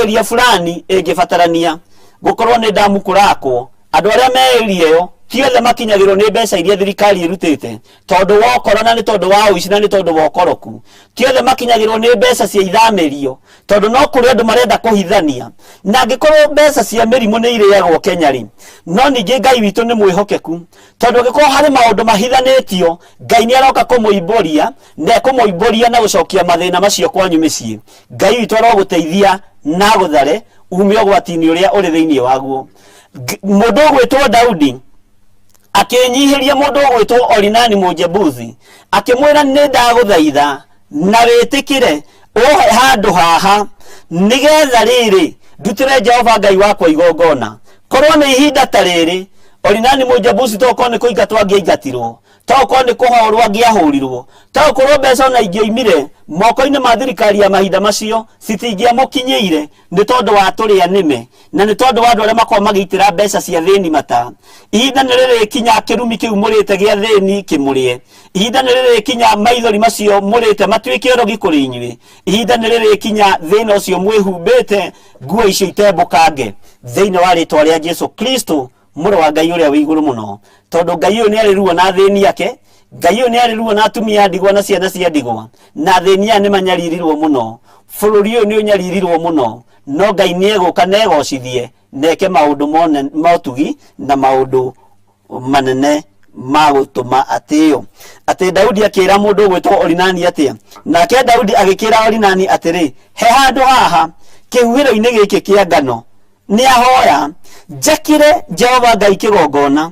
area fulani ĩngĩbatarania gũkorwo nĩ ndamu kũrakwo, andũ arĩa me area ĩyo ti othe makinyagĩrwo nĩ mbeca iria thirikari ĩrutĩte, tondũ wa ũkora na nĩ tondũ wa ũici na nĩ tondũ wa ũkoroku. Ti othe makinyagĩrwo nĩ mbeca cia ithamĩrio, tondũ no kũrĩ andũ marenda kũhithania. Na angĩkorwo mbeca cia mĩrimũ nĩ irĩagwo Kenya rĩ, no ningĩ Ngai witũ nĩ mwĩhokeku, tondũ angĩkorwo harĩ maũndũ mahithanĩtio, Ngai nĩ aroka kũmũimbũria, na ekũmũimbũria na gũcokia mathĩna macio kwanyu mĩciĩ. Ngai witũ arogũteithia na agũthare ume ũgwati-inĩ ũrĩa ũrĩ thĩinĩ waguo. Mũndũ ũgwĩtwo Daudi akĩnyihĩria mũndũ ũgwĩtwo Orinani Mũjebusi, akĩmwĩra, nĩ ndagũthaitha na wĩtĩkĩre ũhe handũ haha, nĩgetha rĩrĩ ndutĩre Jehova Ngai wakwa igongona. Korwo nĩ ihinda ta rĩrĩ, Orinani Mũjebusi to korwo nĩ kũingatwo angĩaingatirwo, to korwo nĩ kũhorwo angĩahũrirwo, to korwo mbeca ona ingĩoimire moko-inĩ ma thirikari ya mahinda macio citingĩamũkinyĩire, nĩ tondũ wa tũrĩa nĩme na nĩ tondũ wa andũ arĩa makoragwo magĩitĩra mbeca cia thĩni mata. Ihinda nĩ rĩrĩkinya kĩrumi kĩu mũrĩte gĩa thĩni kĩmũrĩe. Ihinda nĩ rĩrĩkinya maithori macio mũrĩte matuĩke ũrogi kũrĩ inyuĩ. Ihinda nĩ rĩrĩkinya thĩna ũcio mwĩhumbĩte nguo icio itembũkange, thĩinĩ wa rĩtwa rĩa Jesu Kristo, mũrũ wa Ngai ũrĩa wĩ igũrũ mũno. Tondũ Ngai ũyũ nĩ arĩ ruo na athĩni ake, Ngai ũyũ nĩ arĩ ruo na atumia a ndigwa na ciana cia ndigwa, na athĩni aya nĩ manyaririrwo mũno. Bũrũri ũyũ nĩ ũnyaririrwo mũno, no Ngai nĩ egũka na egocithie na eke maũndũ ma ũtugi na maũndũ manene ma gũtũma atĩo. Atĩ Daudi akĩra mũndũ ũgwĩtwo Orinani atĩa? Nake Daudi agĩkĩra Orinani atĩrĩ, he handũ haha kĩhuhĩro-inĩ gĩkĩ kĩa ngano, nĩ ahoya njakĩre Jehova Ngai kĩgongona,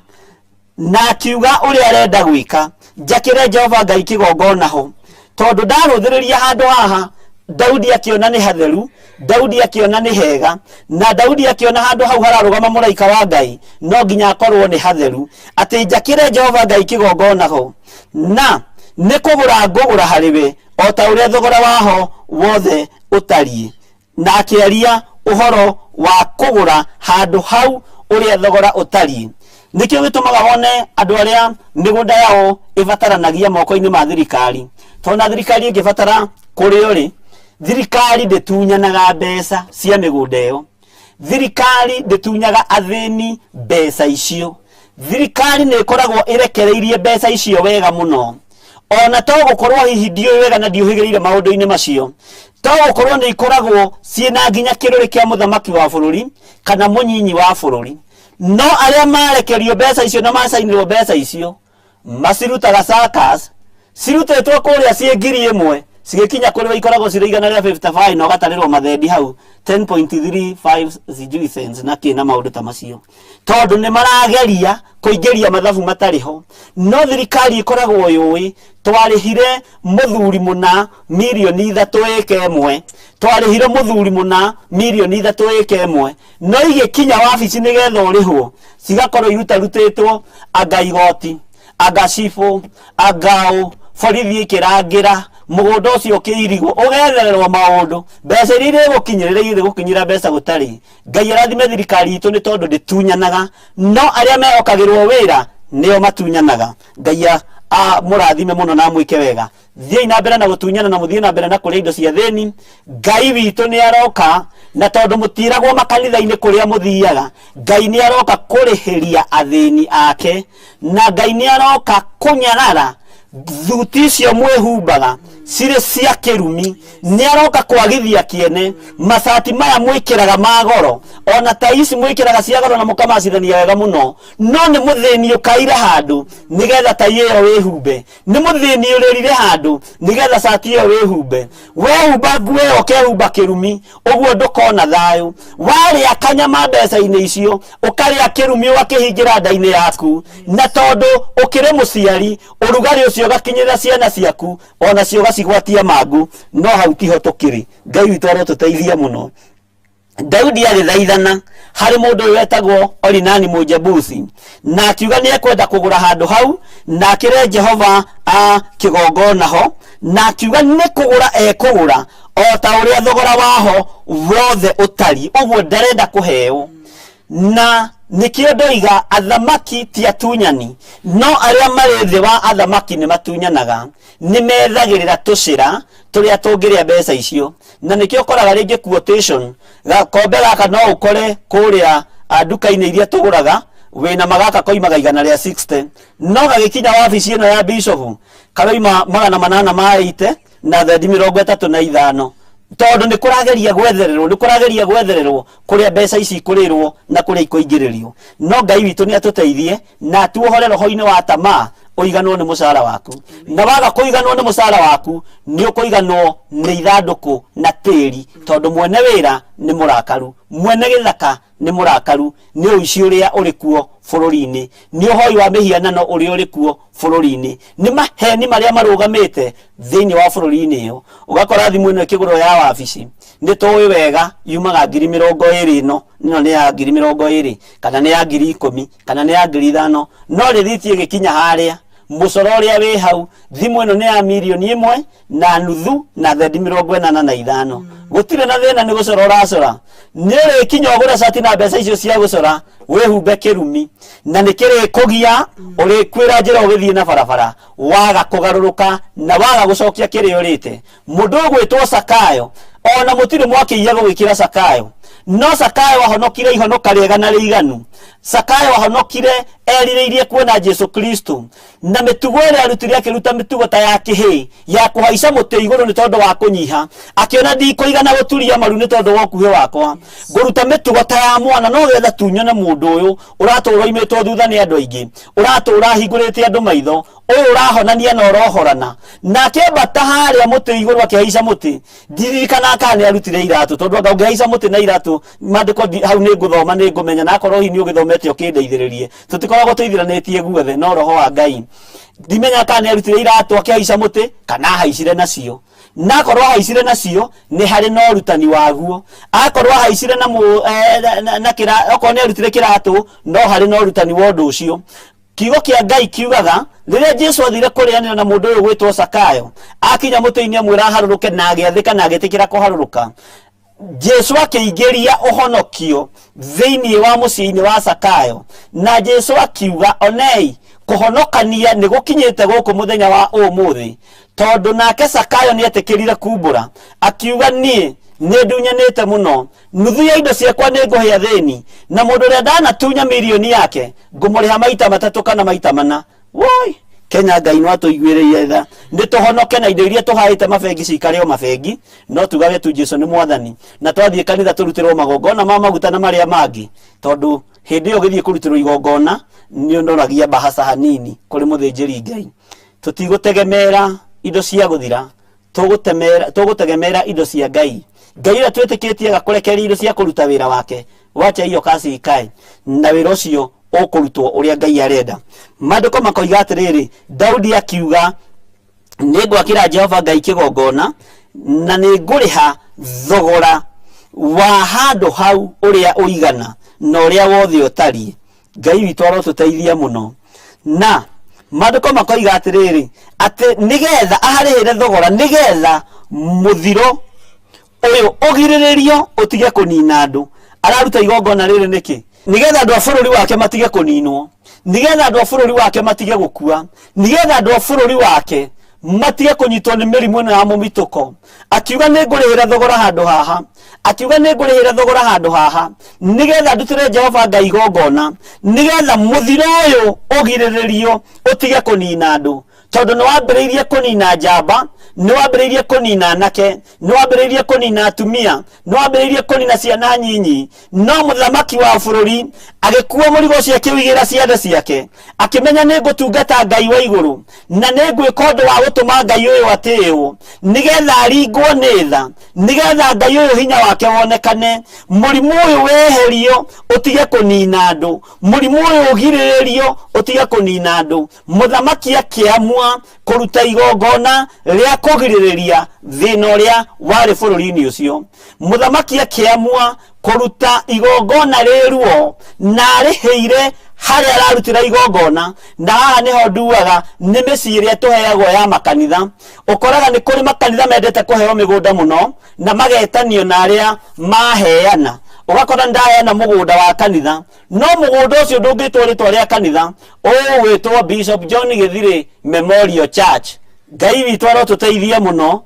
na akiuga ũrĩa arenda gwĩka, njakĩre Jehova Ngai kĩgongona ho, tondũ ndarũthĩrĩria handũ haha. Daudi akĩona nĩ hatheru, Daudi akĩona nĩ hega, na Daudi akĩona handũ hau hararũgama mũraika wa Ngai, no nginya akorwo nĩ hatheru, atĩ njakĩre Jehova Ngai kĩgongona ho, na nĩ kũgũra ngũgũra harĩ we o ta ũrĩa thogora waho wothe ũtariĩ. Na akĩaria ũhoro wa kũgũra handũ hau ũrĩa thogora ũtariĩ. Nĩkĩo gĩtũmaga wone andũ arĩa mĩgũnda yao ĩbataranagia moko-inĩ ma thirikari, tondũ na thirikari ĩngĩbatara kũrĩo rĩ, thirikari ndĩtunyanaga mbeca cia mĩgũnda ĩyo. Thirikari ndĩtunyaga athĩni mbeca icio. Thirikari nĩ ĩkoragwo ĩrekereirie mbeca icio wega mũno. Ona to gũkorwo hihi ndiũĩ wega na ndiũhĩgĩrĩire maũndũ-inĩ macio, to gũkorwo nĩ ikoragwo ciĩna nginya kĩrũrĩ kĩa mũthamaki wa bũrũri kana mũnyinyi wa bũrũri, no arĩa marekerio mbeca icio na macainĩrwo mbeca icio macirutaga circus. Cirutĩtwo kũrĩa ciĩ 1000, cigĩkinya kũrĩ we ikoragwo cirĩ 155 na ũgatarĩrwo mathendi hau 10.35 sijui cents na kĩ na maũndũ ta macio, tondũ nĩ marageria kũingĩria mathabu matarĩ ho. No thirikari ĩkoragwo yũĩ twarĩhire mũthuri mũna mirioni 3 ĩka ĩmwe, twarĩhire mũthuri mũna mirioni 3 ĩka ĩmwe, no igĩkinya wabici nĩgetha ũrĩhwo cigakorwo irutarutĩtwo, anga igoti, anga cibũ, anga ũ, borithi ĩkĩrangĩra mũgũnda ũcio ũkĩirigwo, ũgethererwo maũndũ, mbeca iria irĩgũkinyĩrĩra irĩgũkinyĩra mbeca gũtarĩ. Ngai arathime thirikari itũ nĩ tondũ ndĩtunyanaga, no arĩa mehokagĩrwo wĩra nĩo matunyanaga. Ngai amũrathime mũno na amwĩke wega. Thiĩi na mbere na gũtunyana na mũthiĩ na mbere na kũrĩa indo cia thĩni. Ngai witũ nĩ aroka, na tondũ mũtiragwo makanitha-inĩ kũrĩa mũthiaga, Ngai nĩ aroka kũrĩhĩria athĩni ake, na Ngai nĩ aroka kũnyarara thuti icio mwĩhumbaga cirĩ cia kĩrumi. Nĩ aroka kwagithia kĩene macati maya mwĩkĩraga ma goro, ona ta ici mwĩkĩraga cia goro na mũkamacithania wega mũno, no nĩ mũthĩni ũkaire handũ nĩgetha tai ĩyo wĩhumbe, nĩ mũthĩni ũrĩrire handũ nĩgetha cati ĩyo wĩhumbe. Wehumba nguo ĩyo ũkehumba kĩrumi, ũguo ndũkona thayũ. Warĩa kanyama mbeca-inĩ icio, ũkarĩa kĩrumi ũgakĩhingĩra nda-inĩ yaku, na tondũ ũkĩrĩ mũciari, ũrugarĩ ũcio ũgakinyĩrĩra ciana ciaku, onacio ũgacigwatia mangũ. No hau tiho tũkĩrĩ. Ngai witũ arotũteithia mũno. Daudi agĩthaithana harĩ mũndũ ũyũ wetagwo Orinani Mũjebusi, na akiuga nĩ ekwenda kũgũra handũ hau na akĩre Jehova a kĩgongona ho, na akiuga nĩ kũgũra ekũgũra o ta ũrĩa thogora waho wothe ũtariĩ, ũguo ndarenda kũheo. Na nĩkĩo ndoiga athamaki ti atunyani, no arĩa marĩ thĩ wa athamaki nĩ matunyanaga, nĩ methagĩrĩra tũcĩra tũrĩa tũngĩrĩa mbeca icio. Na nĩkĩo ũkoraga rĩngĩ quotation gakombe gaka no ũkore kũrĩa nduka-inĩ iria tũgũraga wĩna magaka koimaga 160, no gagĩkinya wabici ĩno ya bishop karoima 880 na thendi 35, tondũ nĩ kũrageria gwethererwo, nĩ kũrageria gwethererwo kũrĩa mbeca ici ikũrĩrwo na kũrĩa ikũingĩrĩrio. No Ngai witũ nĩ atũteithie na atuohore roho-inĩ wa tamaa, ũiganwo nĩ mũcara waku, na waga kũiganwo nĩ mũcara waku nĩ ũkũiganwo nĩ ithandũkũ na tĩri, tondũ mwene wĩra nĩ mũrakaru, mwene gĩthaka nĩ mũrakaru nĩ ũici ũrĩa ũrĩ kuo bũrũri-inĩ, nĩ ũhoi wa mĩhianano ũrĩa ũrĩ kuo bũrũri-inĩ, nĩ maheni marĩa marũgamĩte thĩinĩ wa bũrũri-inĩ ĩyo. Ũgakora thimũ ĩno ĩkĩgũrwo ya wabici, nĩ tũĩ wega yumaga 20,000, ĩno ĩno nĩ ya 20,000 kana nĩ ya 10,000 kana nĩ ya 5,000, no rĩthiti ĩgĩkinya harĩa mũcoro ũrĩa wĩ hau, thimũ ĩno nĩ ya 1.5 na thendi 85. Gũtirĩ na thĩna, nĩ gũcora ũracora, nĩ ũrĩkinya ũgũre cati na mbeca icio cia gũcora wĩhumbe kĩrumi, na nĩ kĩrĩkũgia ũrĩkuĩra njĩra ũgĩthiĩ na barabara waga kũgarũrũka na waga gũcokia kĩrĩa ũrĩte. Mũndũ ũgwĩtwo Sakayo, ona mũtirĩ mwakĩiya gũgĩkĩra Sakayo, no Sakayo ahonokire ihonoka rĩega na rĩiganu. Sakayo ahonokire erirĩirie kuona Jesu Kristo, na mĩtugo ĩrĩa arutire akĩruta mĩtugo ta ya kĩhĩĩ ya kũhaica mũtĩ igũrũ nĩ tondũ wa kũnyiha, akĩona ndikũigana gũturia maru nĩ tondũ wa ũkuhĩ wakwa, ngũruta mĩtugo ta ya mwana no getha tu nyone mũndũ ũyũ ũratũra oimĩtwo thutha nĩ andũ aingĩ, ũratũra ahingũrĩte andũ maitho, ũyũ ũrahonania na ũrohorana. Na akĩambata harĩa mũtĩ igũrũ akĩhaica mũtĩ, ndirikanaga kana nĩ arutire iratũ, tondũ anga ũngĩhaica mũtĩ na iratũ maandĩko hau nĩ ngũthoma nĩ ngũmenya, na akorwo hihi nĩ ũgĩthomete ũkĩndeithĩrĩrie, tũtikoragwo tũithiranĩtie guothe no roho wa Ngai. Ndimenya kana nĩ arutire iratũ akĩhaica mũtĩ kana ahaicire nacio, na akorwo ahaicire nacio nĩ harĩ na ũrutani waguo, akorwo ahaicire na, na, na kĩra, okorwo nĩ arutire kĩratũ no harĩ na ũrutani wa ũndũ ũcio. Kiugo kĩa Ngai kiugaga rĩrĩa Jesu athire kũrĩanĩra na mũndũ ũyũ gwĩtwo Sakayo, akinya mũtĩ-inĩ amwĩra aharũrũke, na agĩathĩka na agĩtĩkĩra kũharũrũka. Jesu akĩingĩria ũhonokio thĩinĩ wa mũciĩ-inĩ wa Sakayo, na Jesu akiuga, onei, kũhonokania nĩ gũkinyĩte gũkũ mũthenya wa ũmũthĩ, tondũ nake Sakayo nĩ etĩkĩrire kumbũra, akiuga, niĩ nĩ ndunyanĩte mũno, nuthu ya indo ciakwa nĩ ngũhe athĩni, na mũndũ ũrĩa ndanatunya mirioni yake ngũmũrĩha maita matatũ kana maita mana. Woi, Kenya, Ngai no atũiguĩrĩire tha, nĩ tũhonoke na indo iria tũhaĩte mabengi cikare o mabengi, no tugage tu Jesu nĩ mwathani, na twathiĩ kanitha tũrutĩrwo magongona ma maguta na marĩa mangĩ, tondũ hĩndĩ ĩyo ũgĩthiĩ kũrutĩrwo igongona nĩ ũnoragia mbahaca hanini kũrĩ mũthĩnjĩri Ngai. Tũtigũtegemera indo cia gũthira, tũgũtegemera indo cia Ngai. Ngai ũrĩa twĩtĩkĩtie agakũrekereria indo cia kũruta wĩra wake, wacha hiyo kazi ikae, na wĩra ũcio ũkũrutwo ũrĩa Ngai arenda. Maandĩko makoiga atĩrĩrĩ, Daudi akiuga, nĩ ngwakĩra Jehova Ngai kĩgongona, na nĩ ngũrĩha thogora wa handũ hau ũrĩa ũigana na ũrĩa wothe ũtariĩ. Ngai witũ arotũteithia mũno. Na maandĩko makoiga atĩrĩrĩ, atĩ nĩgetha aharĩhĩre thogora, nĩgetha mũthiro ũyũ ũgirĩrĩrio ũtige kũnina andũ. Araruta igongona rĩrĩ nĩkĩ? Nĩgetha andũ a bũrũri wake matige kũninwo, nĩgetha andũ a bũrũri wake matige gũkua, nĩgetha andũ a bũrũri wake matige kũnyitwo nĩ mĩrimũ ĩno ya mũmitũko. Akiuga nĩ ngũrĩhĩra thogora handũ haha, akiuga nĩ ngũrĩhĩra thogora handũ haha, nĩgetha ndutĩre Jehova Ngai igongona, nĩgetha mũthiro ũyũ ũgirĩrĩrio ũtige kũnina andũ. Tondũ nĩ wambĩrĩirie kũnina njamba, nĩ wambĩrĩirie kũnina anake, nĩ wambĩrĩirie kũnina atumia, nĩ wambĩrĩirie kũnina ciana nyinyi. No mũthamaki wa bũrũri agĩkua mũrigo ũcio akĩũigĩra ciande ciake, akĩmenya nĩ ngũtungata Ngai wa igũrũ, na nĩ ngwĩka ũndũ wa gũtũma Ngai ũyũ atĩĩwo, nĩgetha aringwo nĩ tha, nĩgetha Ngai ũyũ hinya wake wonekane, mũrimũ ũyũ weherio ũtige kũnina andũ, mũrimũ ũyũ ũgirĩrĩrio ũtige kũnina andũ. Mũthamaki akĩamua kũruta igongona rĩa kũgirĩrĩria thĩna ũrĩa warĩ bũrũri-inĩ ũcio. Mũthamaki akĩamua kũruta igongona rĩ ruo na arĩhĩire harĩa ararutĩra igongona. Na haha nĩho nduaga nĩ mĩciĩ ĩrĩa tũheagwo ya makanitha. Ũkoraga nĩ kũrĩ makanitha mendete kũheo mĩgũnda mũno na magetanio na arĩa maheana. Ũgakora nĩ ndaheana mũgũnda wa kanitha, no mũgũnda ũcio ndũngĩtwo rĩtwa rĩa kanitha, ũgwĩtwo Bishop John Gĩthirĩ Memorial Church. Ngai witũ arotũteithia mũno.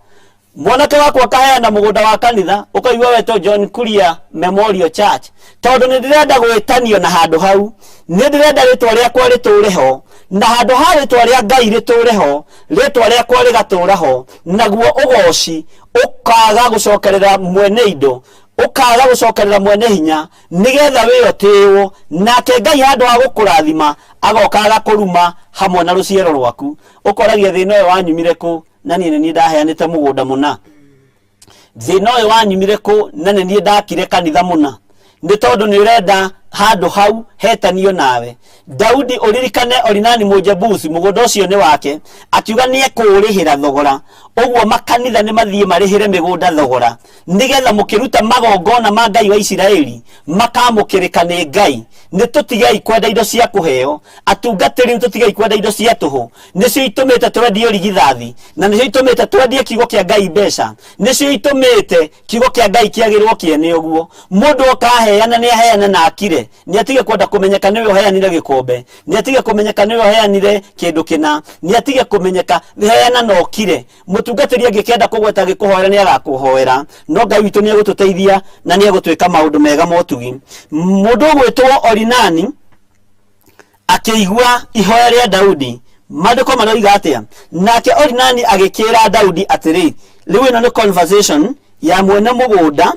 Mwanake wakwa kaheana mũgũnda wa kanitha, ũkaigua wetwo John Kuria Memorial Church, tondũ nĩ ndĩrenda gwĩtanio na handũ hau, nĩ ndĩrenda rĩtwa rĩakwa rĩtũre ho, na handũ ha rĩtwa rĩa Ngai rĩtũre ho, rĩtwa rĩakwa rĩgatũra ho, naguo ũgoci ũkaga gũcokerera mwene indo, ũkaga gũcokerera mwene hinya, nĩgetha wĩ ũtĩĩwo, nake Ngai handũ ha gũkũrathima agoka agakũruma hamwe na rũciaro rwaku. Ũkoragia thĩna ũyũ wanyumire kũ, na niĩ nĩ niĩ ndaheanĩte mũgũnda mũna. Thĩna ũyũ wanyumire kũ, na nĩ niĩ ndakire kanitha mũna. Nĩ tondũ nĩ ũrenda handũ hau hetanio nawe. Daudi, ũririkane Orinani Mũjebusi, mũgũnda ũcio nĩ wake, akiuga nĩ ekũũrĩhĩra thogora. Ũguo makanitha nĩ mathiĩ marĩhĩre mĩgũnda thogora, nĩgetha mũkĩruta magongona ma Ngai wa Isiraeli makamũkĩrĩka nĩ Ngai. Nĩ tũtigei kwenda indo cia kũheo, atungatĩri, nĩ tũtigei kwenda indo cia tũhũ. Nĩcio itũmĩte twendie ũrigithathi, na nĩcio itũmĩte twendie kiugo kĩa Ngai mbeca, nĩcio itũmĩte kiugo kĩa Ngai kĩagĩrwo kĩene ũguo. Mũndũ oka aheana nĩ aheane na akire, nĩ atige kwenda kũmenyeka nĩwe ũheanire gĩkombe, nĩ atige kũmenyeka nĩwe ũheanire kĩndũ kĩna, nĩ atige kũmenyeka, heana na ũkire. Mũtungatĩri angĩkenda kũgweta agĩkũhoera nĩ agakũhoera, no Ngai witũ nĩ egũtũteithia na nĩ egũtwĩka maũndũ mega motugi. Mũndũ ũgwĩtwo Orinani akĩigua ihoya rĩa Daudi. Maandĩko maroiga atĩa? Nake Orinani agĩkĩra Daudi atĩrĩ, rĩu ĩno nĩ conversation ya mwene mũgũnda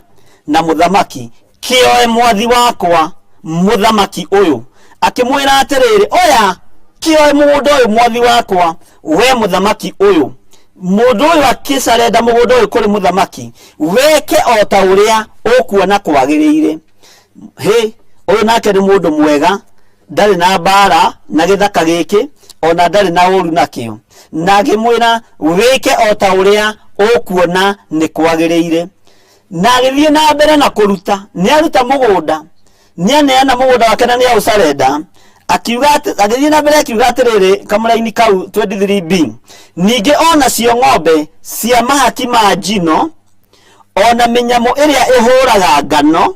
na mũthamaki. Kĩoe mwathi wakwa mũthamaki ũyũ. Akĩmwĩra atĩrĩrĩ, oya kĩoe mũgũnda ũyũ mwathi wakwa we mũthamaki ũyũ. Mũndũ ũyũ akĩcarenda mũgũnda ũyũ kũrĩ mũthamaki, weke o ta ũrĩa ũkuona kwagĩrĩire. Hĩ, ũyũ nake nĩ mũndũ mwega, ndarĩ na mbara na gĩthaka gĩkĩ, ona ndarĩ na ũru nakĩo. Na akĩmwĩra, wĩke o ta ũrĩa ũkuona nĩ kwagĩrĩire. Na agĩthiĩ na mbere na kũruta, nĩ aruta mũgũnda, nĩ aneana mũgũnda wake na nĩ aũcarenda. Akiuga atĩ, agĩthiĩ na mbere akiuga atĩrĩrĩ, kamũraini kau 23b, ningĩ o nacio ng'ombe cia mahaki ma njino, o na mĩnyamũ ĩrĩa ĩhũraga ngano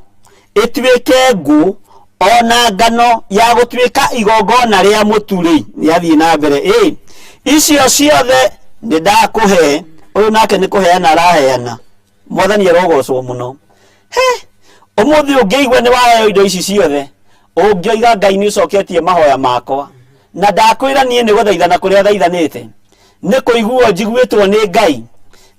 ĩtuĩke ngũ, o na ngano ya gũtuĩka igongona rĩa mũtu-rĩ, nĩ athiĩ na mbere, ĩ icio ciothe nĩ ndakũhe. Ũyũ nake nĩ kũheana araheana. Mwathani arogocwo mũno. He, ũmũthĩ ũngĩigua nĩ waheo indo ici ciothe, ũngĩoiga Ngai nĩ ũcoketie mahoya makwa. Na ndakwĩra niĩ nĩ gũthaithana kũrĩa thaithanĩte, nĩ kũiguo njiguĩtwo nĩ Ngai,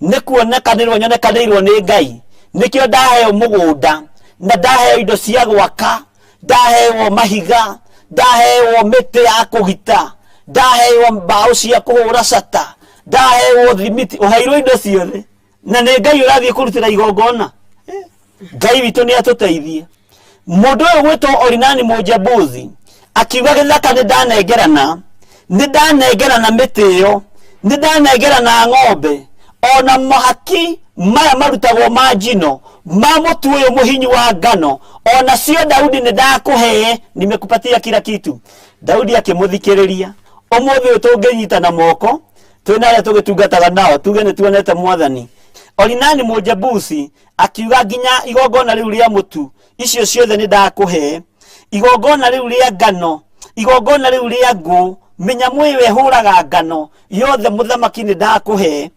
nĩ kuonekanĩrwo nyonekanĩirwo nĩ Ngai, nĩkĩo ndaheo mũgũnda, na ndaheo indo cia gwaka, ndaheo mahiga, ndaheo mĩtĩ ya kũgita. Ndaheo mbaũ cia kũhũra cata, ndaheo thimiti, ũheirwo indo ciothe na nĩ Ngai ũrathiĩ kũrutĩra igongona. Ngai witũ nĩ atũteithie. Mũndũ ũyũ gwĩtwo Orinani Mũjebusi akiuga gĩthaka nĩ ndanengerana, nĩ ndanengerana mĩtĩ ĩyo, nĩ ndanengerana ng'ombe, ona mahaki maya marutagwo ma njino ma mũtu ũyũ mũhinyu wa ngano, ona cio Daudi nĩ ndakũhe, nimekupatia kila kitu. Daudi akĩmũthikĩrĩria. Ũmũthĩ ũyũ tũngĩnyitana moko twĩna arĩa tũgĩtungataga nao tuge nĩ tuonete Mwathani. Orinani Mũjebusi akiuga nginya igongona rĩu rĩa mũtu, icio ciothe nĩ ndakũhe, igongona rĩu rĩa ngano, igongona rĩu rĩa ngũ, mĩnyamũ ĩyo ĩhũraga ngano yothe, mũthamaki nĩ ndakũhe.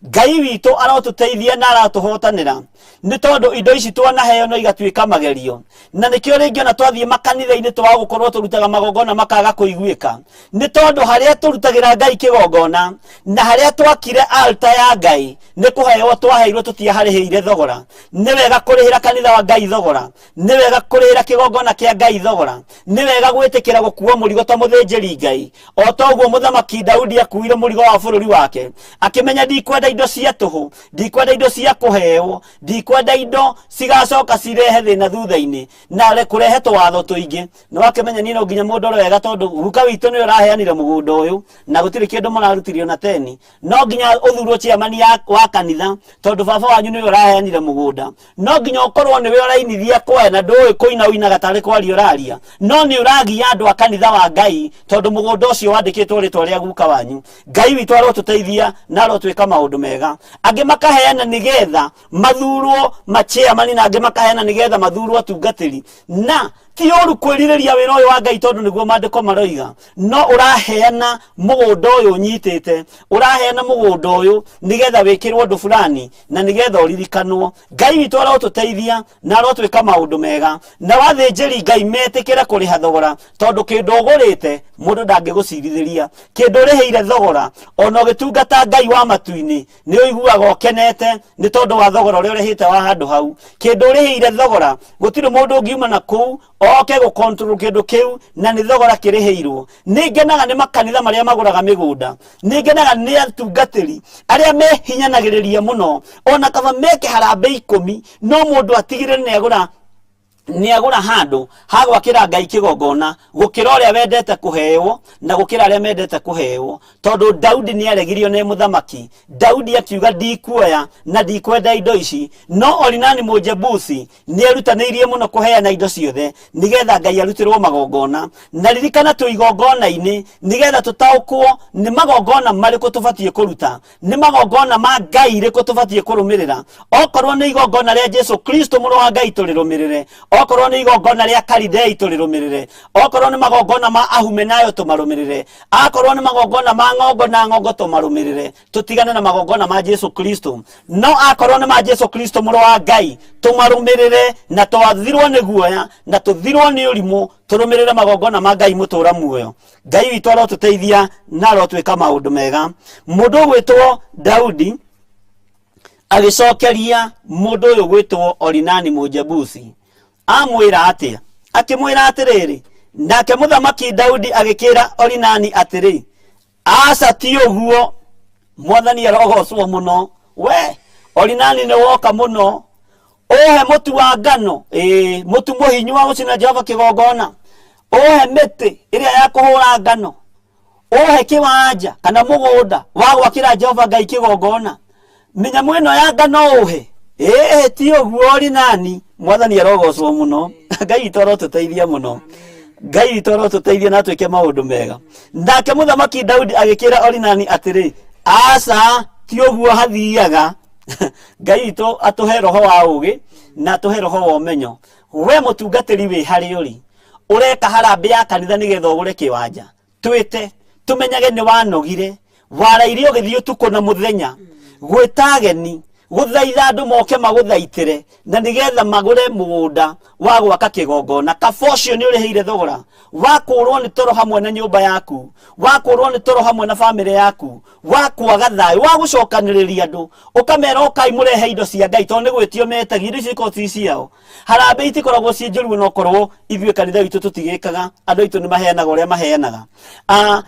Ngai witũ arotũteithia na aratũhotanĩra, nĩ tondũ indo ici twanaheo no igatuĩka magerio, na nĩkĩo rĩngĩ ona twathiĩ makanitha-inĩ twaga gũkorwo tũrutaga magongona makaga kũiguĩka, nĩ tondũ harĩa tũrutagĩra Ngai kĩgongona na harĩa twakire altar ya Ngai nĩ kũheo twaheirwo, tũtiaharĩhĩire thogora. Nĩ wega kũrĩhĩra kanitha wa Ngai thogora, nĩ wega kũrĩhĩra kĩgongona kĩa Ngai thogora, nĩ wega gwĩtĩkĩra gũkua mũrigo ta mũthĩnjĩri Ngai, o ta ũguo mũthamaki Daudi akuire mũrigo wa bũrũri wake, akĩmenya ndikwenda indo cia tũhũ, ndikwenda indo cia kũheo, ndikwenda indo cigacoka cirehe thĩna thutha-inĩ na kũrehe tũwatho tũingĩ. Nĩ wakĩmenya niĩ no nginya mũndũ ũrore wega, tondũ guka witũ nĩwe ũraheanire mũgũnda ũyũ na gũtirĩ kĩndũ mũrarutirio na teni. No nginya ũthurwo chairman wa kanitha, tondũ baba wanyu nĩwe ũraheanire mũgũnda. No nginya ũkorwo nĩwe ũrainithia kwaya na ndũĩ kũina, ũinaga tarĩ kwaria ũraria, no nĩ ũragia andũ a kanitha wa Ngai, tondũ mũgũnda ũcio wandĩkĩtwo rĩtwa rĩa guka wanyu. Ngai witũ arotũteithia na arotwĩka maũndũ mega. Angĩ makaheana nĩgetha mathurwo machairman, na angĩ makaheana nĩgetha mathurwo atungatĩri. Na ti ũru kwĩrirĩria wĩra ũyũ wa Ngai, tondũ nĩguo maandĩko maroiga, no ũraheana mũgũnda ũyũ ũnyitĩte, ũraheana mũgũnda ũyũ nĩgetha wĩkĩrwo ũndũ fulani na nĩgetha ũririkanwo. Ngai witũ arotũteithia na arotwĩka maũndũ mega, na wathĩnjĩri Ngai metĩkĩre kũrĩha thogora, tondũ kĩndũ ũgũrĩte mũndũ ndangĩgũcirithĩria. Kĩndũ ũrĩhĩire thogora, ona ũgĩtungata Ngai wa matu-inĩ nĩ ũiguaga ũkenete nĩ tondũ wa thogora ũrĩa ũrĩhĩte wa handũ hau. Kĩndũ ũrĩhĩire thogora, gũtirĩ mũndũ ũngiuma na kũu oke gũ control kĩndũ kĩu, na nĩ thogora kĩrĩhĩirwo. Nĩ ngenaga nĩ makanitha marĩa magũraga mĩgũnda, nĩ ngenaga nĩ atungatĩri arĩa mehinyanagĩrĩria mũno, ona kaba meke harambĩ 10, no mũndũ atigĩrĩre nĩ agũra handũ ha gwakĩra Ngai kĩgongona, gũkĩra ũrĩa wendete kũheo na gũkĩra arĩa mendete kũheo. Tondũ Daudi nĩ aregirio nĩ mũthamaki. Daudi akiuga ndikuoya na ndikwenda indo ici, no Orinani Mũjebusi nĩ erutanĩirie mũno kũheana indo ciothe nĩgetha Ngai arutĩrwo magongona. Na ririkana twĩ igongona-inĩ nĩgetha tũtaũkwo nĩ magongona marĩkũ tũbatiĩ kũruta, nĩ magongona ma Ngai rĩkũ tũbatiĩ kũrũmĩrĩra. Okorwo nĩ igongona rĩa Jesu Kristo mũrũ wa Ngai tũrĩrũmĩrĩre, okorwo nĩ igongona rĩa Kalidei tũrĩrũmĩrĩre, okorwo nĩ magongona ma Ahumenayo tũmarũmĩrĩre, akorwo nĩ magongona ma ng'ongo na ng'ongo tũmarũmĩrĩre, tũtigane na magongona ma Jesu Kristo. No akorwo nĩ ma Jesu Kristo mũrũ wa Ngai tũmarũmĩrĩre, na twathirwo nĩ guoya na tũthirwo nĩ ũrimũ, tũrũmĩrĩre magongona ma Ngai mũtũra muoyo. Ngai witũ arotũteithia na arotwĩka maũndũ mega. Mũndũ ũgwĩtwo Daudi agĩcokeria mũndũ ũyũ gwĩtwo Orinani Mũjebusi, amwĩra atĩa? Akĩmwĩra atĩrĩrĩ, nake mũthamaki Daudi agĩkĩra Orinani atĩrĩ, aca ti ũguo, Mwathani arogocwo mũno. We Orinani nĩ woka mũno, ũhe mũtu wa ngano, ĩĩ mũtu mũhinyu wa gũcina Jehova kĩgongona, ũhe mĩtĩ ĩrĩa ya kũhũra ngano, ũhe kĩwanja kana mũgũnda wa gwakĩra Jehova Ngai kĩgongona, mĩnyamũ ĩno ya ngano ũhe. Ĩĩ ti ũguo Orinani, Mwathani arogocwo mũno. Ngai witũ arotũteithia mũno, Ngai witũ arotũteithia na atwĩke maũndũ mega. Nake mũthamaki Daudi agĩkĩra Orinani atĩrĩ, aca ti ũguo hathiaga. Ngai witũ atũhe roho wa ũgĩ na atũhe roho wa ũmenyo. We mũtungatĩri wĩ harĩ ũrĩ ũreka harambĩ ya kanitha nĩgetha ũgũre kĩwanja, twĩte tũmenyage nĩ wanogire, waraire ũgĩthiĩ ũtukũ na mũthenya gwĩta ageni. Gũthaitha andũ moke magũthaitĩre na nĩgetha magũre mũgũnda wa gwaka kĩgongona. Kaba ũcio nĩ ũrĩhĩire thogora wa kũũrwo nĩ toro hamwe na nyũmba yaku, wa kũũrwo nĩ toro hamwe na bamĩrĩ yaku, wa kwaga thayũ, wa gũcokanĩrĩria andũ ũkamera ũkai mũrehe indo cia Ngai, tondũ nĩ gwĩtio metagia indo icio ikoragwo ci ciao. Harambee itikoragwo ciĩ njũru onokorwo ithuĩ kanitha witũ tũtigĩkaga, andũ aitũ nĩ maheanaga ũrĩa maheanaga.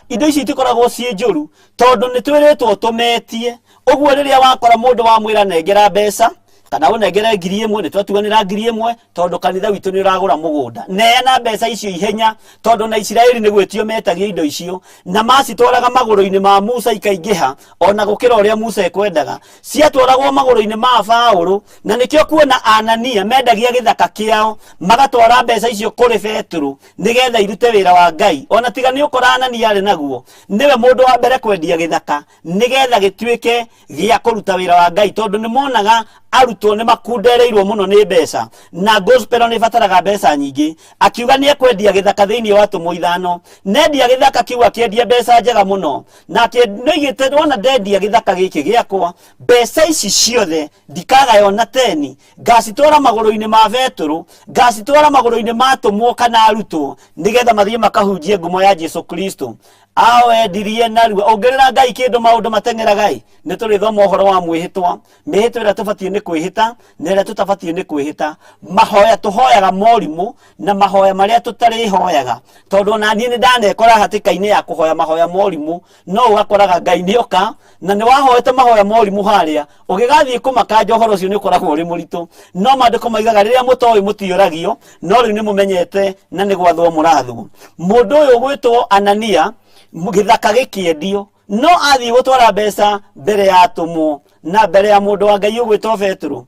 Indo ici itikoragwo ciĩ njũru tondũ nĩ twĩrĩtwo tũmetie. Ũguo rĩrĩa wakora mũndũ wamwĩra nengera mbeca kana ũnengere 1000, nĩ twatuanĩra 1000 tondũ kanitha witũ nĩ ũragũra mũgũnda, neana mbeca icio ihenya, tondũ na Isiraeli nĩ gwĩtio metagia indo icio na macitwaraga magũrũ-inĩ ma Musa ikaingĩha ona gũkĩra ũrĩa Musa ekwendaga. Ciatwaragwo magũrũ-inĩ ma Paũlũ, na nĩkĩo kuona Anania mendagia gĩthaka kĩao magatwara mbeca icio kũrĩ Petero nĩgetha irute wĩra wa Ngai. Ona tiga nĩ ũkora Anania arĩ naguo, nĩwe mũndũ wa mbere kwendia gĩthaka nĩgetha gĩtuĩke gĩa kũruta wĩra wa Ngai, tondũ nĩ monaga arutwo nĩ makundereirwo mũno nĩ mbeca na gospel nĩ ĩbataraga mbeca nyingĩ. Akiuga nĩ ekwendia gĩthaka thĩinĩ wa atũmwo 5, nendia gĩthaka kĩu akĩendia mbeca njega mũno, na nĩoigĩte wona ndendia gĩthaka gĩkĩ gĩakwa, mbeca ici ciothe ndikagaya ona teni, ngacitwara magũrũ-inĩ ma Petero, ngacitwara magũrũ-inĩ ma atũmwo kana arutwo, nĩgetha mathiĩ makahunjie ngumo ya Jesu Kristo. Awendirie narua. Ũngĩrĩra Ngai kĩndũ maũndũ mateng'eraga ĩ, nĩ tũrĩthoma ũhoro wa mwĩhĩtwa, mĩhĩtwa ĩrĩa tũbatiĩ nĩ kwĩhĩta na ĩrĩa tũtabatiĩ nĩ kwĩhĩta, mahoya tũhoyaga morimũ na mahoya marĩa tũtarĩhoyaga, tondũ ona niĩ nĩ ndanekora hatĩka-inĩ ya kũhoya mahoya morimũ, no ũgakoraga Ngai nĩ oka na nĩ wahoete mahoya morimũ harĩa, ũgĩgathiĩ kũmakanja ũhoro ũcio nĩ ũkoragwo ũrĩ mũritũ. No maandĩko maigaga rĩrĩa mũtoĩ mũtiũragio, no rĩu nĩ mũmenyete na nĩ gwathwo mũrathwo. Mũndũ ũyũ ũgwĩtwo Anania, gĩthaka gĩkĩendio, no athiĩ gũtwara mbeca mbere ya atũmwo na mbere ya mũndũ wa Ngai ũgwĩtwo Petero,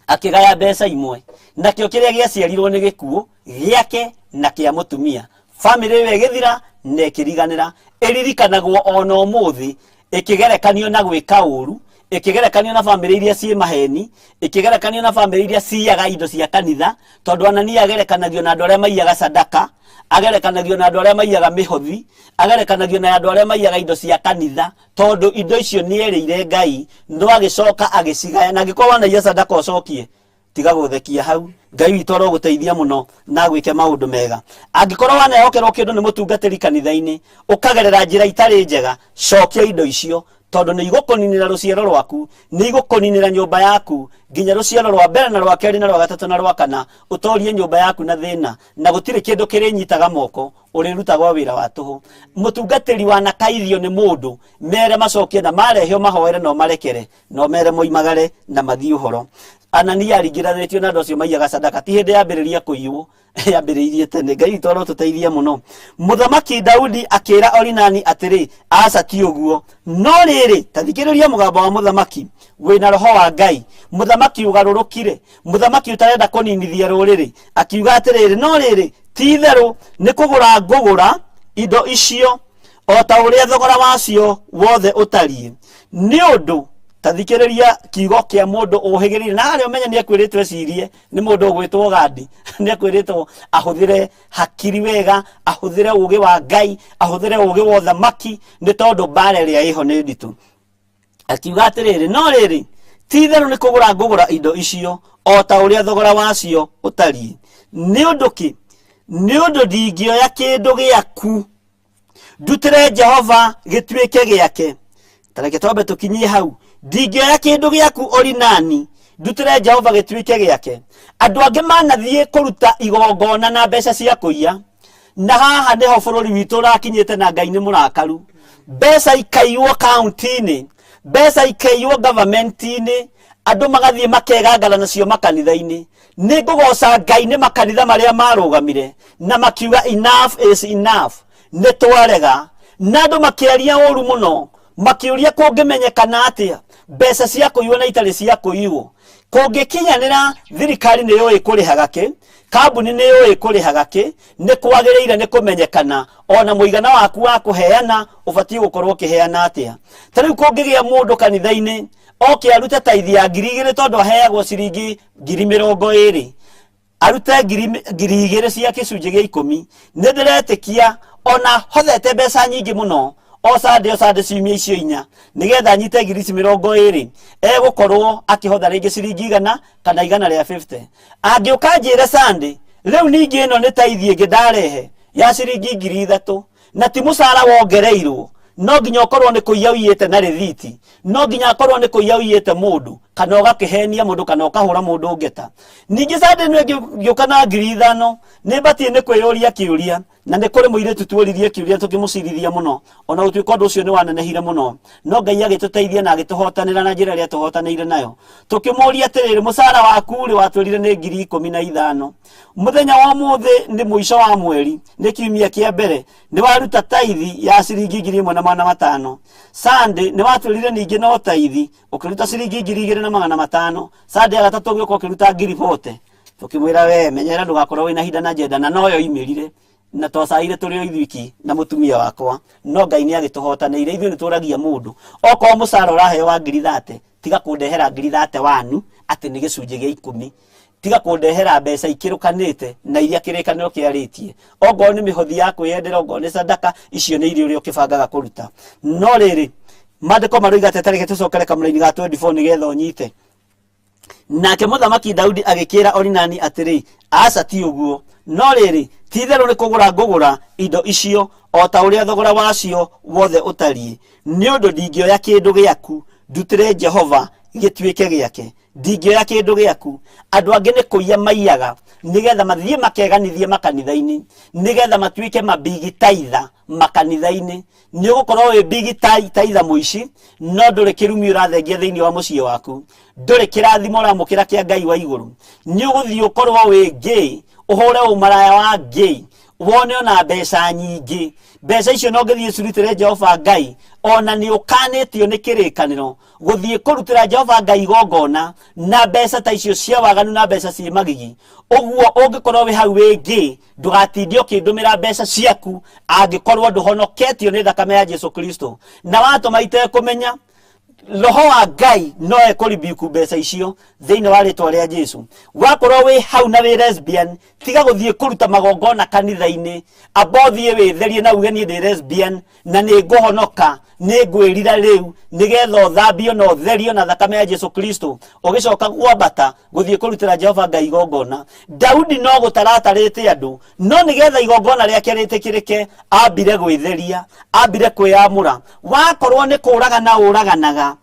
akĩgaya mbeca imwe, nakĩo kĩrĩa gĩaciarirwo nĩ gĩkuũ gĩake na kĩa mũtumia. Bamĩrĩ ĩyo ĩgĩthira na ĩkĩriganĩra, ĩririkanagwo ona ũmũthĩ ĩkĩgerekanio na gwĩka ũru, ĩkĩgerekanio na bamĩrĩ iria ciĩ maheni, ĩkĩgerekanio na bamĩrĩ iria ciiyaga indo cia kanitha, tondũ Anania agerekanagio na andũ arĩa maiyaga sadaka, agerekanagio na andũ arĩa maiyaga mĩhothi, agerekanagio na andũ arĩa maiyaga indo cia kanitha, tondũ indo icio nĩerĩire Ngai, no agĩcoka agĩcigaya. Na angĩkorwo wanaiya sadaka ũcokie, tiga gũthekia hau. Ngai witũ arogũteithia mũno na agwĩke maũndũ mega. Angĩkorwo wanehokerwo kĩndũ nĩ mũtungatĩri kanitha-inĩ, ũkagerera njĩra itarĩ njega, cokia indo icio, tondũ nĩ igũkũninĩra rũciaro rwaku, nĩ igũkũninĩra nyũmba yaku, nginya rũciaro rwa mbere na rwa kerĩ na rwa gatatũ na rwa kana, ũtorie nyũmba yaku na thĩna, na gũtirĩ kĩndũ kĩrĩnyitaga moko, ũrĩrutagwo wĩra wa tũhũ. Mũtungatĩri wanakaithio nĩ mũndũ, mere macokie na marehio mahoere na ũmarekere, na ũmere moimagare na mathiĩ ũhoro. Anania aringĩranĩtio na andũ acio maiyaga sadaka, ti hĩndĩ yambĩrĩria kũiywo, yambĩrĩirie tene. Ngai witũ arotũteithia mũno. Mũthamaki Daudi akĩra Orinani atĩrĩ, aca ti ũguo, no rĩrĩ, ta thikĩrĩria mũgambo wa mũthamaki wĩna roho wa Ngai, mũthamaki ũgarũrũkire, mũthamaki ũtarenda kũninithia rũrĩrĩ, akiuga atĩrĩrĩ, no rĩrĩ, ti itherũ nĩ kũgũra ngũgũra indo icio o ta ũrĩa thogora wacio wothe ũtariĩ. Nĩ ũndũ ta thikĩrĩria kiugo kĩa mũndũ ũhĩgĩrĩire, na harĩa ũmenye nĩ ekwĩrĩtwo ecirie, nĩ mũndũ ũgwĩtwo Gadi, nĩ ekwĩrĩtwo ahũthĩre hakiri wega, ahũthĩre ũgĩ wa Ngai, ahũthĩre ũgĩ wa ũthamaki, nĩ tondũ mbara ĩrĩa ĩho nĩ nditũ. Akiuga atĩrĩrĩ, no rĩrĩ, ti itherũ nĩ kũgũra ngũgũra indo icio o ta ũrĩa thogora wacio ũtariĩ. Nĩ ũndũ kĩ? Nĩ ũndũ ndingĩoya kĩndũ gĩaku ndutĩre Jehova gĩtuĩke gĩake. Ta reke twambe tũkinyie hau. Ndingĩoya kĩndũ gĩaku Orinani ndutĩre Jehova gĩtuĩke gĩake. Andũ angĩ manathiĩ kũruta igongona na mbeca cia kũiya, na haha nĩho bũrũri witũ ũrakinyĩte na Ngai nĩ mũrakaru. Mbeca ikaiywo kaunti-inĩ, mbeca ikaiywo government-inĩ, andũ magathiĩ makegangara nacio makanitha-inĩ. Nĩ ngũgoca Ngai nĩ makanitha marĩa marũgamire na makiuga enough is enough, nĩ twarega. Na andũ makĩaria ũru mũno, makĩũria kũngĩmenyekana atĩa mbeca cia kũiywo na itarĩ cia kũiywo. Kũngĩkinyanĩra thirikari nĩ yũĩ kũrĩhaga kĩ, kambuni nĩ yũĩ kũrĩhaga kĩ, nĩ kwagĩrĩire nĩ kũmenyekana ona mũigana waku wa kũheana ũbatiĩ gũkorwo ũkĩheana atĩa. Ta rĩu kũngĩgĩa mũndũ kanitha-inĩ oke arute taithi ya 2,000 tondũ aheagwo ciringi 20,000, arute 2,000 cia gĩcunjĩ gĩa 10, nĩ ndĩretĩkia ona hothete mbeca nyingĩ mũno, O Sunday, o Sunday ciumia icio inya, nĩgetha nyite ngiri ici 20, egũkorwo akĩhotha rĩngĩ ciringi 100 kana 150. Angĩũka njĩre Sunday rĩu ningĩ ĩno nĩ taithi ĩngĩ ndarehe ya ciringi 3000, na ti mũcara wongereirwo, no nginya ũkorwo nĩ kũiya ũiyĩte na rĩthiti, no nginya akorwo nĩ kũiya ũiyĩte mũndũ, kana ũgakĩhenia mũndũ, kana ũkahũra mũndũ ngeta. Ningĩ Sunday ĩno ĩngĩ ngĩũka na 5000, nĩ batiĩ nĩ kwĩyũria kĩũria. Na nĩ kũrĩ mũirĩtu tuoririe kĩũria tũkĩmũcirithia mũno, ona gũtuĩka ũndũ ũcio nĩ wanenehire mũno, no Ngai agĩtũteithia na agĩtũhotanĩra na njĩra ĩrĩa tũhotanĩire nayo. Tũkĩmũria atĩrĩrĩ, mũcara waku rĩ watwĩrire nĩ 15,000, mũthenya wa ũmũthĩ nĩ mũico wa mweri, nĩ kiumia kĩa mbere, nĩ waruta taithi ya ciringi 1500. Sunday nĩ watwĩrire ningĩ no taithi, ũkĩruta ciringi 2500. Sunday ya gatatũ ũgĩũka ũkĩruta ngiri bote. Tũkĩmwĩra, we menyera ndũgakorwo wĩna hinda na njenda, na noyo imĩrire na twacaire tũrĩ o ithuiki na mũtumia wakwa, no Ngai nĩ agĩtũhotanĩire. Ithuĩ nĩ tũragia mũndũ, okorwo mũcara ũraheo wa ngiri 30, tiga kũndehera ngiri 31 atĩ nĩ gĩcunjĩ gĩa 10. Tiga kũndehera mbeca ikĩrũkanĩte na iria kĩrĩkanĩro kĩarĩtie. Ongorwo nĩ mĩhothi ya kwĩyendera, ongorwo nĩ sadaka, icio nĩ iria ũrĩa ũkĩbangaga kũruta. No rĩrĩ, maandĩko maroiga atĩ, tareke tũcokere kamũraini ga 24 nĩgetha ũnyite. Nake mũthamaki Daudi agĩkĩra Orinani atĩrĩ, aca ti ũguo, no rĩrĩ, ti-itherũ nĩ kũgũra ngũgũra indo icio o ta ũrĩa thogora wacio wothe ũtariĩ, nĩ ũndũ ndingĩoya kĩndũ gĩaku ndutĩre Jehova gĩtuĩke gĩake. Ndingĩoya kĩndũ gĩaku. Andũ angĩ nĩ kũiya maiyaga nĩgetha mathiĩ makeganithie makanitha-inĩ, nĩgetha matuĩke mabigitaitha makanitha-inĩ. Nĩ ũgũkorwo wĩ bigitaitha mũici, no ndũrĩ kĩrumi ũrathengia thĩinĩ wa mũciĩ waku, ndũrĩ kĩrathimo ũramũkĩra kĩa Ngai wa igũrũ. Nĩ ũgũthiĩ ũkorwo wĩ gay, ũhũre ũmaraya wa gay, wone ona mbeca nyingĩ. Mbeca icio no ngĩthiĩ cirutĩre Jehova Ngai, ona nĩ ũkanĩtio nĩ kĩrĩkanĩro gũthiĩ kũrutĩra Jehova Ngai igongona na mbeca ta icio cia waganu na mbeca ciĩ magigi. Ũguo ũngĩkorwo wĩ hau wĩ gay, ndũgatinde ũkĩndũmĩra mbeca ciaku angĩkorwo ndũhonoketio nĩ thakame ya Jesu Kristo. Na watũma itekũmenya, roho wa Ngai no ekũribiku mbeca icio thĩinĩ wa rĩtwa rĩa Jesu. Wakorwo wĩ hau na wĩ lesbian, tiga gũthiĩ kũruta magongona kanitha-inĩ, amba ũthiĩ wĩtherie na uge niĩ ndĩ lesbian na nĩ ngũhonoka, nĩ ngwĩrira rĩu, nĩgetha ũthambio na ũtherio na thakame ya Jesu Kristo, ũgĩcoka gwambata gũthiĩ kũrutĩra Jehova Ngai igongona. Daudi no gũtaratarĩte andũ, no nĩgetha igongona rĩake rĩtĩkĩrĩke, ambire gwĩtheria, ambire kwĩyamũra. Wakorwo nĩ kũragana ũraganaga,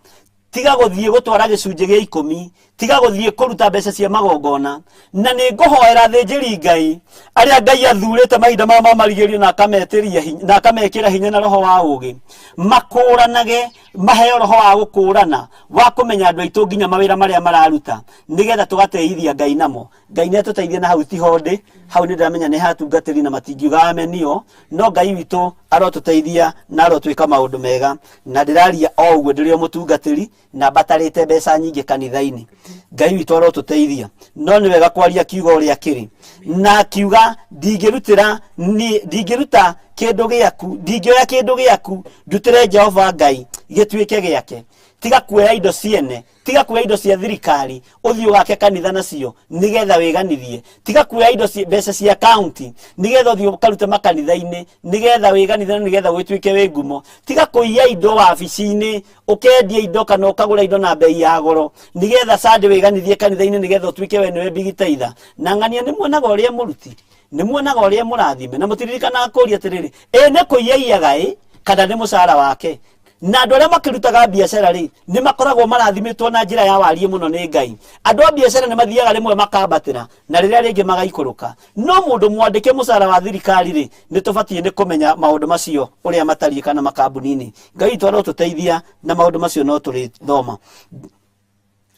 tiga gũthiĩ gũtwara gĩcunjĩ gĩa 10, tiga gũthiĩ kũruta mbeca cia magongona. Na nĩ ngũhoera athĩnjĩri Ngai arĩa Ngai athurĩte mahinda maya ma marigĩrĩrio na akametĩria hinya, na akamekĩra hinya na roho wa ũũgĩ, makũranage, maheo roho wa gũkũrana, wa kũmenya andũ aitũ nginya mawĩra marĩa mararuta, nĩgetha tũgateithia Ngai namo. Ngai nĩ atũteithie. Na hau tiho ndĩ, hau nĩ ndĩramenya nĩ hatungatĩri na matingiuga amenio, no Ngai witũ arotũteithia na arotwĩka maũndũ mega. Na ndĩraria o ũguo ndĩrĩ o mũtungatĩri na mbatarĩte mbeca nyingĩ kanitha-inĩ. Ngai witũ arotũteithia, no nĩ wega kwaria kiugo ũrĩa kĩrĩ. Na akiuga, ndingĩrutĩra niĩ, ndingĩruta kĩndũ gĩaku, ndingĩoya kĩndũ gĩaku ndutĩre Jehova Ngai gĩtuĩke gĩake. Tiga kuoya indo ciene, tiga kuoya indo cia thirikari ũthiĩ ũgake kanitha nacio nĩgetha wĩganithie. Tiga kuoya indo mbeca cia kaunti nĩgetha ũthiĩ ũkarute makanitha-inĩ nĩgetha wĩganithie na nĩgetha ũgĩtuĩke wĩ ngumo. Tiga kũiya indo wabici-inĩ, ũkendia indo kana ũkagũra indo na bei ya goro nĩgetha Sunday wĩganithie kanitha-inĩ nĩgetha ũtuĩke we nĩwe bigitaitha. Na ng'ania nĩ muonaga ũrĩa mũruti, nĩ muonaga ũrĩa mũrathime, na mũtiririkanaga kũria atĩrĩrĩ, ĩ nĩ kũiya iyaga ĩ kana nĩ mũcara wake? Na andũ arĩa makĩrutaga biacara rĩ, nĩ makoragwo marathimĩtwo na njĩra ya wariĩ mũno nĩ Ngai. Andũ a biacara nĩ mathiaga rĩmwe makambatĩra na rĩrĩa rĩngĩ magaikũrũka, no mũndũ mwandĩke mũcara wa thirikari rĩ, nĩ tũbatiĩ nĩ kũmenya maũndũ macio ũrĩa matariĩ kana makambuni-inĩ. Ngai witũ arotũteithia na maũndũ macio no tũrĩthoma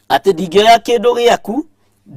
atĩ ndingĩoya kĩndũ gĩaku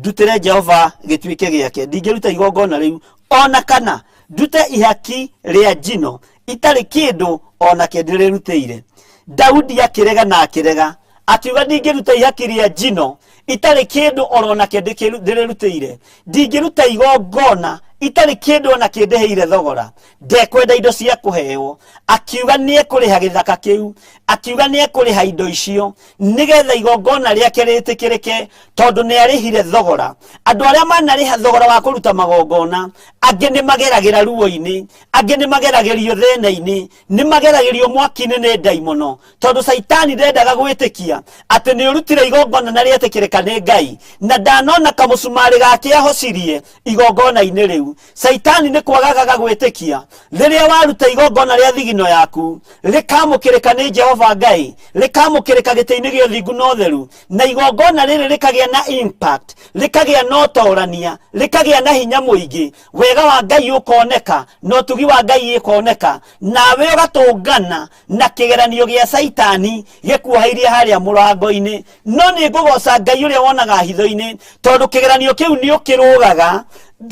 ndutĩre Jehova gĩtuĩke gĩake, ndingĩruta igongona rĩu ona kana ndute ihaki rĩa njino itarĩ kĩndũ onake ndĩrĩrutĩire. Daudi akĩrega na akĩrega, akiuga ndingĩruta ihaki rĩa njino itarĩ kĩndũ oro nake ndĩrĩrutĩire, ndingĩruta igongona Itarĩ kĩndũ ona kĩndĩhĩire thogora. Ndekwenda indo cia kũheo. Akiuga nĩ ekũrĩha gĩthaka kĩu, akiuga nĩ ekũrĩha indo icio nĩgetha igongona rĩake rĩtĩkĩrĩke, tondũ nĩ arĩhire thogora. Andũ arĩa manarĩha thogora wa kũruta magongona, angĩ nĩ mageragĩra ruo-inĩ, angĩ nĩ mageragĩrio thĩna-inĩ, nĩ mageragĩrio mwaki-inĩ nĩ ndaimono, tondũ Caitani ndendaga gwĩtĩkia atĩ nĩ ũrutire igongona na rĩetĩkĩrĩka nĩ Ngai, na ndanona kamũcumarĩ gake ahocirie igongona-inĩ rĩu. Caitani nĩ kwagagaga gwĩtĩkia rĩrĩa waruta igongona rĩa thigino yaku rĩkamũkĩrĩka nĩ Jehova Ngai, rĩkamũkĩrĩka gĩtĩ-inĩ gĩa ũthingu na ũtheru, na igongona rĩrĩ rĩkagĩa na impact, rĩkagĩa na ũtorania, rĩkagĩa na hinya mũingĩ. Wega wa Ngai ũkoneka na ũtugi wa Ngai ĩkoneka, nawe ũgatũngana na kĩgeranio gĩa Caitani gĩkuoheirie harĩa mũrango-inĩ. No nĩ ngũgoca Ngai ũrĩa wonaga hitho-inĩ, tondũ kĩgeranio kĩu nĩ ũkĩrũgaga,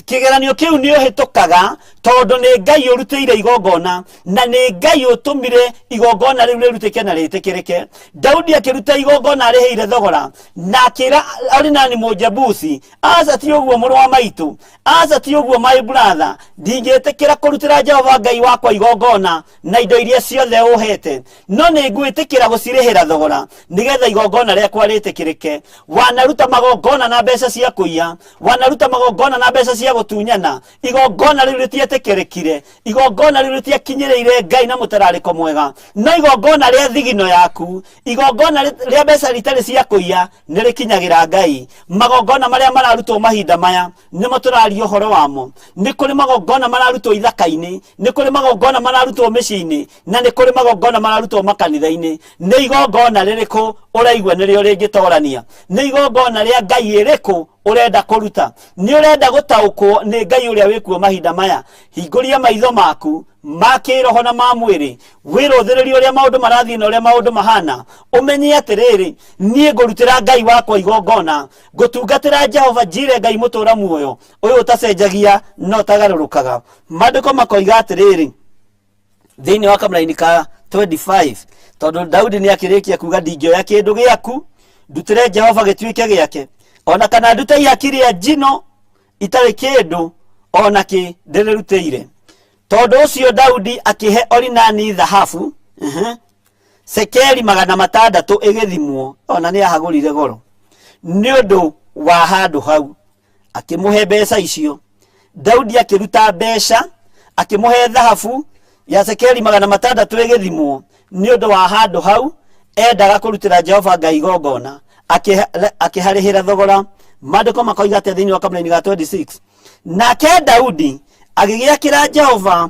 kĩgeranio kĩu nĩ ũhĩtũkaga, tondũ nĩ Ngai ũrutĩire igongona, na nĩ Ngai ũtũmire igongona rĩu rĩrutĩke na rĩtĩkĩrĩke. Daudi akĩruta igongona arĩhĩire thogora, na akĩra Orinani Mũjebusi, aca ti ũguo mũrũ wa maitũ, aca ti ũguo my brother, ndingĩtĩkĩra kũrutĩra Jehova Ngai wakwa igongona na indo iria ciothe ũhete, no nĩ ngwĩtĩkĩra gũcirĩhĩra thogora nĩgetha igongona rĩakwa rĩtĩkĩrĩke. Wanaruta magongona na mbeca cia kũiya, wanaruta magongona na mbeca cia gũtunyana, igongona rĩu rĩtietĩkĩrĩkire, igongona rĩu rĩtiakinyĩrĩire Ngai na mũtararĩko mwega. No igongona rĩa thigino yaku, igongona rĩa mbeca ritarĩ cia kũiya, nĩ rĩkinyagĩra Ngai. Magongona marĩa mararutwo mahinda maya nĩmo tũraria ũhoro wamo. Nĩ kũrĩ magongona mararutwo ithaka-inĩ, nĩ kũrĩ magongona mararutwo mĩciĩ-inĩ, na nĩ kũrĩ magongona mararutwo makanitha-inĩ. Nĩ igongona rĩrĩkũ ũraigua nĩrĩo rĩngĩtorania? Nĩ igongona rĩa Ngai ĩrĩkũ ũrenda kũruta? Nĩ ũrenda gũtaũkwo nĩ Ngai ũrĩa wĩkuo mahinda maya? Hingũria maitho maku ma kĩroho na ma mwĩrĩ, wĩrũthĩrĩrie ũrĩa maũndũ marathiĩ na ũrĩa maũndũ mahana, ũmenye atĩrĩrĩ, niĩ ngũrutĩra Ngai wakwa igongona, ngũtungatĩra Jehova Jire, Ngai mũtũra muoyo, ũyũ ũtacenjagia na ũtagarũrũkaga. Maandĩko makoiga atĩrĩrĩ thĩinĩ wa kamũraini ka 25, tondũ Daudi nĩ akĩrĩkia kuga, ndingĩoya kĩndũ gĩaku ndutĩre Jehova gĩtuĩke gĩake, ona kana ndute ihaki rĩa njino itarĩ kĩndũ ona kĩ ndĩrĩrutĩire. Tondũ ũcio Daudi akĩhe Orinani thahabu cekeri 600 ĩgĩthimwo, ona nĩ ahagũrire goro nĩ ũndũ wa handũ hau. Akĩmũhe mbeca icio. Daudi akĩruta mbeca akĩmũhe thahabu ya cekeri 600 ĩgĩthimwo nĩ ũndũ wa handũ hau endaga kũrutĩra Jehova Ngai igongona, akĩharĩhĩra thogora. Maandĩko makoiga atĩa thĩinĩ wa kamũraini ga 26? Nake Daudi agĩgĩakĩra Jehova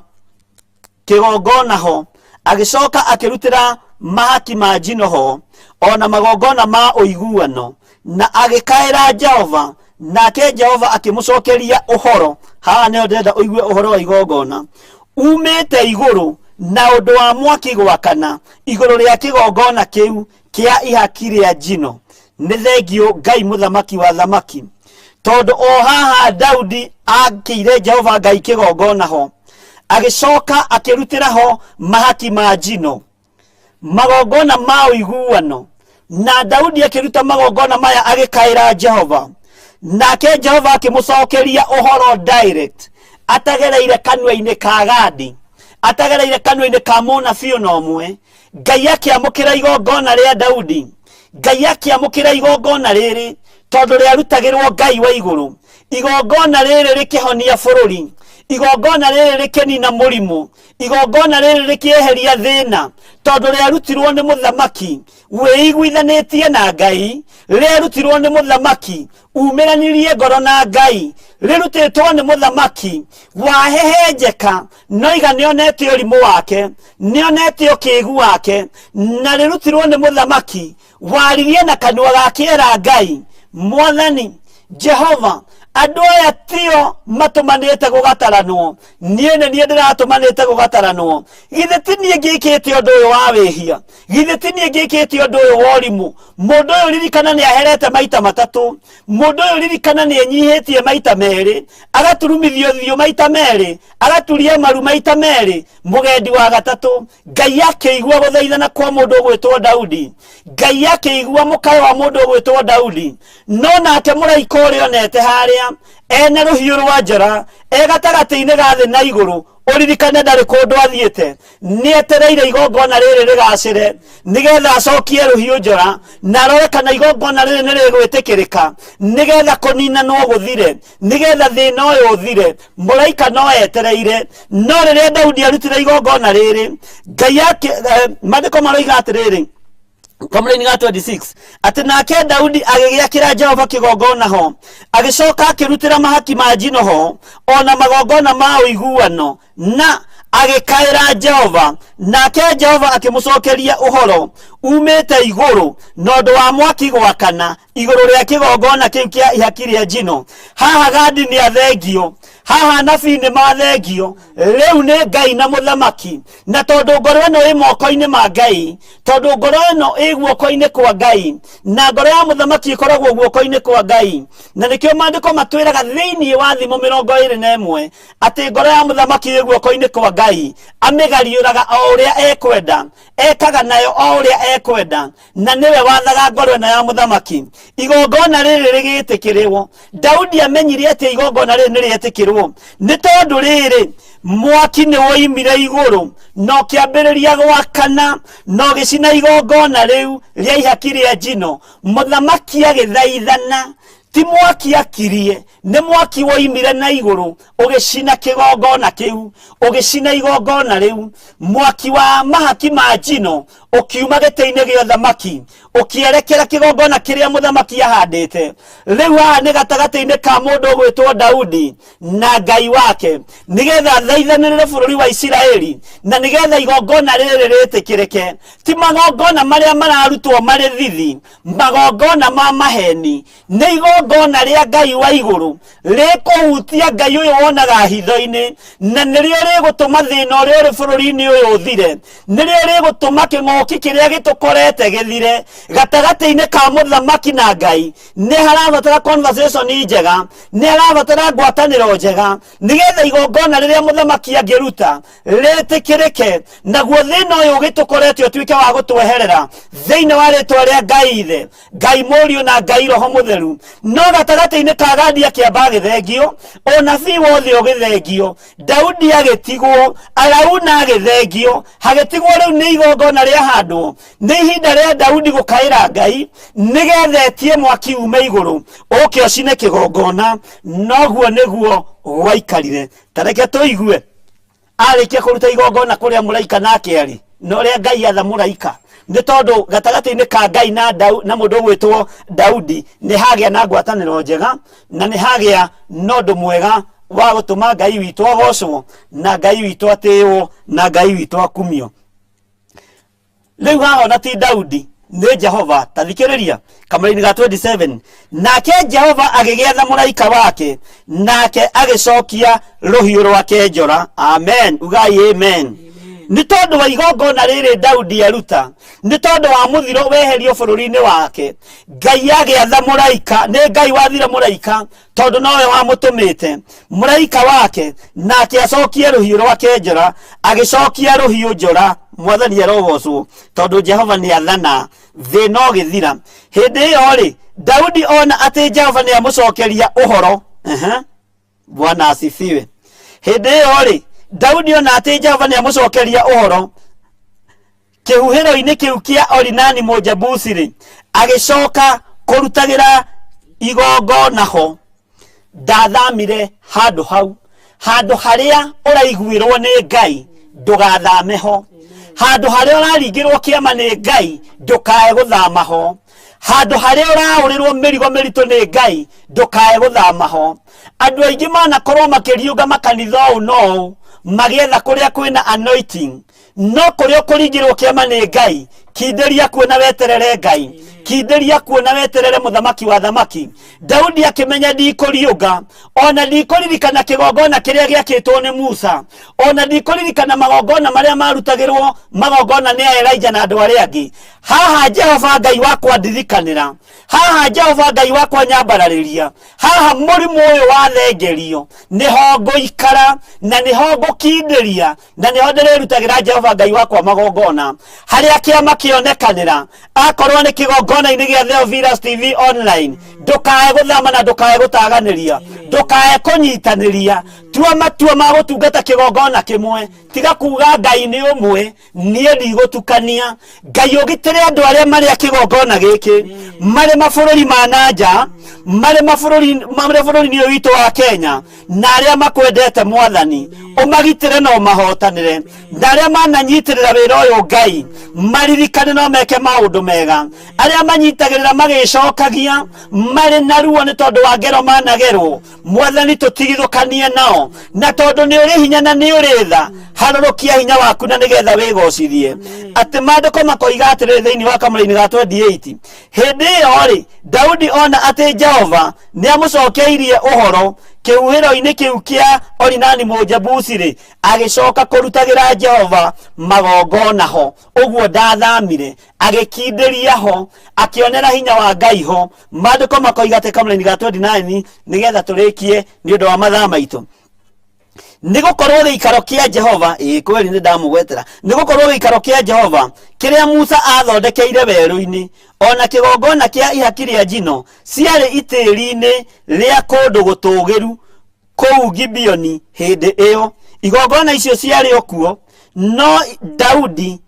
kĩgongona ho, agĩcoka akĩrutĩra mahaki ma njino ho, o na magongona ma ũiguano, na agĩkaĩra Jehova, nake Jehova akĩmũcokeria ũhoro. Haha nĩho ndĩrenda ũigue ũhoro wa igongona umĩte igũrũ na ũndũ wa mwaki gwakana igũrũ rĩa kĩgongona kĩu kĩa ihaki rĩa njino. Nĩ thengiũ Ngai mũthamaki wa thamaki, tondũ o haha Daudi akĩire Jehova Ngai kĩgongona ho, agĩcoka akĩrutĩra ho mahaki ma njino, magongona ma ũiguano, na Daudi akĩruta magongona maya agĩkaĩra Jehova, nake Jehova akĩmũcokeria ũhoro direct, atagereire kanua-inĩ ka Gadi, atagereire kanua-inĩ ka mũnabii ona ũmwe. Ngai akĩamũkĩra igongona rĩa Daudi. Ngai akĩamũkĩra igongona rĩrĩ tondũ rĩarutagĩrwo Ngai wa igũrũ. Igongona rĩrĩ rĩkĩhonia bũrũri, igongona rĩrĩ rĩkĩnina mũrimũ, igongona rĩrĩ rĩkĩeheria thĩna, tondũ rĩarutirwo nĩ mũthamaki wĩiguithanĩtie na Ngai, rĩarutirwo nĩ mũthamaki umĩranirie ngoro na Ngai, rĩrutĩtwo nĩ mũthamaki wahehenjeka noiga nĩonete ũrimũ wake, nĩonete ũkĩgu wake, na rĩrutirwo nĩ mũthamaki waririe na kanua gake era Ngai, Mwathani Jehova, andũ aya tio matũmanĩte gũgataranwo, niĩ nĩ niĩ ndĩratũmanĩte gũgataranwo. Githĩ ti niĩ ngĩkĩte ũndũ ũyũ wa wĩhia? Githĩ ti niĩ ngĩkĩte ũndũ ũyũ wa ũrimũ? Mũndũ ũyũ ririkana nĩ aherete maita matatũ, mũndũ ũyũ ririkana nĩ enyihĩtie maita merĩ, agaturumithio ũthiũ maita merĩ, agaturia maru maita merĩ, mũgendi wa gatatũ. Ngai akĩigua gũthaithana kwa mũndũ ũgwĩtwo Daudi, Ngai akĩigua mũkayo wa mũndũ ũgwĩtwo Daudi. No nake mũraika ũrĩa onete harĩa hinya, ena rũhiũ rwa njora, e gatagatĩ-inĩ ga thĩ na igũrũ. Ũririkane ndarĩ kũndũ athiĩte, nĩ etereire igongona rĩrĩ rĩgacĩre nĩgetha acokie rũhiũ njora na arore kana igongona rĩrĩ nĩ rĩgwĩtĩkĩrĩka, nĩgetha kũninanwo gũthire, nĩgetha thĩna ũyũ ũthire. Mũraika no etereire. No rĩrĩa Daudi arutire igongona rĩrĩ, Ngai ake, maandĩko maroiga atĩrĩrĩ, kamũraini ga 26, atĩ nake Daudi agĩgĩakĩra Jehova kĩgongona ho, agĩcoka akĩrutĩra mahaki ma njino ho, o na magongona ma ũiguano, na agĩkaĩra Jehova, nake Jehova akĩmũcokeria ũhoro umĩte igũrũ na ũndũ wa mwaki gwakana igũrũ rĩa kĩgongona kĩu kĩa ihaki rĩa njino. Haha Gadi nĩ athengio, haha anabii nĩ mathengio, rĩu nĩ Ngai na mũthamaki. Na tondũ ngoro ĩno ĩ moko-inĩ ma Ngai, tondũ ngoro ĩno ĩ guoko-inĩ kwa Ngai, na ngoro ya mũthamaki ĩkoragwo guoko-inĩ kwa Ngai, na nĩkĩo maandĩko matwĩraga thĩinĩ wa Thimo 21 atĩ ngoro ya mũthamaki ĩ guoko-inĩ kwa Ngai, amĩgariũraga o ũrĩa ekwenda, ekaga nayo o ũrĩa ekwenda, na nĩwe wathaga ngoro ĩno ya mũthamaki. Igongona rĩrĩ rĩgĩtĩkĩrwo. Daudi amenyire atĩ igongona rĩrĩ nĩ rĩetĩkĩrwo nĩ tondũ rĩrĩ, mwaki nĩ woimire igũrũ na ũkĩambĩrĩria gwakana na ũgĩcina igongona rĩu rĩa ihaki rĩa njino. Mũthamaki agĩthaithana, ti mwaki akirie, nĩ mwaki woimire na igũrũ ũgĩcina kĩgongona kĩu, ũgĩcina igongona rĩu. Mwaki wa mahaki ma njino ũkiuma gĩtĩ-inĩ gĩa ũthamaki ũkĩerekera kĩgongona kĩrĩa mũthamaki ahandĩte. Rĩu haha nĩ gatagatĩ-inĩ ka mũndũ ũgwĩtwo Daudi na Ngai wake, nĩgetha athaithanĩrĩre bũrũri wa Isiraeli na nĩgetha igongona rĩrĩ rĩtĩkĩrĩke. Ti magongona marĩa mararutwo marĩ thithi, magongona ma maheni, nĩ igongona rĩa Ngai wa igũrũ rĩkũhutia Ngai ũyũ wonaga hitho-inĩ, na nĩrĩo rĩgũtũma thĩna ũrĩa ũrĩ bũrũri-inĩ ũyũ ũthire, nĩrĩo rĩgũtũma kĩng'ũki kĩrĩa gĩtũkorete gĩthire. Gatagatĩ-inĩ ka mũthamaki na Ngai nĩ harabatara conversation njega, nĩ harabatara ngwatanĩro njega, nĩgetha igongona rĩrĩa mũthamaki angĩruta rĩtĩkĩrĩke, naguo thĩna ũyũ ũgĩtũkorete ũtuĩke wa gũtweherera thĩinĩ wa rĩtwa rĩa Ngai Ithe, Ngai Mũriũ na Ngai Roho Mũtheru. No gatagatĩ-inĩ ka Gadi akĩamba agĩthengio, ũnabii wothe ũgĩthengio, Daudi agĩtigwo, Arauna agĩthengio, hagĩtigwo rĩu nĩ igongona rĩahandwo. Nĩ ihinda rĩa Daudi gũkaĩra Ngai nĩgetha etie mwaki ume igũrũ ũke ũcine kĩgongona. Noguo nĩguo gwaikarire. Ta reke tũigue arĩkia kũruta igongona kũrĩa mũraika nake arĩ, na ũrĩa Ngai atha mũraika, nĩ tondũ gatagatĩ-inĩ ka Ngai na Dau, na mũndũ ũgwĩtwo Daudi nĩ hagĩa na ngwatanĩro njega, na nĩ hagĩa na ũndũ mwega wa gũtũma Ngai witũ agocwo, na Ngai witũ atĩĩwo, na Ngai witũ akumio. Rĩu haha ona ti Daudi, nĩ Jehova. Ta thikĩrĩria kamũraini ga 27, nake Jehova agĩgĩatha mũraika wake, nake agĩcokia rũhiũ rwake njora. Amen, ugai amen. Nĩ tondũ wa igongona rĩrĩ Daudi aruta, nĩ tondũ wa mũthiro weherio bũrũri-inĩ wake, Ngai agĩatha mũraika. Nĩ Ngai wathire mũraika, tondũ nowe wamũtũmĩte, mũraika wake, nake acokie rũhiũ rwake njora. Agĩcokia rũhiũ njora. Mwathani arogocwo, tondũ Jehova nĩ athana, thĩna ũgĩthira. Hĩndĩ ĩyo rĩ, Daudi ona atĩ Jehova nĩ amũcokeria ũhoro. Bwana asifiwe. Hĩndĩ ĩyo rĩ, Daudi ona atĩ Jehova nĩ amũcokeria ũhoro kĩhuhĩro-inĩ kĩu kĩa Orinani Mũjebusi-rĩ, agĩcoka kũrutagĩra igongona ho. Ndathamire handũ hau, handũ harĩa ũraiguĩrwo nĩ Ngai ndũgathame ho, handũ harĩa ũraringĩrwo kĩama nĩ Ngai ndũkae gũthama ho, handũ harĩa ũraũrĩrwo mĩrigo mĩritũ nĩ Ngai ndũkae gũthama ho. Andũ aingĩ manakorwo makĩriũnga makanitha ũũ na ũũ magĩetha kũrĩa kwĩna anointing, no kũrĩa ũkũringĩrwo kĩama nĩ Ngai, kindĩria kuo na weterere Ngai, kindĩria kuo na weterere mũthamaki wa thamaki. Daudi akĩmenya ndikũriũnga, ona ndikũririkana kĩgongona kĩrĩa gĩakĩtwo nĩ Musa, ona ndikũririkana magongona marĩa marutagĩrwo magongona nĩ Elijah na andũ arĩa angĩ. Haha Jehova Ngai wakwa ndirikanĩra, haha Jehova Ngai wakwa nyambararĩria, haha mũrimũ ũyũ wathengerio nĩho ngũikara na nĩho ngũkindĩria na nĩho ndĩrĩrutagĩra Jehova Ngai wakwa magongona. Harĩa kĩama kĩonekanĩra, akorwo nĩ kĩgongona-inĩ gĩa Theophilus TV online, ndũkae gũthama na ndũkae gũtaganĩria. Ndũkae kũnyitanĩria. Tua matua ma gũtungata kĩgongona kĩmwe. Tiga kuga Ngai nĩ ũmwe, niĩ ndigũtukania. Ngai ũgitĩre andũ arĩa marĩ a kĩgongona gĩkĩ, marĩ mabũrũri ma na nja, marĩ mabũrũri, marĩ bũrũri-inĩ ũyũ witũ wa Kenya, na arĩa makwendete Mwathani, ũmagitĩre na ũmahotanĩre. Na arĩa mananyitĩrĩra wĩra ũyũ Ngai, maririkane no meke maũndũ mega. Arĩa manyitagĩrĩra magĩcokagia marĩ na ruo nĩ tondũ wa ngero managerwo, Mwathani tũtigithũkanie nao, na tondũ nĩ ũrĩ hinya na nĩ ũrĩ tha, harũrũkia hinya waku na nĩgetha wĩgocithie. Atĩ maandĩko makoiga atĩrĩrĩ thĩinĩ wa kamũraini ga 28, hĩndĩ ĩyo rĩ, Daudi ona atĩ Jehova nĩ amũcokeirie ũhoro kĩhuhĩro-inĩ kĩu kĩa Orinani Mũjebusi-rĩ, agĩcoka kũrutagĩra Jehova magongona ho. Ũguo ndathamire, agĩkindĩria ho, akĩonera hinya wa Ngai ho. Maandĩko makoiga atĩ kamũraini ga 29, nĩgetha tũrĩkie nĩ ũndũ wa mathaa maitũ, nĩ gũkorwo gĩikaro kĩa Jehova, ĩĩ kweli nĩ ndamũgwetera, nĩ gũkorwo gĩikaro kĩa Jehova kĩrĩa Musa athondekeire werũ-inĩ, ona kĩgongona kĩa ihaki rĩa njino, ciarĩ itĩri-inĩ rĩa kũndũ gũtũũgĩru kũu Gibeoni. Hĩndĩ ĩyo igongona icio ciarĩ o kuo, no Daudi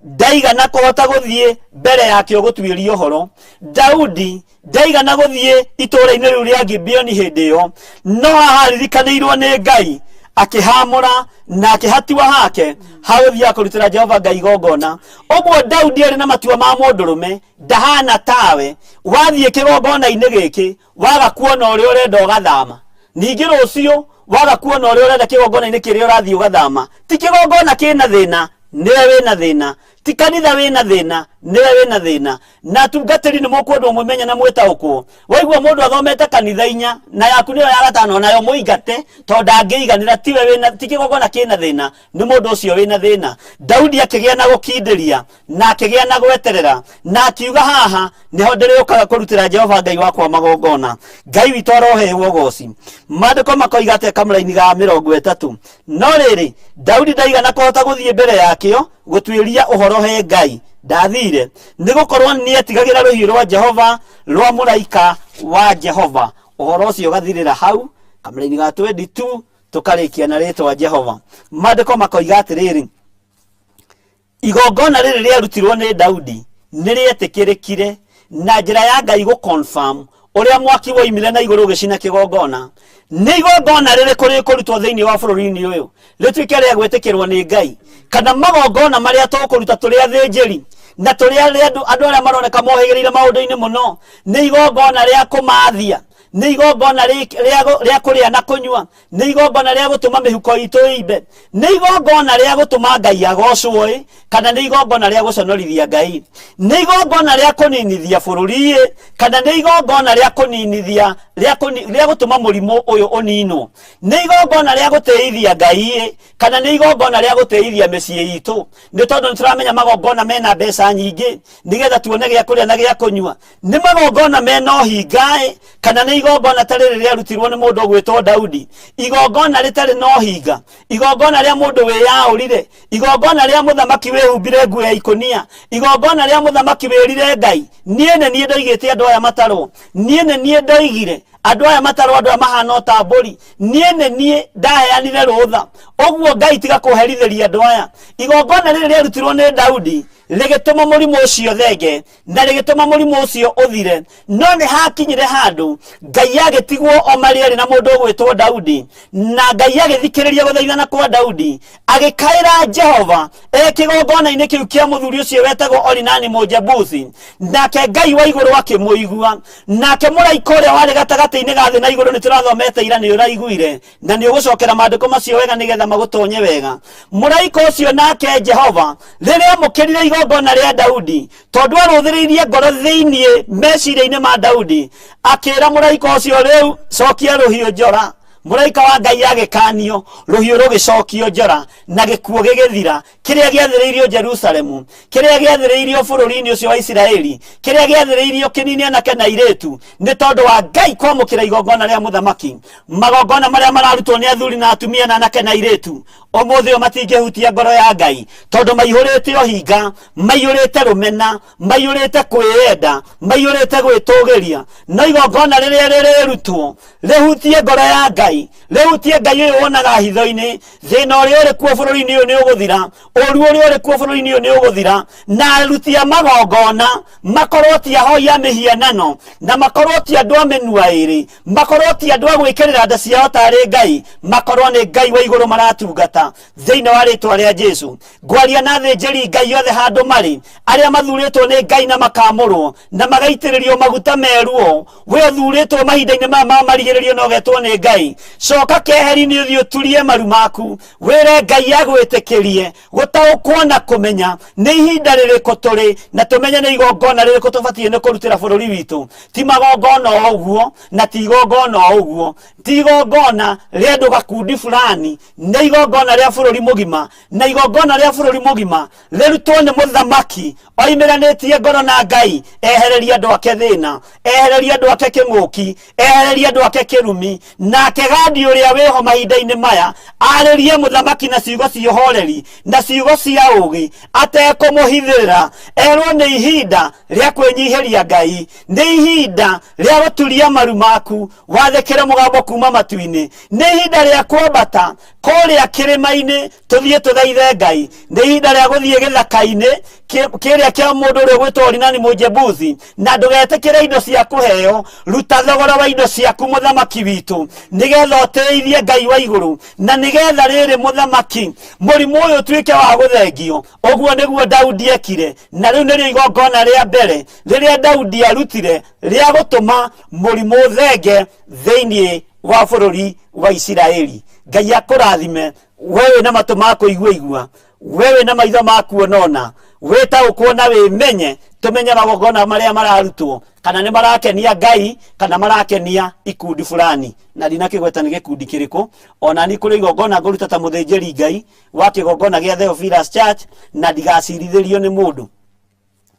ndaigana kũhota gũthiĩ mbere yakĩo gũtuĩria ũhoro. Daudi ndaigana gũthiĩ itũũra-inĩ rĩu rĩa Gibeoni hĩndĩ ĩyo, no haha aririkanĩirwo nĩ Ngai, akĩhamũra na akĩhatiwa hake ha gũthiaga kũrutĩra Jehova Ngai igongona. Ũguo Daudi arĩ na matua ma mũndũrũme, ndahana tawe wathiĩ kĩgongona-inĩ gĩkĩ waga kuona ũrĩa ũrenda ũgathama, ningĩ rũciũ waga kuona ũrĩa ũrenda kĩgongona-inĩ kĩrĩa ũrathiĩ ũgathama. Ti kĩgongona kĩna thĩna, nĩwe wĩna thĩna. Ti kanitha wĩna thĩna, nĩwe wĩna thĩna. Na atungatĩri nĩ mũkwendwo mũmenye na mwĩtaũkwo. Waigua mũndũ athomete kanitha inya na yaku nĩyo ya gatano, nayo mũingate, tondũ ndangĩiganĩra. Tiwe wĩna, ti kĩgongona kĩna thĩna, nĩ mũndũ ũcio wĩna thĩna. Daudi akĩgĩa na gũkindĩria na akĩgĩa na gweterera, na akiuga haha nĩho ndĩrĩũkaga kũrutĩra Jehova Ngai wakwa magongona. Ngai witũ arohewo ũgoci. Maandĩko makoiga atĩa kamũraini ga 30? No rĩrĩ, Daudi ndaigana kũhota gũthiĩ mbere yakĩo gũtuĩria ũhoro he Ngai, ndathire, nĩ gũkorwo nĩetigagĩra rũhiũ rwa Jehova, rwa mũraika wa Jehova. Ũhoro ũcio ũgathirĩra hau kamũraini ga 22, tũkarĩkia na rĩtwa Jehova. Maandĩko makoiga atĩrĩrĩ, igongona rĩrĩ rĩarutirwo nĩ Daudi nĩ rĩetĩkĩrĩkire na njĩra ya Ngai gũ confirm ũrĩa mwaki woimire na igũrũ ũgĩcina kĩgongona. Nĩ igongona rĩrĩkũ rĩkũrutwo thĩinĩ wa bũrũri-inĩ ũyũ rĩtuĩke rĩa gwĩtĩkĩrwo nĩ Ngai? Kana magongona marĩa tũkũruta tũrĩ athĩnjĩri na tũrĩ arĩa andũ arĩa maroneka mohĩgĩrĩire maũndũ-inĩ mũno, nĩ igongona rĩa kũmathia, nĩ igongona rĩa kũrĩa na kũnyua, nĩ igongona rĩa gũtũma mĩhuko itũ ĩimbe, nĩ igongona rĩa gũtũma Ngai agocwo ĩ, kana nĩ igongona rĩa gũconorithia Ngai, nĩ igongona rĩa kũninithia bũrũri ĩ, kana nĩ igongona rĩa kũninithia, rĩa gũtũma mũrimũ ũyũ ũninwo, nĩ igongona rĩa gũtĩithia Ngai ĩ, kana nĩ igongona rĩa gũtĩithia mĩciĩ itũ, nĩ tondũ nĩ tũramenya magongona mena mbeca nyingĩ nĩgetha tuone gĩa kũrĩa na gĩa kũnyua. Nĩ magongona mena ũhinga-ĩ, kana nĩ igongona ta rĩrĩ rĩarutirwo nĩ mũndũ ũgwĩtwo Daudi, igongona rĩtarĩ na ũhinga, igongona rĩa mũndũ wĩyaũrire, igongona rĩa mũthamaki wĩhumbire nguo ya ikũnia, igongona rĩa mũthamaki wĩrire Ngai, niĩ nĩ niĩ ndoigĩte andũ aya matarwo, niĩ nĩ niĩ ndoigire andũ aya matarwo, andũ aya mahana o ta mbũri, niĩ nĩ niĩ ndaheanire rũtha, ũguo Ngai tiga kũherithĩria andũ aya. Igongona rĩrĩ rĩarutirwo nĩ Daudi rĩgĩtũma mũrimũ ũcio thenge na rĩgĩtũma mũrimũ ũcio ũthire. No nĩ hakinyire handũ Ngai agĩtigwo o marĩ erĩ na mũndũ ũgwĩtwo Daudi, na Ngai agĩthikĩrĩria gũthaithana kwa Daudi, agĩkaĩra Jehova e kĩgongona-inĩ kĩu kĩa mũthuri ũcio wetagwo Orinani Mũjebusi, nake Ngai wa igũrũ akĩmũigua. Nake mũraika ũrĩa warĩ gatagatĩ-inĩ ga thĩ na igũrũ, nĩ tũrathomete ira, nĩ ũraiguire na nĩ ũgũcokera maandĩko macio wega nĩgetha magũtonye wega. Mũraika ũcio nake Jehova rĩrĩa amũkĩrire igongona rĩa Daudi, tondũ arũthĩrĩirie ngoro thĩinĩ meciria-inĩ ma Daudi, akĩra mũraika ũcio, rĩu cokia rũhiũ njora. Mũraika wa Ngai agĩkanio, rũhiũ rũgĩcokio njora, na gĩkuũ gĩgĩthira, kĩrĩa gĩathĩrĩirio Jerusalemu, kĩrĩa gĩathĩrĩirio bũrũri-inĩ ũcio wa Isiraeli, kĩrĩa gĩathĩrĩirio kĩnini anake na airĩtu, nĩ tondũ wa Ngai kwamũkĩra igongona rĩa mũthamaki. Magongona marĩa mararutwo nĩ athuri na atumia na anake na airĩtu ũmũthĩ ũyũ matingĩhutia ngoro ya Ngai, tondũ maihũrĩte ũhinga, maiyũrĩte rũmena, maiyũrĩte kwĩyenda, maiyũrĩte gwĩtũgĩria. No igongona rĩrĩa rĩrĩrutwo rĩhutie ngoro ya Ngai, rĩhutie Ngai ũyũ wonaga hitho-inĩ, thĩna ũrĩa ũrĩ kuo bũrũri-inĩ ũyũ nĩ ũgũthira, ũru ũrĩa ũrĩ kuo bũrũri-inĩ ũyũ nĩ ũgũthira, na aruti a magongona makorwo ti ahoi a mĩhianano, na makorwo ti andũ a mĩnua ĩrĩ, makorwo ti andũ a gwĩkĩrĩra nda ciao tarĩ Ngai, makorwo nĩ Ngai wa igũrũ maratungata. Thĩinĩ wa rĩtwa rĩa Jesu ngwaria na athĩnjĩri Ngai othe handũ marĩ, arĩa mathurĩtwo nĩ Ngai na makamũrwo na magaitĩrĩrio maguta meruo. We ũthurĩtwo mahinda-inĩ maya ma marigĩrĩrio na ũgetwo nĩ Ngai, coka keheri-inĩ ũthiĩ ũturie maru maku, wĩre Ngai agwĩtĩkĩrie gũtaũkwo na kũmenya nĩ ihinda rĩrĩkũ tũrĩ, na tũmenye nĩ igongona rĩrĩkũ tũbatiĩ nĩ kũrutĩra bũrũri witũ. Ti magongona o ũguo, na ti igongona o ũguo, ti igongona rĩa andũ gakundi fulani, nĩ igongona rĩa bũrũri mũgima, na igongona rĩa bũrũri mũgima rĩrutwo nĩ mũthamaki oimĩranĩtie ngoro na Ngai, ehererie andũ ake thĩna, ehererie andũ ake kĩng'ũki, ehererie andũ ake kĩrumi. Nake Gadi ũrĩa wĩho mahinda-inĩ maya arĩrie mũthamaki na ciugo cia ũhoreri na ciugo cia ũũgĩ, atekũmũhithĩrĩra, erwo nĩ ihinda rĩa kwĩnyihĩria Ngai, nĩ ihinda rĩa gũturia maru maku wathĩkĩre mũgambo kuma matu-inĩ, nĩ ihinda rĩa kwambata kũrĩa kĩrĩma-inĩ tũthiĩ tũthaithe Ngai, nĩ ihinda rĩa gũthiĩ gĩthaka-inĩ kĩrĩa kĩa mũndũ ũrĩa ũgwĩtwo Orinani Mũjebusi, na ndũgetĩkĩre indo cia kũheo. Ruta thogora wa indo ciaku mũthamaki witũ, nĩgetha ũtĩithie Ngai wa igũrũ, na nĩgetha rĩrĩ mũthamaki mũrimũ ũyũ ũtuĩke wa gũthengio. Ũguo nĩguo Daudi ekire, na rĩu nĩrĩo igongona rĩa mbere rĩrĩa Daudi arutire rĩa gũtũma mũrimũ ũthenge thĩinĩ wa bũrũri wa Isiraeli. Ngai akũrathime we wĩna matũ ma kũigua igua, we wĩna maitho ma kuonona, wĩtaũkwo na wĩmenye, tũmenye magongona marĩa mararutwo kana nĩ marakenia Ngai kana marakenia ikundi fulani. Na ndinakĩgweta nĩ gĩkundi kĩrĩkũ, ona ni kũrĩ igongona ngũruta ta mũthĩnjĩri Ngai wa kĩgongona gĩa Theophilus Church, na ndigacirithĩrio nĩ mũndũ,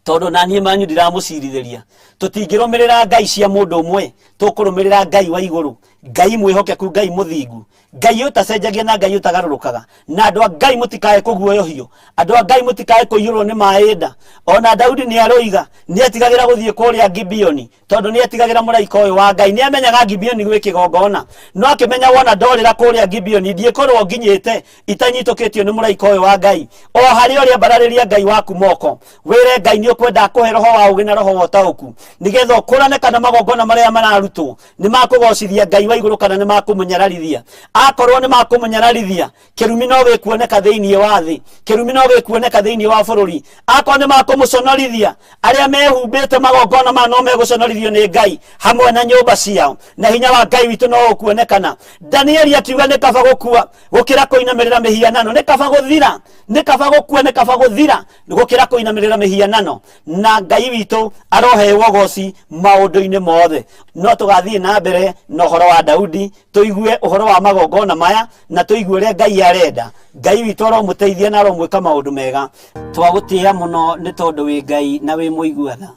tondũ na niĩ manyu ndiramũcirithĩria. Tũtingĩrũmĩrĩra ngai cia mũndũ ũmwe, tũkũrũmĩrĩra Ngai wa igũrũ, Ngai mwĩhokeku, Ngai mũthingu, Ngai ũtacenjagia na Ngai ũtagarũrũkaga. Na andũ a Ngai mũtikae kũguoyohio, andũ a Ngai mũtikae kũiyũrwo nĩ maĩ nda. Ona Daudi nĩ aroiga nĩ etigagĩra gũthiĩ kũrĩa Gibeoni, tondũ nĩ etigagĩra mũraika ũyũ wa Ngai. Nĩ amenyaga Gibeoni gwĩ kĩgongona, no akĩmenya wona ndorĩra kũrĩa Gibeoni ndiĩkorwo nginyĩte itanyitũkĩtio nĩ mũraika ũyũ wa Ngai. O harĩa ũrĩ, ambararĩria Ngai waku moko, wĩre Ngai nĩ ũkwenda akũhe roho wa ũũgĩ na roho wa ũtaũku, nĩgetha ũkũrane kana magongona marĩa mararutwo nĩ makũgocithia Ngai wa igũrũ kana nĩ makũmũnyararithia. Akorwo nĩ makũmũnyararithia, kĩrumi no gĩkuoneka thĩinĩ wa thĩ, kĩrumi no gĩkuoneka thĩinĩ wa bũrũri. Akorwo nĩ makũmũconorithia, arĩa mehumbĩte magongona maya no megũconorithio nĩ Ngai hamwe na nyũmba ciao, na hinya wa Ngai witũ no ũkuonekana. Danieli akiuga nĩ kaba gũkua gũkĩra kũinamĩrĩra mĩhianano, nĩ kaba gũthira, nĩ kaba gũkua, nĩ kaba gũthira gũkĩra kũinamĩrĩra mĩhianano. Na Ngai witũ arohewo ũgoci maũndũ-inĩ mothe. No tũgathiĩ na mbere na ũhoro wa Daudi, tũigue ũhoro wa magongona maya na tũigue ũrĩa Ngai arenda. Ngai witũ aromũteithia na aromwĩka maũndũ mega. Twagũtĩĩa mũno nĩ tondũ wĩ Ngai na wĩ mũigua tha.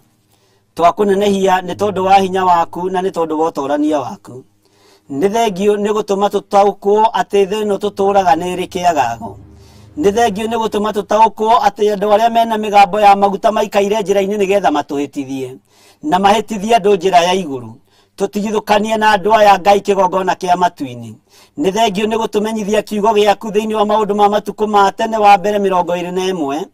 Twakũnenehia nĩ tondũ wa hinya waku na nĩ tondũ wa ũtorania waku. Nĩ thengiũ nĩ gũtũma tũtaũkwo atĩ thĩ ĩno tũtũraga nĩ ĩrĩ kĩagago. Nĩ thengiũ nĩ gũtũma tũtaũkwo atĩ andũ arĩa mena mĩgambo ya maguta maikaire njĩra-inĩ nĩgetha matũhĩtithie na mahĩtithie andũ njĩra ya igũrũ. Tũtigithũkanie na andũ aya Ngai kĩgongona kĩa matu-inĩ. Nĩ thengiũ nĩ gũtũmenyithia kiugo gĩaku thĩinĩ wa maũndũ ma matukũ ma tene wa mbere 21.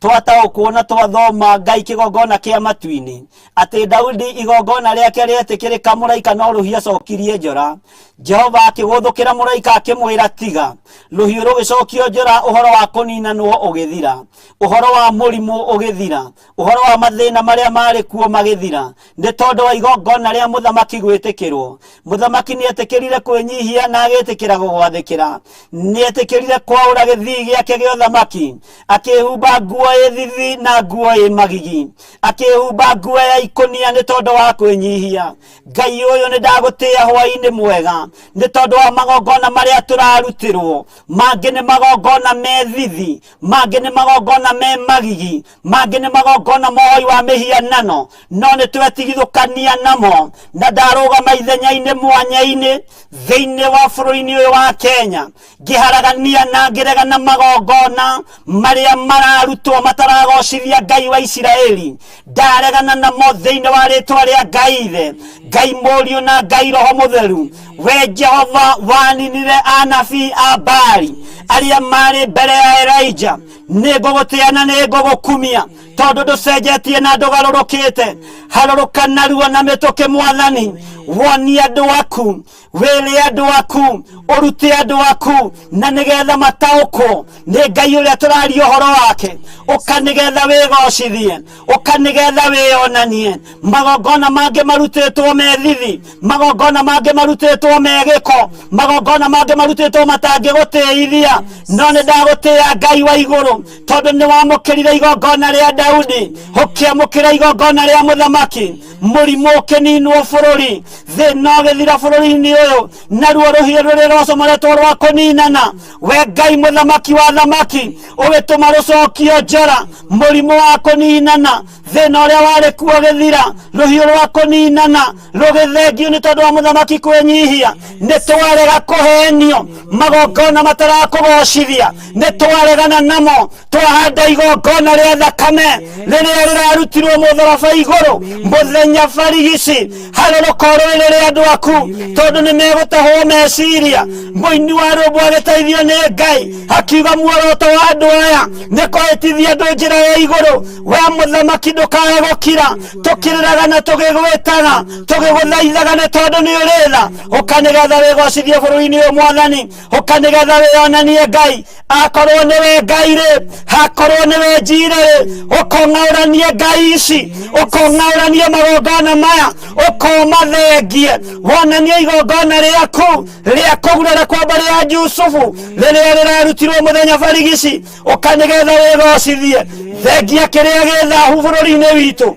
Twataũkwo na twathoma Ngai kĩgongona kĩa matu-inĩ atĩ Daudi igongona rĩake rĩetĩkĩrĩka, mũraika no rũhiũ acokirie njora. Jehova akĩgũthũkĩra mũraika akĩmwĩra tiga. Rũhiũ rũgĩcokio njora, ũhoro wa kũninanwo ũgĩthira, ũhoro wa mũrimũ ũgĩthira, ũhoro wa mathĩna marĩa marĩ kuo magĩthira, nĩ tondũ wa igongona rĩa mũthamaki gwĩtĩkĩrwo. Mũthamaki nĩ etĩkĩrire kwĩnyihia na agĩtĩkĩra gũgwathĩkĩra. Nĩ etĩkĩrire kwaũra gĩthii gĩake gĩa ũthamaki, akĩhumba nguo ĩ thithi na nguo ĩ magigi, akĩhumba nguo ya ikũnia nĩ tondũ wa kwĩnyihia. Ngai ũyũ, nĩ ndagũtĩĩa hwaĩ-inĩ mwega nĩ tondũ wa magongona marĩa tũrarutĩrwo. Mangĩ nĩ magongona me thithi, mangĩ nĩ magongona me magigi, mangĩ nĩ magongona mohoi wa mĩhianano, no nĩ twetigithũkania namo. Na ndarũgama ithenya-inĩ mwanya-inĩ thĩinĩ wa bũrũri-inĩ ũyũ wa Kenya, ngĩharagania na ngĩregana magongona marĩa mararutwo mataragocithia Ngai wa Isiraeli. Ndaregana namo thĩinĩ wa rĩtwa rĩa Ngai Ithe, Ngai Mũriũ na Ngai Roho Mũtheru. We Jehova, waninire anabii a Baali arĩa marĩ mbere ya Elijah. Nĩ ngũgũtĩa na nĩ ngũgũkumia tondũ ndũcenjetie na ndũgarũrũkĩte. Harũrũka narua na mĩtũkĩ, Mwathani, wonie andũ aku, wĩre andũ aku, ũrute andũ aku, na nĩgetha mataũkwo nĩ Ngai ũrĩa tũraria ũhoro wake. Ũka nĩgetha wĩgocithie, ũka nĩgetha wĩyonanie. Magongona mangĩ marutĩtwo me thithi, magongona mangĩ marutĩtwo me gĩko, magongona mangĩ marutĩtwo matangĩgũtĩithia, no nĩ ndagũtĩĩa Ngai wa igũrũ tondũ nĩ wamũkĩrire igongona rĩa Daudi, ũkĩamũkĩra igongona rĩa mũthamaki. Mũrimũ ũkĩninwo bũrũri, thĩna ũgĩthira bũrũri-inĩ ũyũ, naruo rũhiũ rũrĩa rwacomoretwo rwa kũninana, we Ngai mũthamaki wa thamaki, ũgĩtũma rũcokio njora. Mũrimũ wa kũninana, thĩna ũrĩa warĩ kuo ũgĩthira, rũhiũ rwa kũninana rũgĩthengio nĩ tondũ wa mũthamaki kwĩnyihia. Nĩ twarega kũhenio magongona matarakũgocithia, nĩ twaregana namo. Twahanda igongona rĩa thakame rĩrĩa rĩrarutirwo mũtharaba igũrũ mũthenya barigici. Harũrũka ũrũĩrĩre andũ aku tondũ nĩ megũtahwo meciria. Mũini wa rwĩmbo agĩteithio nĩ Ngai akiuga muoroto wa andũ aya nĩ kũhĩtithia andũ njĩra ya igũrũ. We mũthamaki, ndũkae gũkira tũkĩrĩraga na tũgĩgwĩtaga tũgĩgũthaithaga nĩ tondũ nĩ ũrĩ tha. Ũka nĩgetha wĩgocithie bũrũri-inĩ ũyũ, Mwathani. Ũka nĩgetha wĩyonanie, Ngai. Akorwo nĩwe Ngai rĩ, akorwo nĩwe njire rĩ, ũkong'aũranie ngai ici, ũkong'aũranie magongona maya, ũkomathengie, wonanie igongona rĩaku rĩa kũgurara kwa mbarĩ ya Jusufu rĩrĩa rĩrarutirwo mũthenya barigici. Ũka nĩgetha wĩgocithie. Thengia kĩrĩa gĩ thahu bũrũri-inĩ witũ,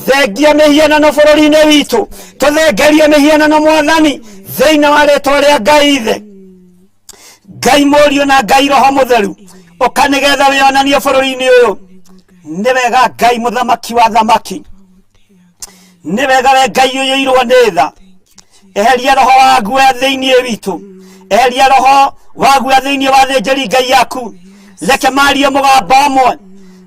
thengia mĩhianano bũrũri-inĩ witũ, tũthengerie mĩhianano, Mwathani, thĩinĩ wa rĩtwa rĩa Ngai Ithe, Ngai Mũriũ na Ngai Roho Mũtheru. Ũka nĩgetha wĩonanie bũrũri-inĩ ũyũ. Nĩ wega, Ngai mũthamaki wa thamaki, nĩ wega we Ngai ũyũirwo nĩ tha. Eheria roho wa guoya thĩinĩ witũ, eheria roho wa guoya thĩinĩ wa thĩnjĩri Ngai yaku. Reke marie mũgambo ũmwe,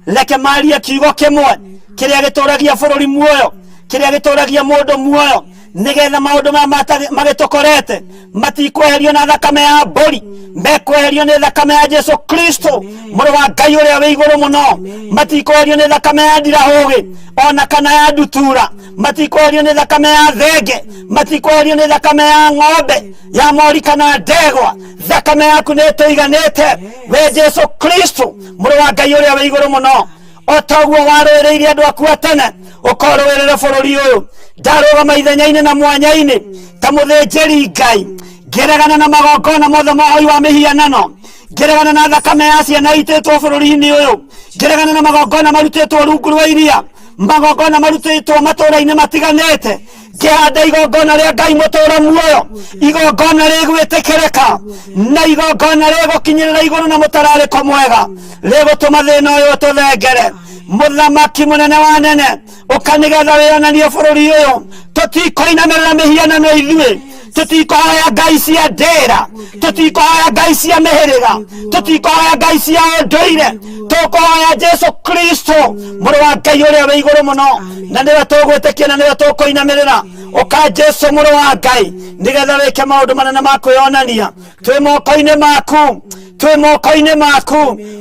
reke marie kiugo kĩmwe kĩrĩa gĩtũragia bũrũri muoyo, kĩrĩa gĩtũragia mũndũ muoyo, nĩgetha maũndũ maya magĩtũkorete matikweherio na thakame ya mbũri, mekweherio nĩ thakame ya Jesu Kristo, mũrũ wa Ngai ũrĩa wĩ igũrũ mũno. Matikweherio nĩ thakame ya ndirahũgĩ ona kana ya ndutura, matikweherio nĩ thakame ya thenge, matikweherio nĩ thakame ya ng'ombe ya mori kana ndegwa. Thakame yaku nĩ ĩtũiganĩte, we Jesu Kristo, mũrũ wa Ngai ũrĩa wĩ igũrũ mũno. O ta ũguo warũĩrĩire andũ aku a tene, ũkorũĩrĩre bũrũri ũyũ. Ndarũgama ithenya-inĩ na mwanya-inĩ ta mũthĩnjĩri Ngai, ngĩregana na magongona mothe ma ũhoi wa mĩhianano, ngĩregana na thakame ya ciana itĩtwo bũrũri-inĩ ũyũ, ngĩregana na magongona marutĩtwo rungu rwa iria, magongona marutĩtwo matũũra-inĩ matiganĩte. Ngĩhanda igongona rĩa Ngai mũtũũra muoyo, igongona rĩgwĩtĩkĩrĩka na igongona rĩgũkinyĩrĩra igũrũ na mũtararĩko mwega rĩgũtũma thĩna ũyũ ũtũthengere. Mũthamaki mũnene wa nene, ũka nĩgetha wĩonanie bũrũri ũyũ. Tũtikoinamĩrĩra mĩhianano ithuĩ, tũtikũhoya ngai cia ndĩra, tũtikũhoya ngai cia mĩhĩrĩga, tũtikũhoya ngai cia ũndũire. Tũkũhoya Jesu Kristo, mũrũ wa Ngai ũrĩa wĩ igũrũ mũno, na nĩwe tũgwĩtĩkia na nĩwe tũkũinamĩrĩra. Ũka, Jesu mũrũ wa Ngai, nĩgetha wĩke maũndũ manene ma kwĩyonania. Twĩ moko-inĩ maku, twĩ moko-inĩ maku.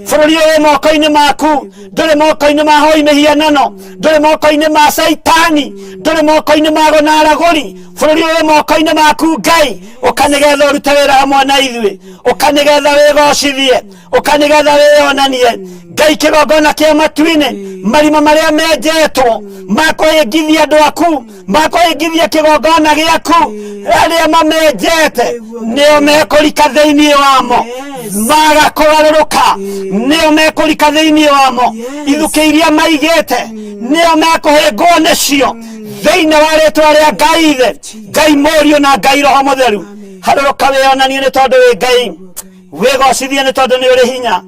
Bũrũri ũyũ wĩ moko-inĩ maku, ndũrĩ moko-inĩ ma hoi mĩhianano, ndũrĩ moko-inĩ ma Caitani, ndũrĩ moko-inĩ ma ago na aragũri. Bũrũri ũyũ wĩ moko-inĩ maku, Ngai. Ũka nĩgetha ũrute wĩra hamwe na ithuĩ, ũka nĩgetha wĩgocithie, ũka nĩgetha wĩyonanie, Ngai. Kĩgongona kĩa matu-inĩ, marima marĩa menjetwo makũhĩngithia andũ aku, makũhĩngithia kĩgongona gĩaku, arĩa mamenjete nĩo mekũrika thĩinĩ wamo. Maga kũgarũrũka nĩo mekũrika thĩinĩ wamo. Ithukĩ iria maigĩte nĩo mekũhĩngwo nĩcio thĩinĩ wa rĩtwa rĩa Ngai Ithe, Ngai Mũriũ na Ngai Roho Mũtheru. Harũrũka wĩonanie nĩ tondũ wĩ Ngai, wĩgocithie nĩ tondũ nĩ ũrĩ hinya,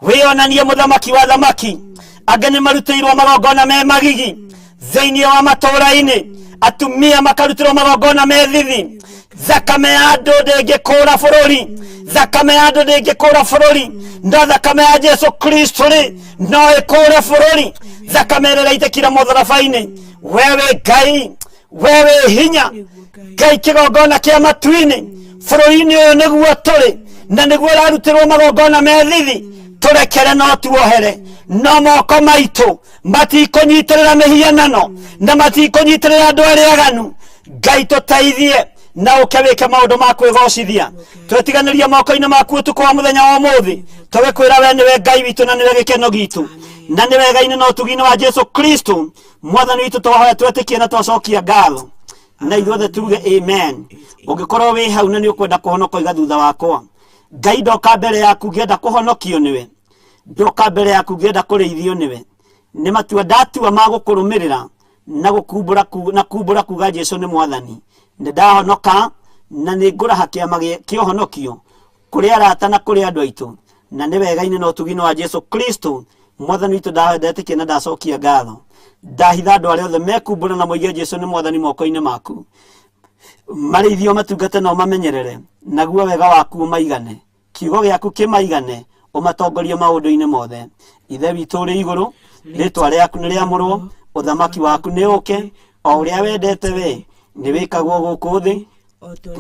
wĩonanie mũthamaki wa thamaki. Angĩ nĩ marutĩirwo magongona me magigi thĩinĩ wa matũũra-inĩ, atumia makarutĩrwo magongona me thithi. Thakame ya andũ ndĩngĩkũũra bũrũri, thakame ya andũ ndĩngĩkũũra bũrũri, no thakame ya Jesu Kristo rĩ no ĩkũũre bũrũri. Thakame ĩrĩa ĩraitĩkire mũtharaba-inĩ. We wĩ Ngai, we wĩ hinya Ngai, kĩgongona kĩa matu-inĩ bũrũri-inĩ ũyũ nĩguo tũrĩ na nĩguo ũrarutĩrwo magongona me thithi. Tũrekere no tuohere, no moko maitũ matikũnyitĩrĩra mĩhianano na matikũnyitĩrĩra andũ arĩa aganu. Ngai tũteithie na ũke wĩke maũndũ ma kwĩgocithia. Twetiganĩria moko-inĩ maku ũtukũ wa mũthenya wa ũmũthĩ, tũgĩkwĩra we nĩwe Ngai witũ na nĩwe gĩkeno gitũ, na nĩ wega-inĩ na ũtugi-inĩ wa Jesu Kristo Mwathani witũ twahoya twetĩkie na twacokia ngatho, na ithuothe tuge amen. Ũngĩkorwo wĩ hau na nĩ ũkwenda kũhonoka, iga thutha wakwa: Ngai, ndoka mbere yaku ngĩenda kũhonokio nĩwe, ndoka mbere yaku ngĩenda kũrĩithio nĩwe. Nĩ matua ndatua ma gũkũrũmĩrĩra na gũkumbũra na kumbũra kuga Jesu nĩ Mwathani. Nĩ ndahonoka na nĩ ngũraha kĩama kĩa ũhonokio kũrĩ arata na kũrĩ andũ aitũ, na nĩ wega-inĩ na ũtugi-inĩ wa Jesu Kristo Mwathani witũ ndetĩkia na ndacokia ngatho. Ndahitha andũ arĩa othe mekumbũra na moige Jesu nĩ Mwathani moko-inĩ maku, marĩithio, matungate na ũmamenyerere, naguo wega waku ũmaigane, kiugo gĩaku kĩmaigane, ũmatongorie maũndũ-inĩ mothe. Ithe witũ ũrĩ igũrũ, rĩtwa rĩaku nĩ rĩamũrwo, ũthamaki waku nĩ ũke, o ũrĩa wendete we nĩ wĩkagwo gũkũ thĩ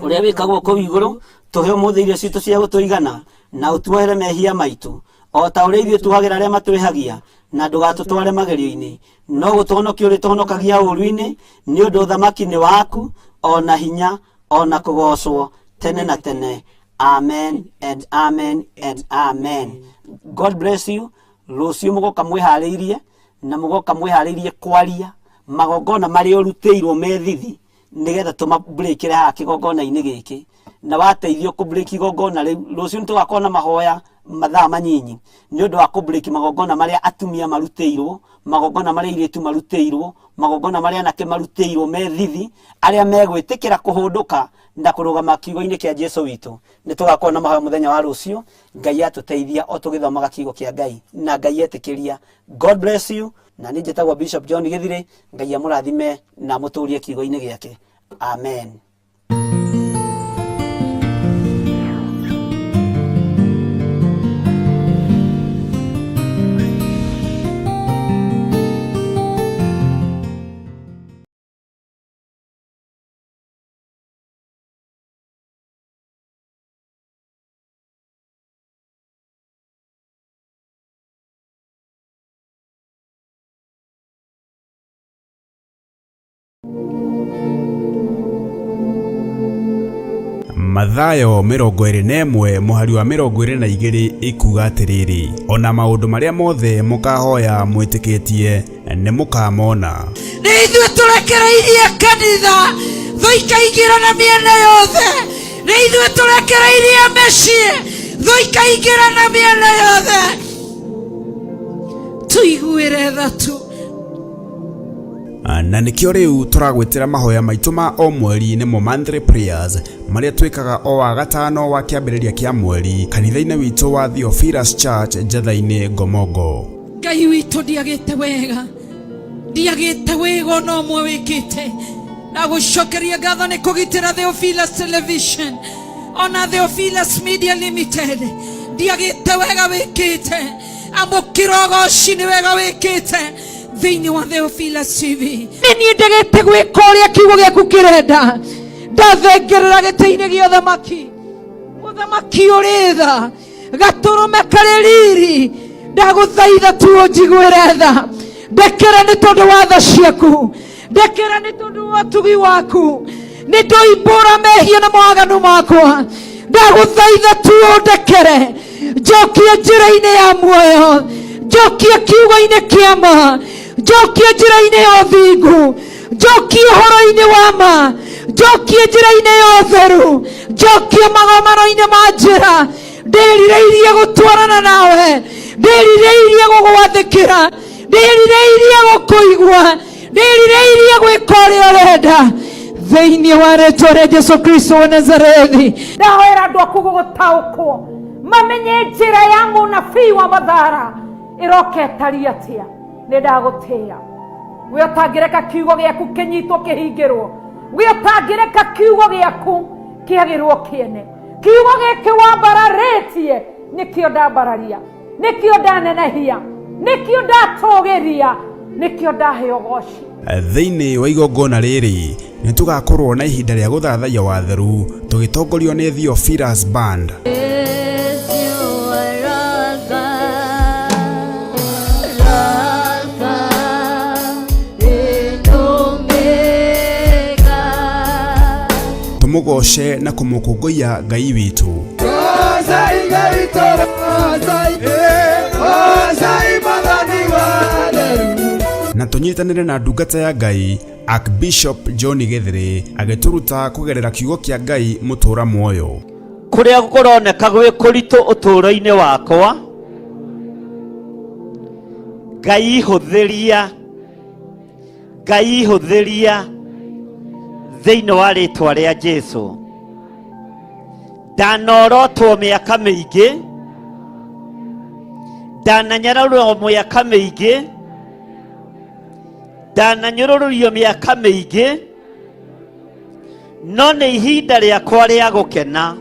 ũrĩa wĩkagwo kũu igũrũ. Tũhe ũmũthĩ irio citũ cia gũtũigana, na ũtuohere mehia maitũ o ta ũrĩa ithuĩ tuohagĩra arĩa matwĩhagia, na ndũgatũtware magerio-inĩ, no gũtũhonokia ũrĩtũhonokagia ũũru-inĩ, nĩ ũndũ ũthamaki nĩ waku, o na hinya, o na kũgoocwo tene na tene. Amen and amen and amen. God bless you. Rũciũ mũgoka mwĩharĩirie, na mũgoka mwĩharĩirie kwaria magongona marĩa ũrutĩirwo me thithi, nĩgetha tũmabreakĩre haha kĩgongona-inĩ gĩkĩ, na wateithio kũbreak igongona rĩu. Rũciũ nĩtũgakorwo na mahoya mathaa manyinyi nĩ ũndũ wa kũbreak magongona marĩa atumia marutĩirwo, magongona marĩa airĩtu marutĩirwo, magongona marĩa anake marutĩirwo me thithi. Arĩa megwĩtĩkĩra kũhũndũka na kũrũgama kiugo-inĩ kĩa Jesu witũ, nĩ tũgakorwo na mahoya mũthenya wa rũciũ, Ngai atũteithia o tũgĩthomaga kiugo kĩa Ngai na Ngai etĩkĩria. God bless you. Na niĩ njĩtagwo Bishop John Gĩthirĩ. Ngai amũrathime na amũtũrie kiugo-inĩ gĩake. Amen. Mathayo 21 mũhari wa 22 ĩkuga atĩrĩrĩ, ona maũndũ marĩa mothe mũkahoya mwĩtĩkĩtie nĩ mũkamona. Nĩ ithuĩ tũrekereirie kanitha thũ ikaingĩra na mĩena yothe, nĩ ithuĩ tũrekereirie mĩciĩ thũ ikaingĩra na mĩena yothe. Tũiguĩre tha tu. Na nĩkĩo rĩu tũragwĩtĩra mahoya maitũ ma o mweri, nĩmo monthly prayers, marĩa twĩkaga o wa gatano wa kĩambĩrĩria kĩa mweri kanitha-inĩ witũ wa Theophilus Church, Njatha-inĩ, Ngomongo. Ngai witũ, ndiagĩte wega, ndiagĩte wega ona ũmwe wĩkĩte, na gũcokeria ngatho nĩ kũgitĩra Theophilus Television ona Theophilus Media Limited. Ndiagĩte wega wĩkĩte, amũkĩra ũgoci nĩ wega wĩkĩte thĩinĩ wa Theophilus TV. Nĩ niĩ ndegete gwĩka ũrĩa kiugo gĩaku kĩrenda, ndathengerera gĩtĩ-inĩ gĩa ũthamaki, mũthamaki ũrĩ tha, gatũrũme karĩ riri. Ndagũthaitha tu ũnjiguĩre tha, ndekera nĩ tondũ wa tha ciaku, ndekera nĩ tondũ wa ũtugi waku. Nĩ ndoimbũra mehia na mawaganu makwa, ndagũthaitha tu ũndekere, njokie njĩra-inĩ ya muoyo, njokie kiugo-inĩ kĩa ma, njokie njĩra-inĩ ya ũthingu, njokie ũhoro-inĩ wa ma, njokie njĩra-inĩ ya ũtheru, njokie magomano-inĩ ma njĩra. Ndĩrirĩirie gũtwarana nawe, ndĩrirĩirie gũgwathĩkĩra, ndĩrirĩirie gũkũigua, ndĩrirĩirie gwĩka ũrĩa ũrenda, thĩinĩ wa rĩtwa rĩa Jesu Kristo wa Nazarethi. Ndahoera andũ aku gũgũtaũkwo, mamenye njĩra ya mũnabii wa Mathara ĩroka ĩtariĩ atĩa. Nĩ ndagũtĩĩa we ũtangĩreka kiugo gĩaku kĩnyitwo kĩhingĩrwo, we ũtangĩreka kiugo gĩaku kĩagĩrwo kĩene. Kiugo gĩkĩ wambararĩtie nĩkĩo ndambararia, nĩkĩo ndanenehia, nĩkĩo ndatũgĩria, nĩkĩo ndahe ũgoci. Thĩinĩ wa igongona rĩrĩ nĩ tũgakorwo na ihinda rĩa gũthathaiya watheru tũgĩtongorio nĩ Theophilus Band. Tũmũgoce na kũmũkũngũiya Ngai witũ. Na tũnyitanĩre na ndungata ya Ngai Archbishop John Gĩthĩrĩ agĩtũruta kũgerera kiugo kĩa Ngai mũtũra muoyo. Kũrĩa kũroneka gwĩ kũritũ ũtũũro-inĩ wakwa, Ngai hũthĩria, Ngai hũthĩria thĩinĩ wa rĩtwa rĩa Jesu. Ndanorotwo mĩaka mĩingĩ, ndananyararwo mĩaka mĩingĩ, ndananyũrũrũrio mĩaka mĩingĩ, no nĩ ihinda rĩakwa rĩa gũkena.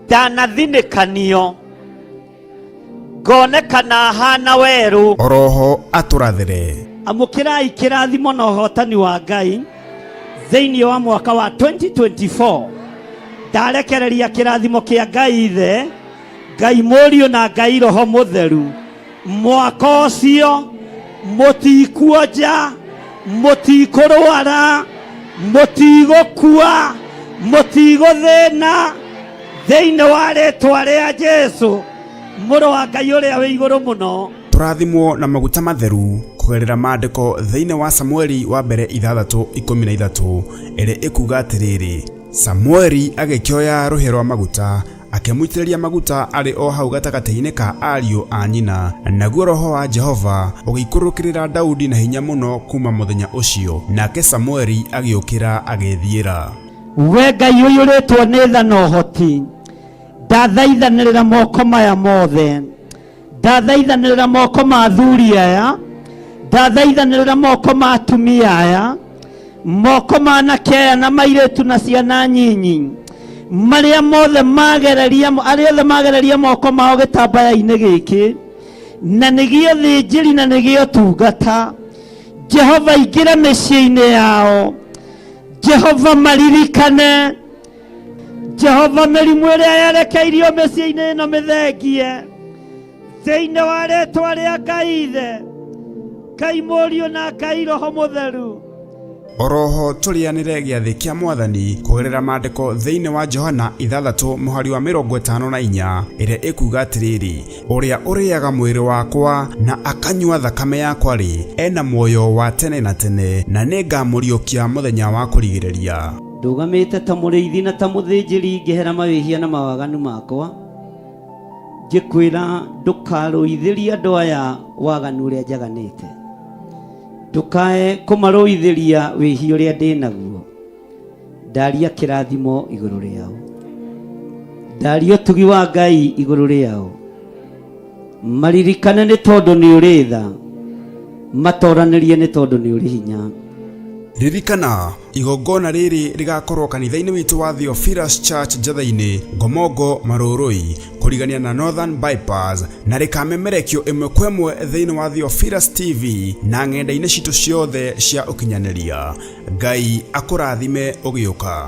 Ndanathinĩkanio ngonekana hana werũ. Oroho atũrathĩre. Amũkĩrai kĩrathimo na ũhotani wa Ngai thĩinĩ wa mwaka wa 2024. Ndarekereria kĩrathimo kĩa Ngai Ithe, Ngai Mũriũ na Ngai Roho Mũtheru. Mwaka ũcio mũtikuonja, mũtikũrwara, mũtigũkua, mũtigũthĩna thĩinĩ wa rĩtwa rĩa Jesu mũrũ wa Ngai ũrĩa wĩ igũrũ mũno. Tũrathimwo na maguta matheru kũgerera maandĩko thĩinĩ wa Samueli wa mbere 6:13 ĩrĩa ĩkuga atĩrĩrĩ, Samueli agĩkĩoya rũhĩa rwa maguta akĩmũitĩrĩria maguta arĩ o hau gatagatĩ-inĩ ka ariũ a nyina, naguo roho wa Jehova ũgĩikũrũkĩrĩra Daudi na hinya mũno kuuma mũthenya ũcio, nake Samueli agĩũkĩra agĩĩthiĩra. We Ngai ũiyũrĩtwo nĩ tha na ũhoti, ndathaithanĩrĩra moko maya mothe, ndathaithanĩrĩra moko ma athuri aya, ndathaithanĩrĩra moko ma atumia aya, moko ma anake aya na mairĩtu na ciana nyinyi, marĩa mothe magereria, arĩa othe magereria moko mao gĩtambaya-inĩ gĩkĩ, na nĩgĩo thĩnjĩri na nĩgĩo tungata. Jehova ingĩra mĩciĩ-inĩ yao, Jehova maririkane, Jehova mĩrimũ ĩrĩa yerekeirio mĩciĩ-inĩ ĩno mĩthengie thĩinĩ wa rĩtwa rĩa Ngai Ithe, Ngai Mũriũ na Ngai Roho Mũtheru. Oroho tũrĩanĩre gĩathĩ kĩa Mwathani kũgerera maandĩko thĩinĩ wa Johana 6 mũhari wa 54 ĩrĩa ĩkuga atĩrĩrĩ, Ũrĩa ũrĩaga mwĩrĩ wakwa na akanyua thakame yakwa-rĩ, ena muoyo wa tene na tene, na nĩngamũriũkia mũthenya wa kũrigĩrĩria. Ndũgamĩte ta mũrĩithi na ta mũthĩnjĩri ngĩhera mawĩhia na mawaganu makwa, ngĩkwĩra ndũkarũithĩrie andũ aya waganu ũrĩa njaganĩte, ndũkae kũmarũithĩria wĩhia ũrĩa ndĩ naguo. Ndaria kĩrathimo igũrũ rĩao, ndaria ũtugi wa Ngai igũrũ rĩao, maririkane nĩ tondũ nĩ ũrĩ tha, matoranĩrie nĩ tondũ nĩ ũrĩ hinya. Ririkana, igongona rĩrĩ rĩgakorwo kanitha-inĩ witũ wa Theophilus Church Njatha-inĩ, Ngomongo, Marũrũi, kũrigania na Northern Bypass, na rĩkamemerekio ĩmwe kwa ĩmwe thĩinĩ wa Theophilus TV na ng'enda-inĩ citũ ciothe cia ũkinyanĩria. Ngai akũrathime ũgĩũka.